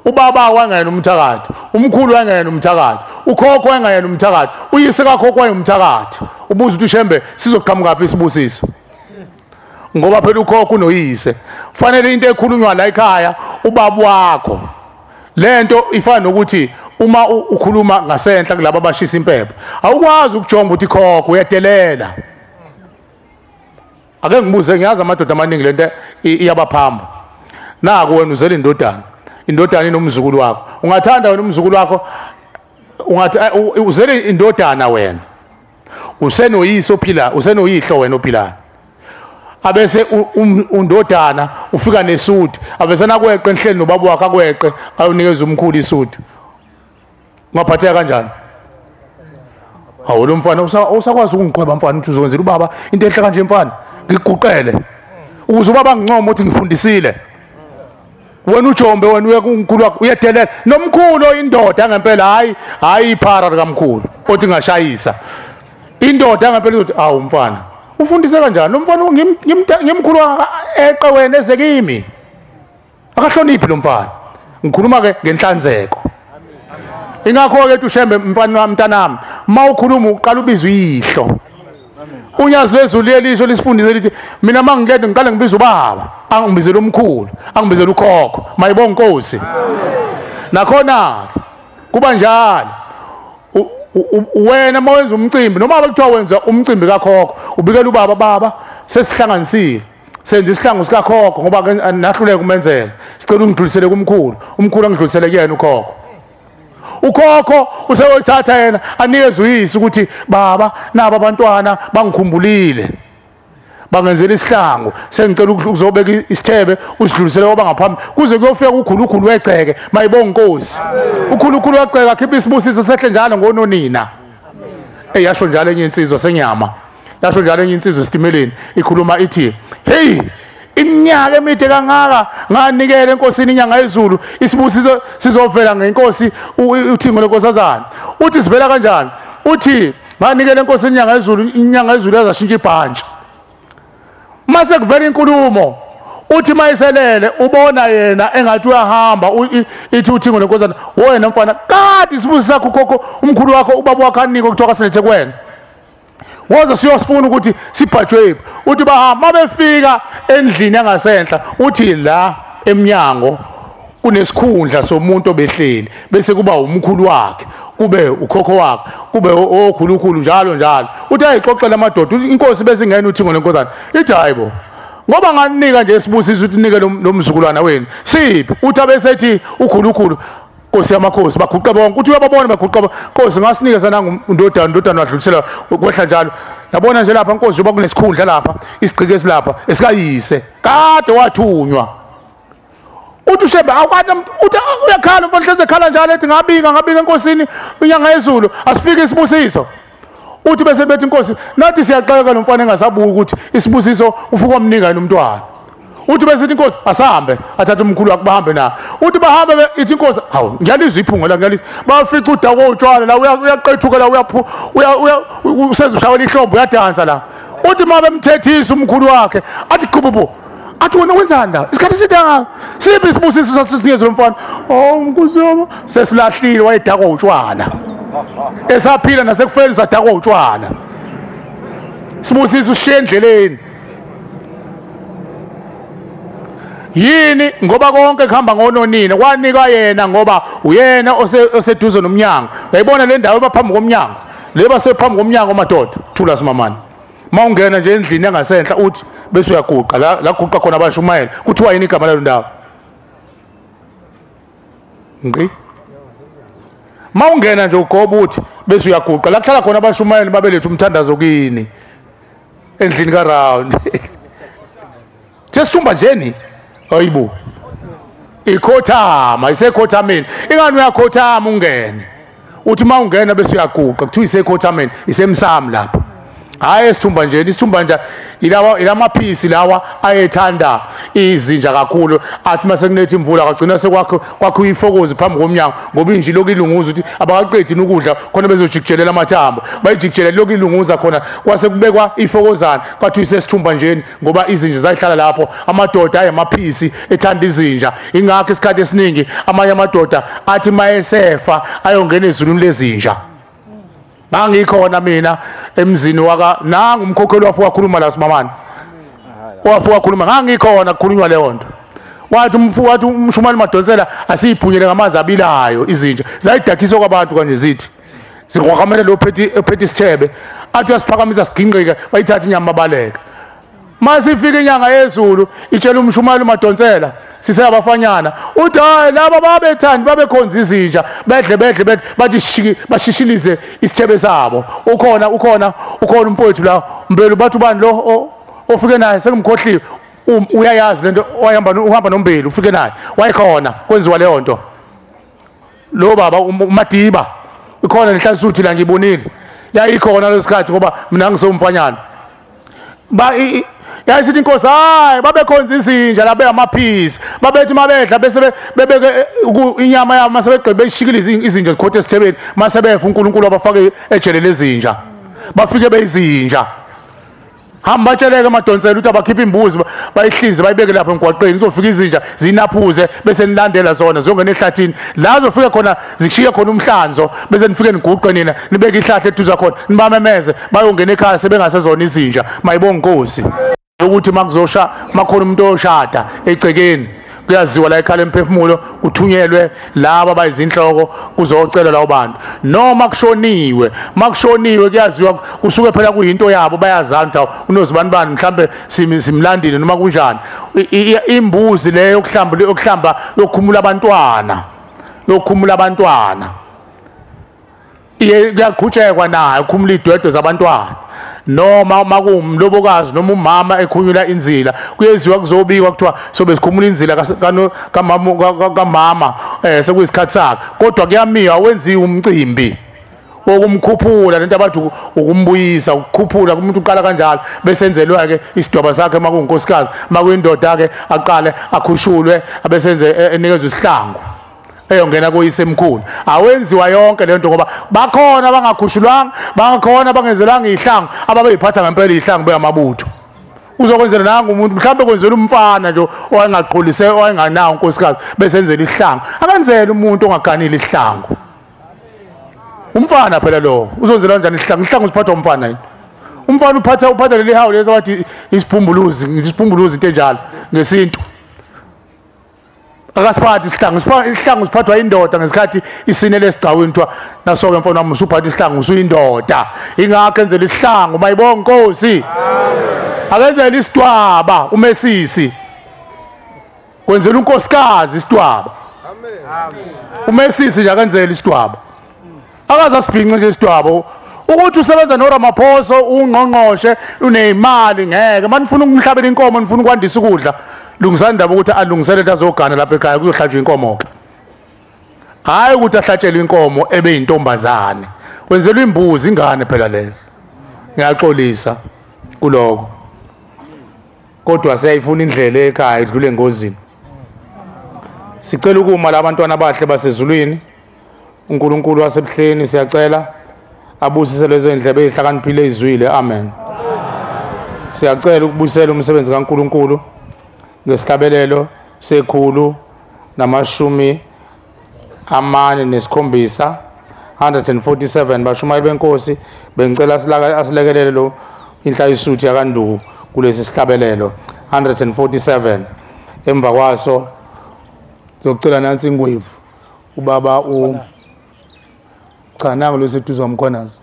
ubaba wangena umthakathi, umkhulu wangena umthakathi, ukhokho wangena umthakathi, uyise kakhokho wayengumthakathi. Ubuza ukuthi uShembe sizoqhamuka phi isibusiso, ngoba phela ukhokho unoyise. Kufanele into ekhulunywa la ekhaya ubaba wakho. Lento ifana nokuthi uma ukhuluma ngasenhla kulabo abashisa impepho, awukwazi ukujomba uthi khokho, uyadelela. Ake ngibuze, ngiyazi amadoda amaningi lento iyabaphamba. Naku wena uzele indodana, indodana inomzukulu wakho, ungathanda wena umzukulu wakho, ungathi uzele indodana wena usenoyise ophila, usenoyihlo wena ophilayo, abese undodana ufika nesudi, abese nakweqe enhleni nobaba wakhe akweqe ayonikeza umkhulu isudi, ungaphatheka kanjani? Hawu lo mfana usakwazi ukungiqhweba mfana, uthi uzokwenzela ubaba into enhle kanje mfana, ngiguqele ukuze ubaba ngincome ukuthi ngifundisile. Wena ujombe wena uye kumkhulu wakho uyadelela. Nomkhulu indoda ngempela, hayi hayi iphara likamkhulu othi ngashayisa indoda ngempela uthi awu mfana ufundise kanjani lo mfana, ngimkhulu eqe wena eze kimi, akahloniphi lo mfana. Ngikhuluma ke ngenhlanzeko. Ingakho ke uShembe mfana wami mntanami, mawukhuluma uqala ubiza uyihlo. Unyazi lwezulu liyelisho lisifundise lithi mina mangilede ngiqale ngibiza ubaba, angibizele umkhulu, angibizele ukhokho, mayibonga inkosi. Nakhona kuba njalo wena mawenza umcimbi, noma bekuthiwa wenza umcimbi kakhokho, ubikela ubaba, baba sesihlanganisile senza isihlangu sikakhokho ngoba nahluleka kumenzela, sicela ungidlulisele kumkhulu, umkhulu angidlulisele kuyena ukhokho. Ukhokho useyothatha yena anikeze uyise ukuthi baba naba abantwana bangikhumbulile, bangenzela isihlangu, sengicela ukuzobeka isithebe usidlulisele kwabangaphambi kuze kuyofika ukhulukhulu wegceke. Mayibonga inkosi. Ukhulukhulu wegceke akhipha isibusiso sehle njalo ngononina. Eyasho njalo enye insizwa senyama, yasho njalo enye insizwa esitimeleni ikhuluma ithi hey, iminyaka emide kangaka nganikele enkosini inyanga yezulu, isibusiso sizovela ngenkosi uthingo lenkosazana. Uthi sivela kanjani? Uthi nganikele enkosini inyanga yezulu, inyanga yezulu yazashintsha ibhantshi. Mase kuvela inkulumo uthi mayiselele ubona yena engathi uyahamba, ithi uthingo lenkosazana, wena mfana kade isibusiso sakho ukhokho umkhulu wakho ubaba wakho anike okuthiwa kasinethe kuwena, woza siyosifuna ukuthi sibhajwe phi. Uthi bahamba befika endlini yangasenhla, uthi la emnyango kunesikhundla somuntu obehleli, bese kuba umkhulu wakhe, kube ukhokho wakhe, kube okhulukhulu njalo njalo. Uthi ayixoxela amadoda, inkosi bese ingena uthingo lenkosana ithi hayibo, ngoba nganika nje isibusiso ukuthi nike lo mzukulwana wenu siphi. Uthi abesethi ukhulukhulu Nkosi yamakhosi, baguqa bonke. Uthi uyababona baguqa, Nkosi ngasinikeza nangu undodana, undodana wadlulisela kwehla njalo. Yabona nje lapha Nkosi njengoba kunesikhundla lapha, isigqiki esilapha esikayise kade wathunywa. Uthi uShembe awukade, uthi uyakhala umfana hleze ekhala njalo ethi ngabika ngabika enkosini inyanga yezulu asifike isibusiso. Uthi bese bethi inkosi nathi siyaxaka lo mfana engasabuki ukuthi isibusiso ufuka wamnika yena umntwana. Uthi bese inkosi asambe, athathe umkhulu wakhe bahambe na. Uthi bahambe ithi inkosi hawu ngiyalizwa iphunga la, ngiyalizwa. Bafica udako utshwala la, uyaqethuka la, uya useze ushawela ihlombe uyadansa la. Uthi uma bemthethisa umkhulu wakhe athi qhububu, Athi wena wenzani la? Isikhathi eside kangaka. Siphi isibusiso sasisinikeze lo mfana? Oh Nkosi yami, sesilahlile wayedakwa utshwala. Esaphila nasekufeni usadakwa utshwala. Sibusiso ushiye endleleni. Yini ngoba konke kuhamba ngononini kwanikwa yena ngoba uyena oseduze nomnyango. Uyayibona le ndawo baphambi komnyango. Le basephambi komnyango madoda. Thula simamane. Mawungena nje endlini yangasenhla uthi bese uyaguqa la guqa khona abashumayela kuthiwa yini igama lalo ndawo? Ngqi. Mawungena nje ugoba uthi bese uyaguqa la kuhlala khona abashumayela babelethe umthandazo kini endlini ka round. Sesithumba njeni? Hayibo. Ikhothama, isekhothameni. Ingani uyakhothama ungene. Uthi mawungena bese uyaguqa kuthiwa isekhothameni, isemsamo lapho. Hayi isithumba nje, isithumba nje ilawa ilamaphisi lawa ayethanda izinja kakhulu. Athi mase kunetha imvula kwagcina sekwakho kwakho ifokozi phambi komnyango ngoba inje lokhu ilunguza ukuthi abakaqedi ukudla khona bezojikijelela amathambo. Bayijikijelela lokhu ilunguza khona kwase kubekwa ifokozana kwathiwa isesithumba njeni ngoba izinja zayihlala lapho. Amadoda ayamaphisi ethanda izinja. Ingakho isikhathi esiningi amanye amadoda athi mayesefa ayongena ezulwini lezinja. Ngangikhona mina emzini waka nangu umkhokheli wafu wakhuluma la simamane. Wafu wakhuluma ngangikhona kukhulunywa leyo nto. Wathi wathi umshumali Madonsela asiyiphunyele ngamanzi abilayo izinja. Zayidakiswa kwabantu kanje zithi. Ziqhwakamele lo phethe isithebe. Athi uyasiphakamisa siginqike bayithatha inyama baleka. Masifika inyanga yezulu itshela umshumali Madonsela siseyabafanyana uthi hayi laba babethandi babekhonza izinja bedle bedle bathi bashishilize isithebe sabo. Ukhona umfowethu la Mbelu bathi ubani lo ofike naye sengimkhohliwe uyayazi lento uhamba noMbelu ufike naye wayekhona kwenziwa leyo nto. Lo baba uMadiba ikhona lenhlansuthi la ngibonile yayikhona lesikhathi ngoba mina ngisewumfanyana ba yayisithi inkosi hayi babekhonza izinja labe amaphisi babethi mabedla bese bebeke inyama yabo mase begqibe beshikiliza izinja zikhothe esithebeni mase befa uNkulunkulu abafake ejele lezinja bafike beyizinja. Hamba batsheleke Madonsela ukuthi abakhipha imbuzi bayihlinze bayibeke lapha emgwaqeni izofika izinja zinaphuze bese nilandela zona ziyongena ehlathini la zofika khona zikushiye khona umhlanzo bese nifike niguqe nina nibeke ihlahla eduze khona nibamemeze bayongena ekhaya sebengasezona izinja. Mayibonga inkosi ukuthi makuzosha makhona umuntu oshada egcekeni kuyaziwa la ekhala emphefumulo kuthunyelwe laba abayizinhloko kuzocelwa lawo bantu. Noma kushoniwe makushoniwe kuyaziwa kusuke phela kuyinto yabo bayazana ukuthi unozibani bani mhlambe simlandile noma kunjani. Imbuzi leyo yokuhlamba yokukhumula abantwana iyaqhutshekwa nayo ukukhumula idwedwe zabantwana. Noma makuwumlobokazi noma umama ekhunyula inzila kuyeziwa kuzobikwa kuthiwa sobe sikhumula inzila kamama sekuyisikhathi sakhe kodwa kuyamiwa wenziwa umcimbi wokumkhuphula lento abathi ukumbuyisa ukukhuphula umuntu uqala kanjalo bese enzelwa ke isidwaba sakhe makuyinkosikazi makuyindoda ke aqale akhushulwe abesenze enikezwe isihlangu eyongena kuyise emkhulu. Awenziwa yonke le nto ngoba bakhona abangakhushulwanga bakhona abangenzelwanga ihlangu ababeyiphatha ngempela ihlangu beyamabutho. Uzokwenzela nangu umuntu mhlawumbe kwenzela umfana nje owayengaqholise owayenganawo unkosikazi bese enzela ihlangu. Akenzele umuntu ongaganile ihlangu. Umfana phela lo uzonzela kanjani ihlangu? Ihlangu siphathwa umfana yini? Umfana uphatha leli hawu lezi wathi isiphumbuluzi into enjalo ngesintu. Akasiphathi isihlangu, isihlangu siphathwa indoda ngesikhathi isinele esigcawini kuthiwa nasoke mfana wami usuphatha isihlangu usuyindoda. Ingakho enzela isihlangu mayibonga inkosi. Akenzela isidwaba umesisi. Kwenzela unkosikazi isidwaba. Umesisi nje akenzela isidwaba. Akaze asibhince nje isidwaba. Ukuthi usebenza noRamaphosa ungqongqoshe uneyimali ngeke manifuna ukumhlabela inkomo nifuna ukwandisa ukudla lungisani indaba ukuthi alungiselele azogana lapha ekhaya kuzohlatshwa inkomo ke. Hayi ukuthi ahlatshelwe inkomo ebe yintombazane. Kwenzelwa imbuzi ingane phela leyo. Ngiyaxolisa kuloko. Kodwa siyayifuna indlela ekhaya idlule engozini. Sicela ukuma labantwana abahle basezulwini. uNkulunkulu wasebuhleni siyacela abusise lezo indlebe ezihlakaniphile ezwile. Amen. Siyacela ukubusela umsebenzi kaNkulunkulu. ngesihlabelelo 147, 147. Bashumayeli benkosi, bengicela asilekelele lo inhlayisuthi yakaNduku kulesi sihlabelelo 147. Emva kwaso ngizocela nansi ingwevu ubaba u cha nangu leseduze uMkhonazi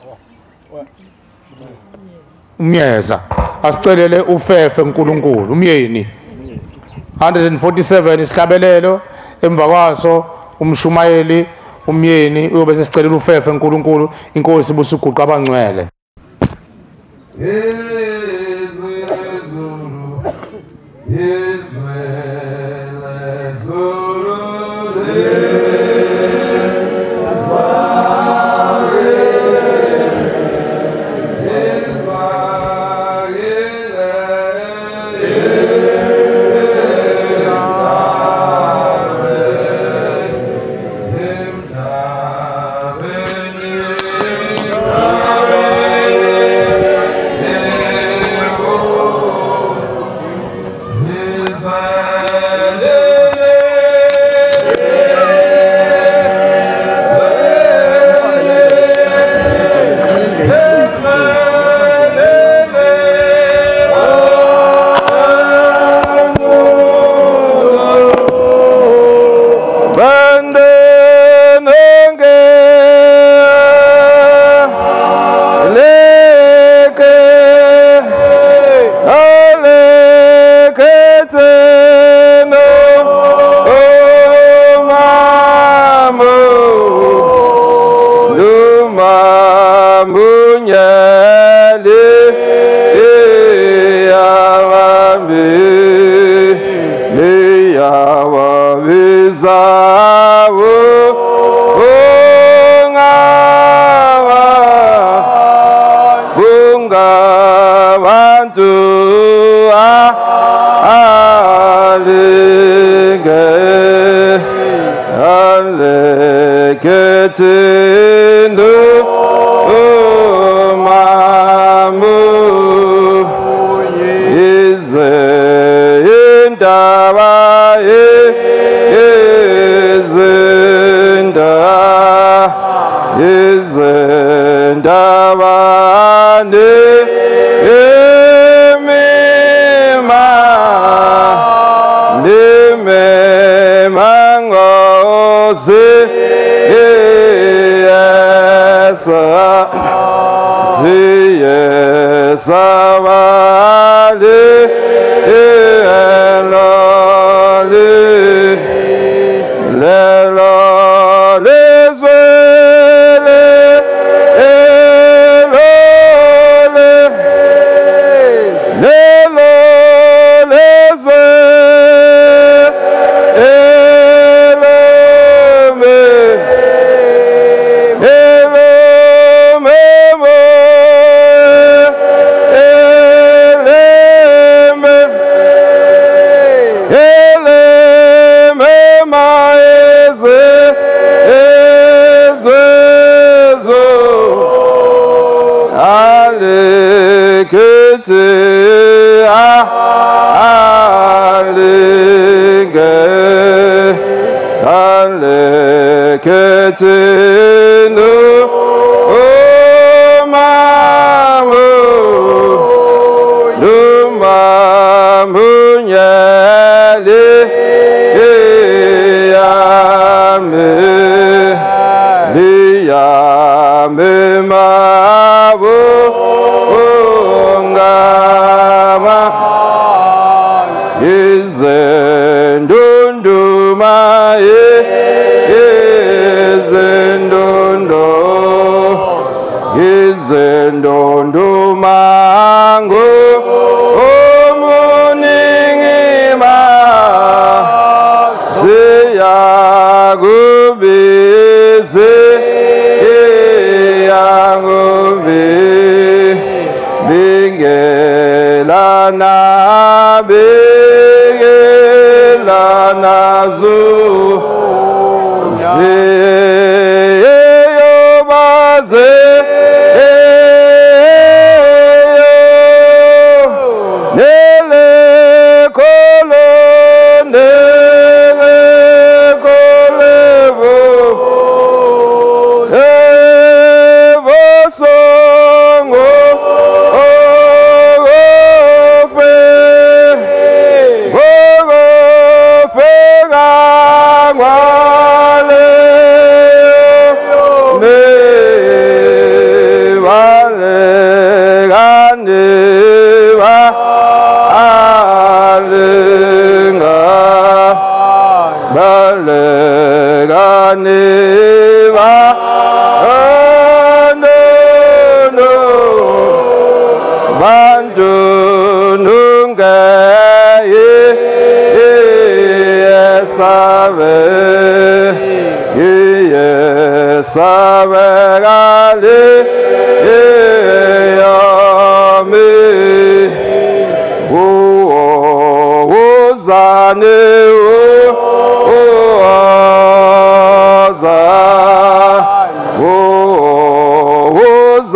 umyeza asicelele ufefe uNkulunkulu umyeni. 147 isihlabelelo, emva kwaso umshumayeli umyeni uyobe sesicelela ufefe uNkulunkulu. Inkosi busuguqa abangcwele. Izwe lezulu, izwe lezulu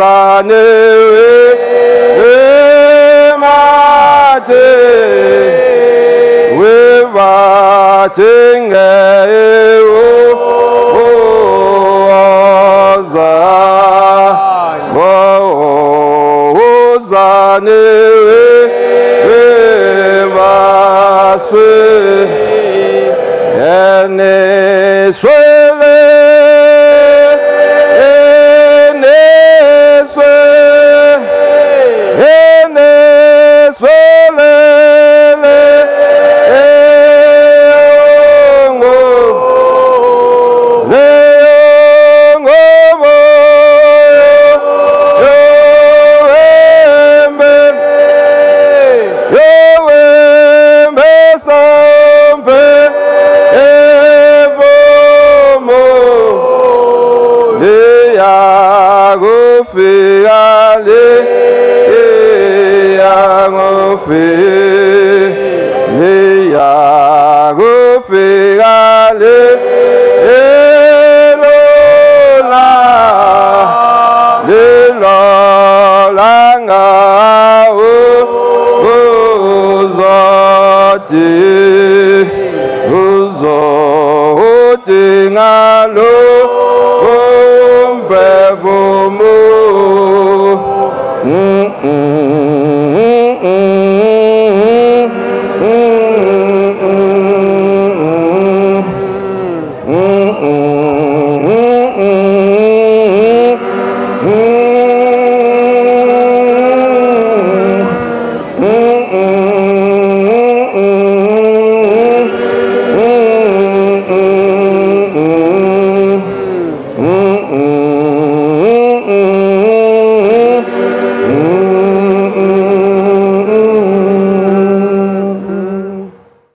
Wozane we mate we batinge oza wozane we baswe ene swele Fika